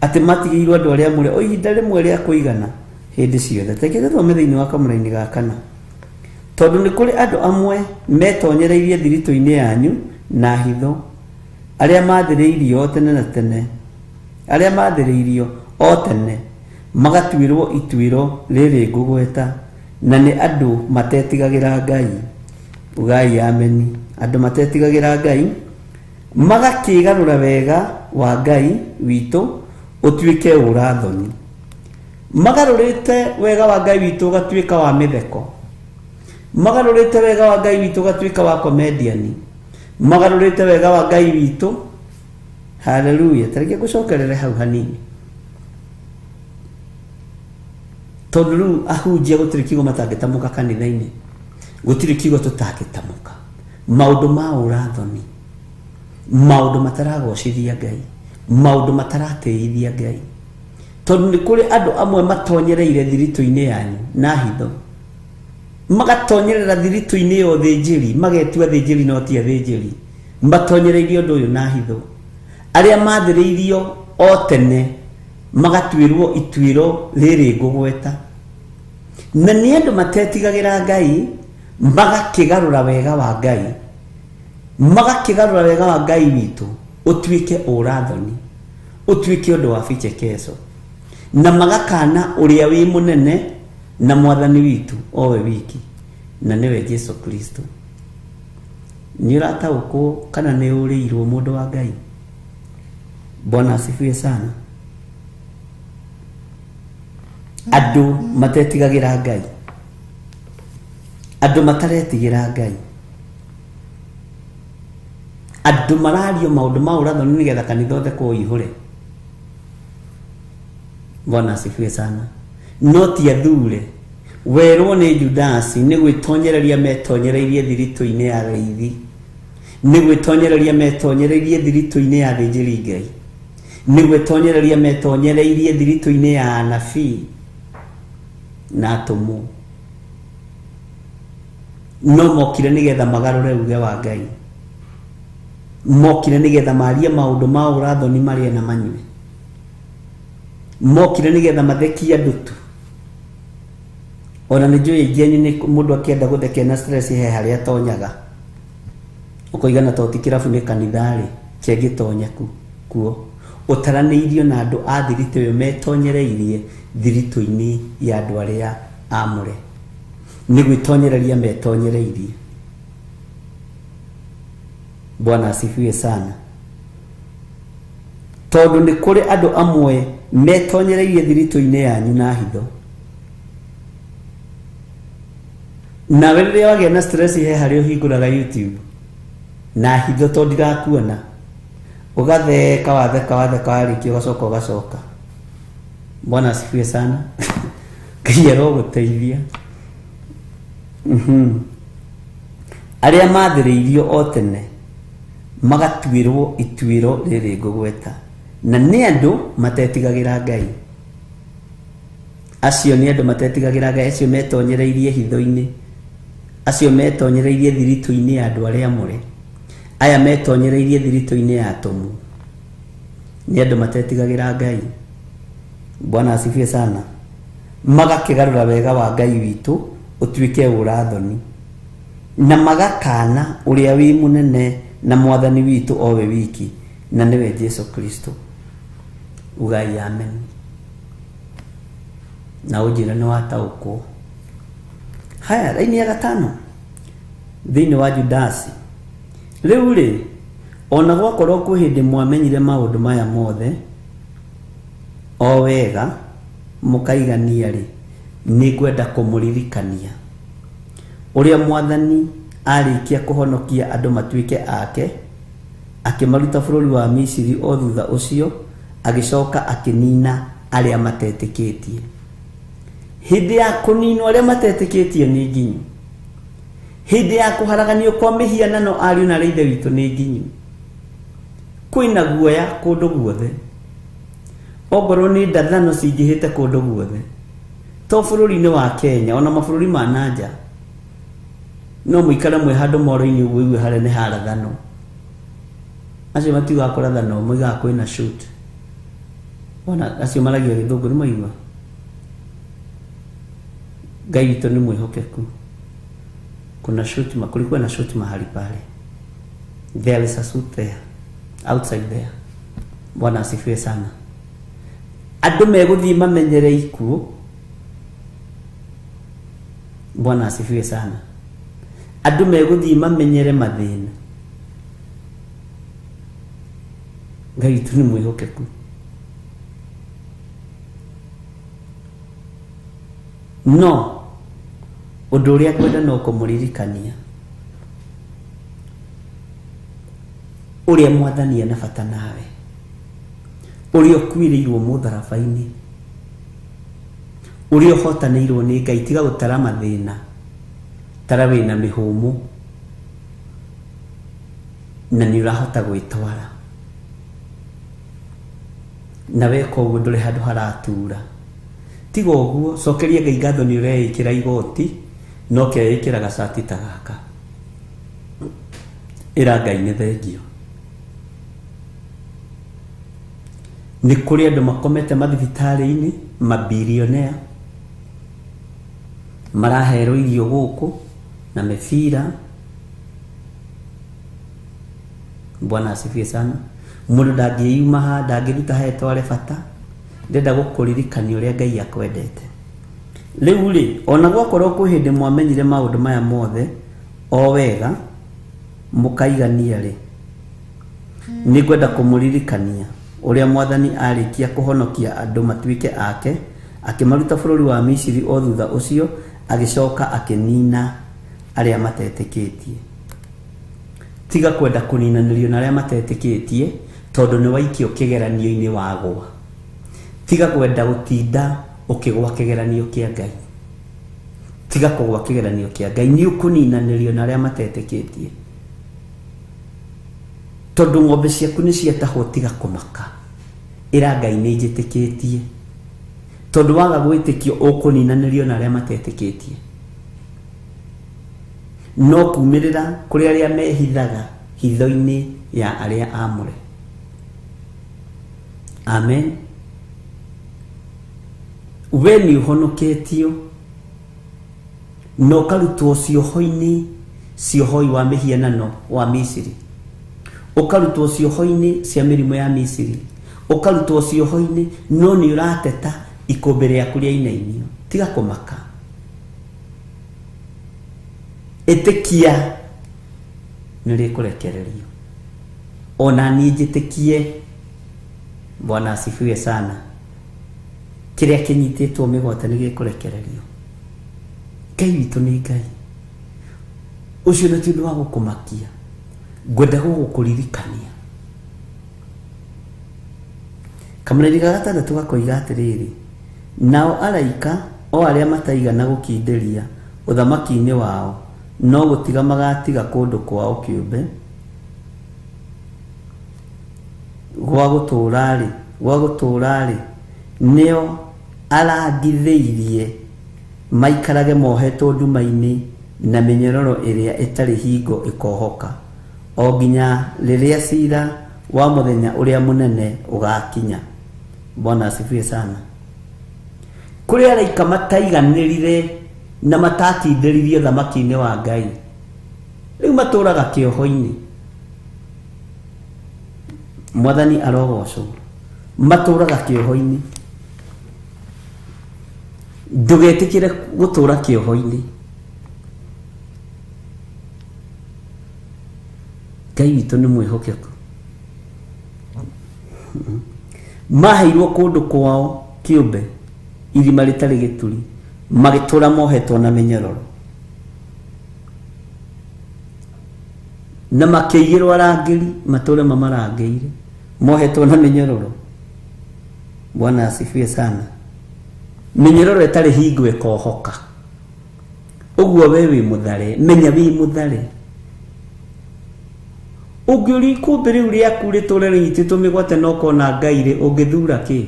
atĩ matigĩirwo andũ arĩa amũre o ihinda rĩmwe rĩa kũigana hĩndĩ ciothe. Reke tũthome thĩinĩ wa kamũraini ga kana, tondũ nĩ kũrĩ andũ amwe metonyereirie thiritũ-inĩ yanyu na hitho, arĩa maathĩrĩirio tene na tene, arĩa maathĩrĩirio o tene magatuĩrwo ituĩro rĩrĩ ngũgweta, na nĩ andũ matetigagĩra Ngai. Ugai ameni. Andũ matetigagĩra Ngai magakĩgarũra wega wa Ngai witũ ũtuĩke ũrathoni. Magarũrĩte wega wa Ngai witũ ũgatuĩka wa mĩtheko. Magarũrĩte wega wa Ngai witũ ũgatuĩka wa comedian. Magarũrĩte wega wa Ngai witũ. Haleluya. Tareke ngũcokerere hau hanini, tondũ rĩu ahunjia gũtirĩ kiugo matangĩtamũka kanitha-inĩ, gũtirĩ kiugo tũtangĩtamũka. Maũndũ ma ũrathoni, maũndũ mataragocithia Ngai, maũndũ mataratĩithia Ngai, tondũ nĩ kũrĩ andũ amwe matonyereire thiritũ-inĩ yanyu na hitho, magatonyerera thiritũ-inĩ ya ũthĩnjĩri, magetua thĩnjĩri no ti athĩnjĩri, matonyereirie ũndũ ũyũ na hitho. Arĩa mathĩrĩirio o tene magatuĩrwo ituĩro rĩrĩ ngũgweta, na nĩ andũ matetigagĩra Ngai, magakĩgarũra wega wa Ngai, magakĩgarũra wega wa Ngai witũ ũtuĩke ũrathoni, ũtuĩke ũndũ wa vichekeco, na magakana ũrĩa wĩ mũnene na mwathani witũ owe wiki, na nĩwe Jesu Kristo. Nĩ ũrataũkwo kana nĩ ũrĩirwo mũndũ wa Ngai? Bwana asifiwe sana. Andũ matetigagĩra Ngai, andũ mataretigĩra Ngai, andũ marario maũndũ ma ũrathoni nĩgetha kanitha ũthekwo ũihũre. Bwana asifiwe sana. No ti athure werwo nĩ Judasi nĩ gwĩtonyereria metonyereirie thiritũ-inĩ ya raithi, nĩ gwĩtonyereria metonyereirie thiritũ-inĩ ya thĩnjĩri Ngai, nĩ gwĩtonyereria metonyereirie thiritũ-inĩ ya anabii na atũmwo, no mokire nĩgetha magarũre uge wa Ngai, mokire nĩgetha marie maũndũ ma ũrathoni marĩe na manyue, mokire nĩgetha mathekie andũ tu. Ona nĩ njũĩ aingĩ anyu nĩ mũndũ akĩenda gũthekia na stress he harĩa atonyaga, ũkoiga na to ti kĩrabu nĩ kanitha-rĩ, kĩangĩtonya kuo. Ũtaranĩirio na andũ a thiritũ ĩyo metonyereirie thiritũ-inĩ ya andũ arĩa amũre, nĩ gwĩtonyereria metonyereirie. Bwana asifiwe sana. Tondũ nĩ kũrĩ andũ amwe metonyereirie thiritũ-inĩ yanyu na hitho, nawe rĩrĩa wagĩa na stress he harĩa ũhingũraga YouTube na hitho, tondũ ndirakuona, ũgatheka watheka watheka warĩkia ũgacoka ũgacoka. Bwana asifiwe sana. Ngai arogũteithia. Arĩa mathĩrĩirio o tene magatuĩrwo ituĩro rĩrĩ ngũgweta, na nĩ andũ matetigagĩra Ngai. Acio nĩ andũ matetigagĩra Ngai, acio metonyereirie hitho-inĩ, acio metonyereirie thiritũ-inĩ ya andũ arĩa amũre, aya metonyereirie thiritũ-inĩ ya atũmwo, nĩ andũ matetigagĩra Ngai. Bwana asifiwe sana. Magakĩgarũra wega wa Ngai witũ ũtuĩke ũrathoni, na magakana ũrĩa wĩ mũnene na mwathani witũ owe wiki, na nĩwe Jesu Kristo. Ugai amen. Na ũnjĩre nĩ wataũkwo. Haya, raini ya gatano thĩinĩ wa Judasi. Rĩu rĩ, ona gwakorwo kwĩ hĩndĩ mwamenyire maũndũ maya mothe o wega mũkaigania rĩ, nĩ ngwenda kũmũririkania ũrĩa mwathani arĩkia kũhonokia andũ matuĩke ake, akĩmaruta bũrũri wa Misiri, o thutha ũcio agĩcoka akĩnina arĩa matetĩkĩtie. Hĩndĩ ya kũninwo arĩa matetĩkĩtie nĩ nginyu, hĩndĩ ya kũharaganio kwa mĩhianano ariũ na ithe witũ nĩ nginyu. Kwĩna guoya kũndũ guothe, ongorwo nĩ ndathano cingĩhĩte kũndũ guothe, to bũrũri-inĩ wa Kenya ona mabũrũri ma nanja, no mũikare mwĩ handũ moro-inĩ ũguo ũigue harĩa nĩ harathano. Acio matiugaga kũrathano, moigaga kwĩna shoot. Ona acio maragia gĩthũngũ nĩ maigua. Ngai witũ nĩ mwĩhokeku. Kuna shoot, kulikuwa na shoot mahali pale. There is a suit there, outside there. Bwana asifiwe sana. Andũ megũthiĩ mamenyere ikuũ. Bwana asifiwe sana. Andũ megũthiĩ mamenyere mathĩna. Ngai witũ nĩ mwĩhokeku. No ũndũ ũrĩa ngwenda no kũmũririkania ũrĩa mwathani ena bata nawe. Ũrĩa ũkuĩrĩirwo mũtharaba-inĩ, ũrĩa ũhotanĩirwo nĩ Ngai. Tiga gũtara mathĩna, tara wĩna mĩhũmũ na nĩ ũrahota gwĩtwara, na weka ũguo ndũrĩ handũ haratura. Tiga ũguo, cokeria Ngai ngatho nĩ ũreĩkĩra igoti no keĩkĩra gacati ta gaka. Ĩra Ngai nĩ thengio. Nĩ kũrĩ andũ makomete mathibitarĩ-inĩ, mabilionea maraherwo irio gũkũ na mĩbira. Bwana asifiwe sana. Mũndũ ndangĩyuma ha, ndangĩruta ha etware bata. Ndĩrenda gũkũririkania ũrĩa Ngai akwendete. Rĩu rĩ, ona gwakorwo kwĩ hĩndĩ mwamenyire maũndũ maya mothe o wega mũkaigania rĩ, nĩngwenda kũmũririkania ũrĩa Mwathani arĩkia kũhonokia andũ matuĩke ake, akĩmaruta bũrũri wa Misiri. O thutha ũcio agĩcoka akĩnina arĩa matetĩkĩtie. Tiga kwenda kũninanĩrio na arĩa matetĩkĩtie, tondũ nĩ waikio kĩgeranio-inĩ wagwa. Tiga kwenda gũtinda ũkĩgwa kĩgeranio kĩa Ngai. Tiga kũgwa kĩgeranio kĩa Ngai, nĩ ũkũninanĩrio na arĩa matetĩkĩtie. Tondũ ng'ombe ciaku nĩ ciatahwo, tiga kũmaka. Ĩra Ngai nĩ njĩtĩkĩtie. Tondũ waga gwĩtĩkio ũkũninanĩrio na arĩa matetĩkĩtie. No kumĩrĩra kũrĩ arĩa mehithaga hitho-inĩ ya arĩa aamũre. Amen. We nĩ ũhonoketio na ũkarutwo cioho-inĩ, ciohoi wa mĩhianano wa Misiri, ũkarutwo cioho-inĩ cia mĩrimũ ya Misiri, ũkarutwo cioho-inĩ, no nĩ ũrateta ikũmbĩ rĩaku rĩainainio. Tiga kũmaka, ĩtĩkia nĩ rĩkũrekererio. Ona niĩ njĩtĩkie. Bwana asifiwe sana. Kĩrĩa kĩnyitĩtwo mĩgwate nĩ gĩkũrekererio. Ngai witũ nĩ Ngai. Ũcio nĩ ti ũndũ wa gũkũmakia, ngwenda gũgũkũririkania. Kamũraini ga gatandatũ gakoiga atĩrĩrĩ, nao araika o arĩa mataigana gũkindĩria ũthamaki-inĩ wao, no gũtiga magatiga kũndũ kwao kĩũmbe gwa gũtũũra-rĩ, nĩo arangithĩirie maikarage mohetwo nduma-inĩ na mĩnyororo ĩrĩa ĩtarĩ hingo ĩkohoka, o nginya rĩrĩa cira wa mũthenya ũrĩa mũnene ũgakinya. Bwana asifiwe sana. Kũrĩ araika mataiganĩrire na matakindĩririe ũthamaki-inĩ wa Ngai, rĩu matũraga kĩoho-inĩ. Mwathani arogocwo. Matũraga kĩoho-inĩ. Ndũgetĩkĩre gũtũra kĩoho-inĩ. Ngai witũ nĩ mwĩhokeku. Maheirwo kũndũ kwao kĩũmbe, irima rĩtarĩ gĩturi, magĩtũra mohetwo na mĩnyororo, na makĩigĩrwo arangĩri matũre mamarangĩire, mohetwo na mĩnyororo. Bwana asifiwe sana. Mĩnyororo ĩtarĩ hingo ĩkohoka. Ũguo we wĩ mũthare, menya wĩ mũthare. Ũngĩũria ikũmbĩ rĩu rĩaku rĩtũre rĩnyitĩtwo mĩgwate na ũkona Ngai rĩ, ũngĩthura kĩ?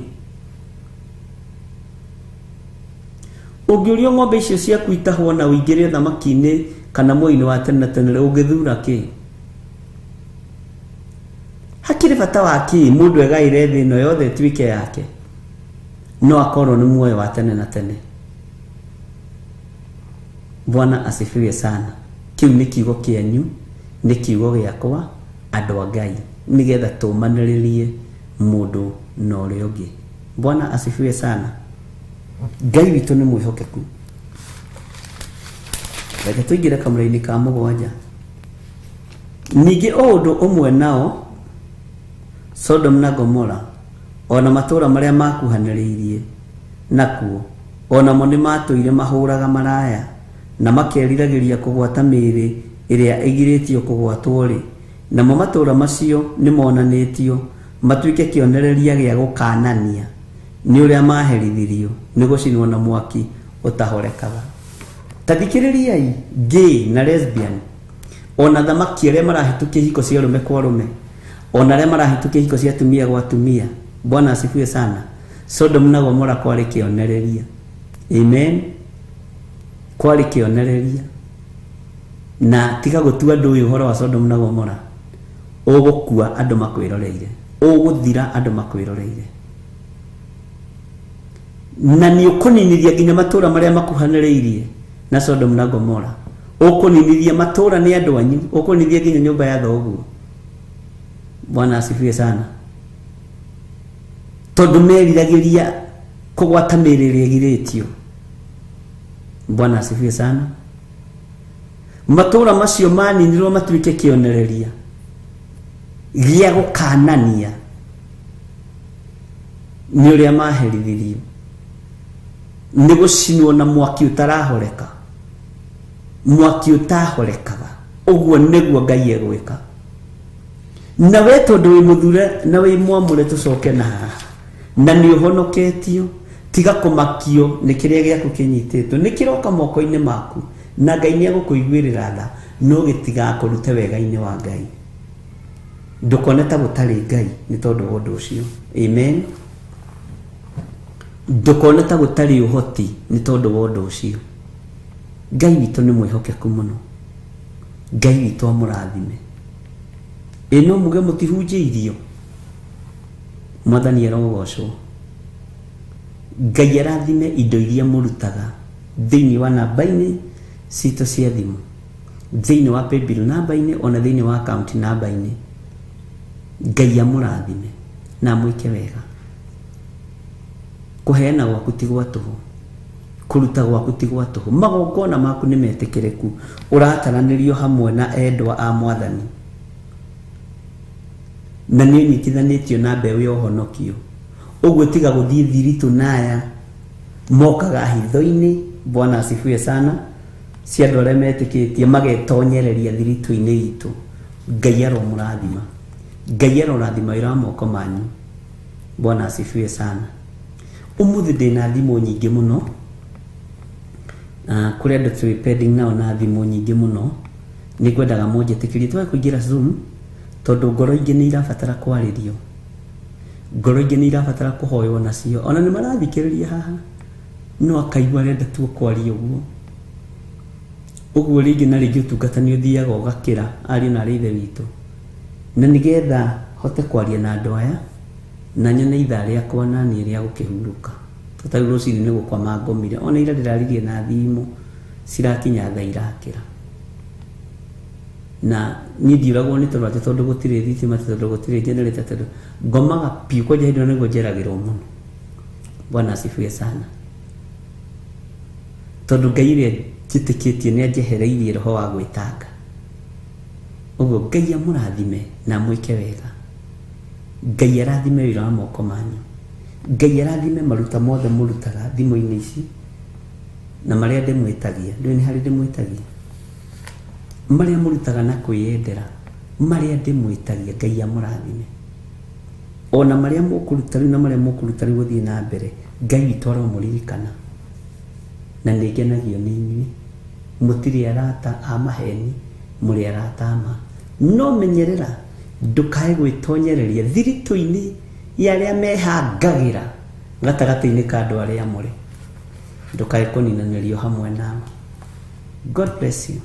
Ũngĩũrio ng'ombe icio ciaku itahwo na ũingĩre ũthamaki-inĩ kana muoyo-inĩ wa tene na tene, ũngĩthura kĩ? Hakĩrĩ bata wa kĩ mũndũ egaĩre thĩ ĩno yothe ĩtuĩke yake, no akorwo nĩ muoyo wa tene na tene? Bwana asifiwe sana. Kĩu nĩ kiugo kĩanyu, nĩ kiugo gĩakwa, andũ a Ngai, nĩgetha tũmanĩrĩrie mũndũ na ũrĩa ũngĩ. Bwana asifiwe sana. Ngai witũ nĩ mwĩhokeku. Reke tũingĩre kamũra-inĩ ka mũgwanja. Ningĩ o ũndũ ũmwe nao Sodom na Gomora, ona matũũra marĩa makuhanĩrĩirie nakuo, onamo nĩ matũire mahũraga maraya na makeriragĩria kũgwata mĩĩrĩ ĩrĩa ĩgirĩtio kũgwatwo rĩ, namo matũũra macio nĩ monanĩtio Matuĩke kĩonereria gĩa gũkanania nĩ ũrĩa maherithirio nĩ gũcinwo na mwaki ũtahorekaga. Ta thikĩrĩriai, gay na lesbian, ona thamaki arĩa marahĩtũkia ihiko cia arũme kwa arũme, ona arĩa marahĩtũkia ihiko cia atumia gwa atumia. Bwana asifiwe sana. Sodom na Gomora kwarĩ kĩonereria. Amen. Kwarĩ kĩonereria. Na tiga gũtua andũ ũyũ ũhoro wa Sodom na Gomora. Ũgũkua andũ makwĩroreire, ũgũthira andũ makwĩroreire, na nĩ ũkũninithia nginya matũra marĩa makuhanĩrĩirie na Sodom na Gomora. Ũkũninithia matũra nĩ andũ anyu, ũkũninithia nginya nyũmba ya thoguo. Bwana asifiwe sana. Tondũ meriragĩria kũgwata mĩĩrĩ ĩrĩa ĩgirĩtio. Bwana asifiwe sana. Matũra macio maninirwo matuĩke kĩonereria gĩa gũkanania nĩ ũrĩa maherithirio nĩ gũcinwo na mwaki ũtarahoreka, mwaki ũtahorekaga. Ũguo nĩguo Ngai egwĩka. Na we tondũ wĩ mũthure na wĩ mwamũre, tũcoke na haha na nĩ ũhonoketio, tiga kũmakio nĩ kĩrĩa gĩaku kĩnyitĩtwo, nĩ kĩroka moko-inĩ maku, na Ngai nĩ egũkũiguĩrĩra tha, no gĩtigakũrute wega-inĩ wa Ngai. Ndũkone ta gũtarĩ Ngai nĩ tondũ wa ũndũ ũcio. Amen. Ndũkone ta gũtarĩ ũhoti nĩ tondũ wa ũndũ ũcio. Ngai witũ nĩ mwĩhokeku mũno. Ngai witũ amũrathime. Ĩ no muge mũtihunjĩirio. Mwathani arogocwo. Ngai arathime indo iria mũrutaga thĩinĩ wa namba-inĩ citũ cia thimũ, thĩinĩ wa paybill namba-inĩ, ona thĩinĩ wa account namba-inĩ. Ngai amũrathime na amwĩke wega. Kũheana gwaku ti gwa tũhũ, kũruta gwaku ti gwa tũhũ, magongona maku nĩ metĩkĩrĩku, ũrataranĩrio hamwe na endwa a Mwathani, na nĩ ũnyitithanĩtio na mbeũ ya ũhonokio. Ũguo tiga gũthiĩ thiritũ naya mokaga hitho-inĩ. Bwana asifiwe sana. Cia andũ arĩa metĩkĩtie magetonyereria thiritũ-inĩ itũ. Ngai aromũrathima. Ngai arorathima wĩra wa moko manyu. Bwana asifiwe sana. Ũmũthĩ ndĩna thimũ nyingĩ mũno. Kũrĩ andũ twĩ pending nao na thimũ nyingĩ mũno. Nĩ ngwendaga mũnjĩtĩkĩrie twage kũingĩra Zoom, tondũ ngoro ingĩ nĩ irabatara kwarĩrio, ngoro ingĩ nĩ irabatara kũhoywo nacio. Ona nĩ marathikĩrĩria haha, no akaigua arenda tu kwaria ũguo. Ũguo rĩngĩ na rĩngĩ ũtungata nĩ ũthiaga ũgakĩra, ariũ na arĩ ithe witũ, na nĩgetha hote kwaria na andũ aya na nyone ithaa rĩakwa na niĩ rĩa gũkĩhurũka. Tondũ rĩu rũcinĩ nĩ gũkoma ngomire, ona ira ndĩraririe na thimũ cirakinya thaa irakĩra. Na niĩ ndiũragwo nĩ tondũ atĩ tondũ gũtirĩ thitima, tondũ gũtirĩ generator, tondũ ngomaga piũ kwanja hĩndĩ ĩyo nĩguo njeragĩrwo mũno. Bwana asifiwe sana. Tondũ Ngai ũrĩa njĩtĩkĩtie nĩ anjehereirie roho wa gwĩtanga. Ũguo Ngai amũrathime na amwĩke wega. Ngai arathime wĩra wa moko manyu. Ngai arathime maruta mothe mũrutaga thimũ-inĩ ici na marĩa ndĩmwĩtagia. Ndũĩ nĩ harĩ ndĩmwĩtagia? Marĩa mũrutaga na kwĩyendera, marĩa ndĩmwĩtagia, Ngai amũrathime. Ona marĩa mũkũruta rĩu na marĩa mũkũruta rĩu gũthiĩ na mbere, Ngai witũ aromũririkana. Na nĩ ngenagio nĩ inyuĩ. Mũtirĩ arata a maheni, mũrĩ arata a ma. No menyerera ndũkae gwĩtonyereria thiritũ-inĩ ya arĩa mehangagĩra gatagatĩ-inĩ ka andũ arĩa amũre. Ndũkae kũninanĩrio hamwe nao. God bless you.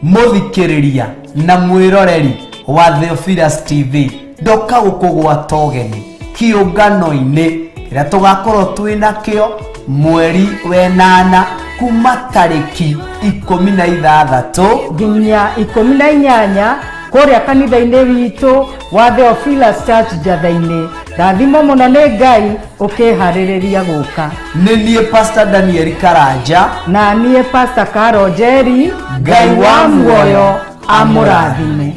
Mũthikĩrĩria na mwĩroreri wa Theophilus TV, ndoka gũkũgwata ũgeni kĩũngano-inĩ kĩrĩa tũgakorwo twĩ nakĩo mweri wenana kuma tarĩki 16
nginya 18 kũrĩa kanitha-inĩ witũ wa Theophilus Church Njatha-inĩ. Rathimo mũno nĩ Ngai ũkĩharĩrĩria gũka.
Nĩ niĩ Pastor Daniel Karanja
na niĩ Pastor Caro Njeri. Ngai wa muoyo amũrathime.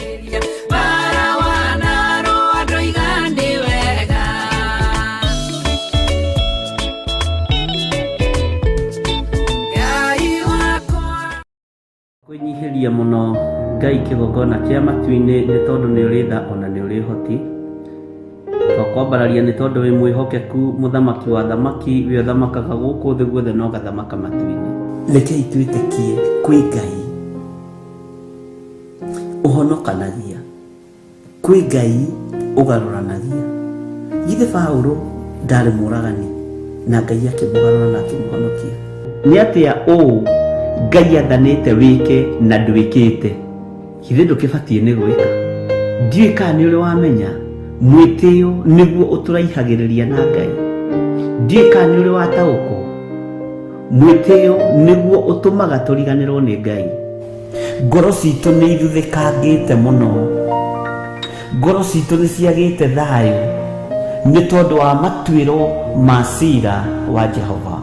Nyihĩria mũno Ngai kĩgongona kĩa matu-inĩ nĩ tondũ nĩ ũrĩ tha ona nĩ ũrĩ ũhoti. Twakwambararia nĩ tondũ wĩ mwĩhokeku, mũthamaki wa thamaki, we ũthamakaga gũkũ thĩ guothe na ũgathamaka matu-inĩ. Rekei twĩtĩkie kwĩ Ngai ũhonokanagia, kwĩ Ngai ũgarũranagia. Githĩ Paũlũ ndarĩ mũragani na Ngai akĩmũgarũra na akĩmũhonokia? Nĩ atĩa ũũ Ngai athanĩte wĩke na ndwĩkĩte? Githĩ ndũkĩbatiĩ nĩ gwĩka? Ndiũĩ kana nĩ ũrĩ wamenya mwĩtĩo nĩguo ũtũraihagĩrĩria na Ngai. Ndiũĩ kana nĩ ũrĩ wataũkwo mwĩtĩo nĩguo ũtũmaga tũriganĩrwo nĩ Ngai. Ngoro citũ nĩ ithuthĩkangĩte mũno, ngoro citũ nĩ ciagĩte thayũ nĩ tondũ wa matuĩro ma cira wa Jehova.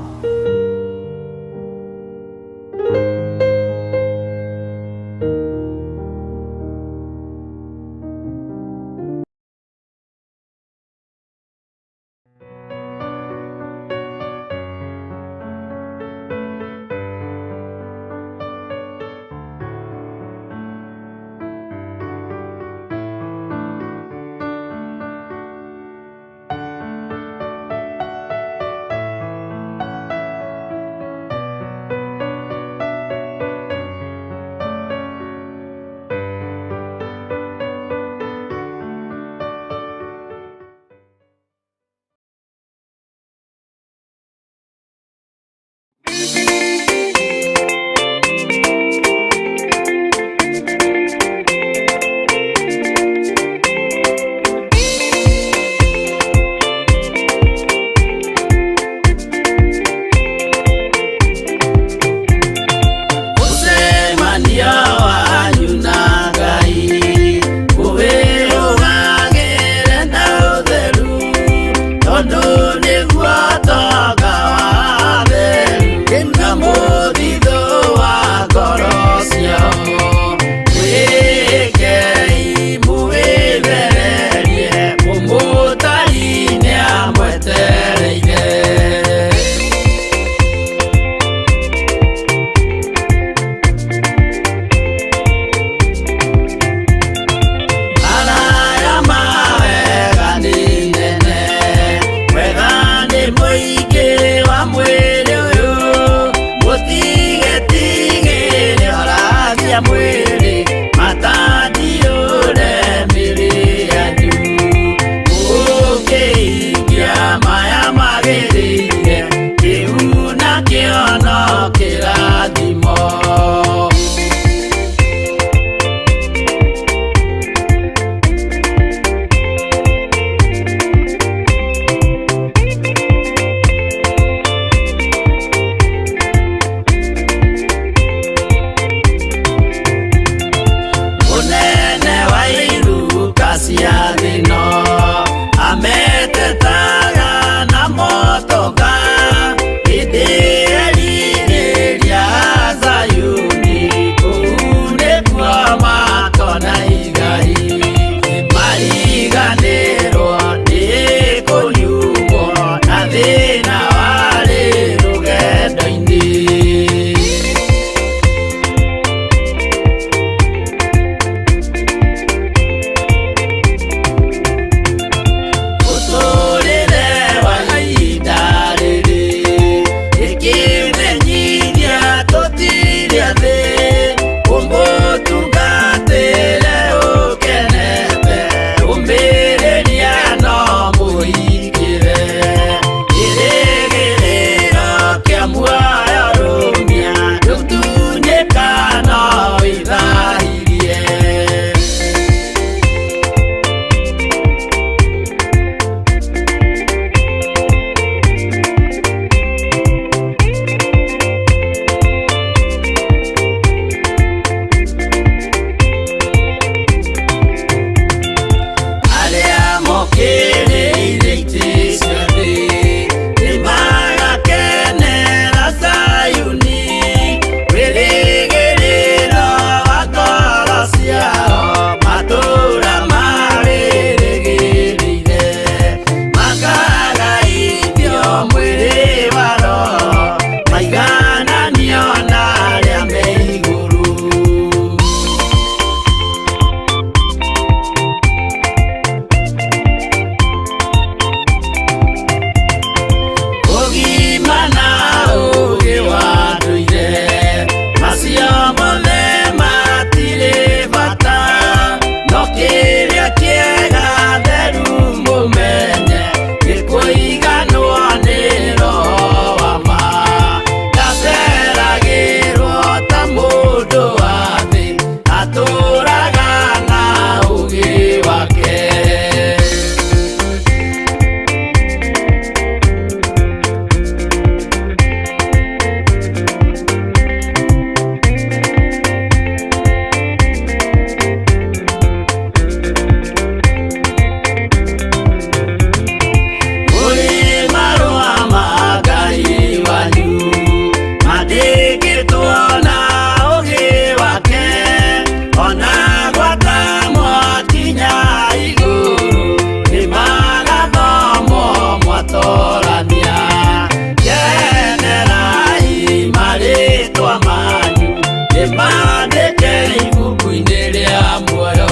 Nĩ mandĩke ibuku-inĩ rĩa muoyo.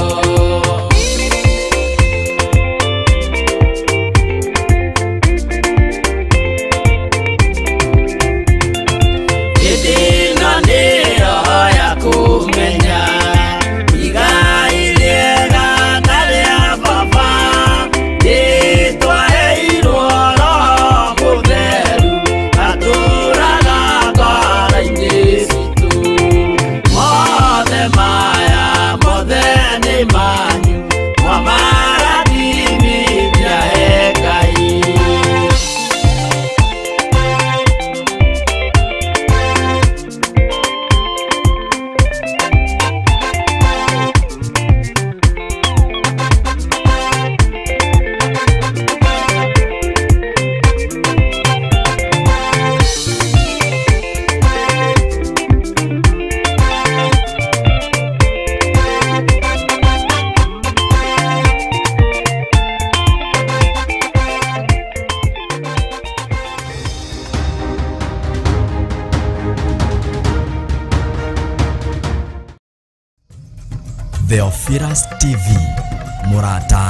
Hĩndĩ ĩno nĩyo ya kũmenya igai rĩega na rĩa baba, nĩtwaheirwo Roho Mũtheru atũũraga ngoro-inĩ citũ. Mothe maya mothe nĩ manyu, mwamarathimithia he Ngai.
Theophilus TV, mũrata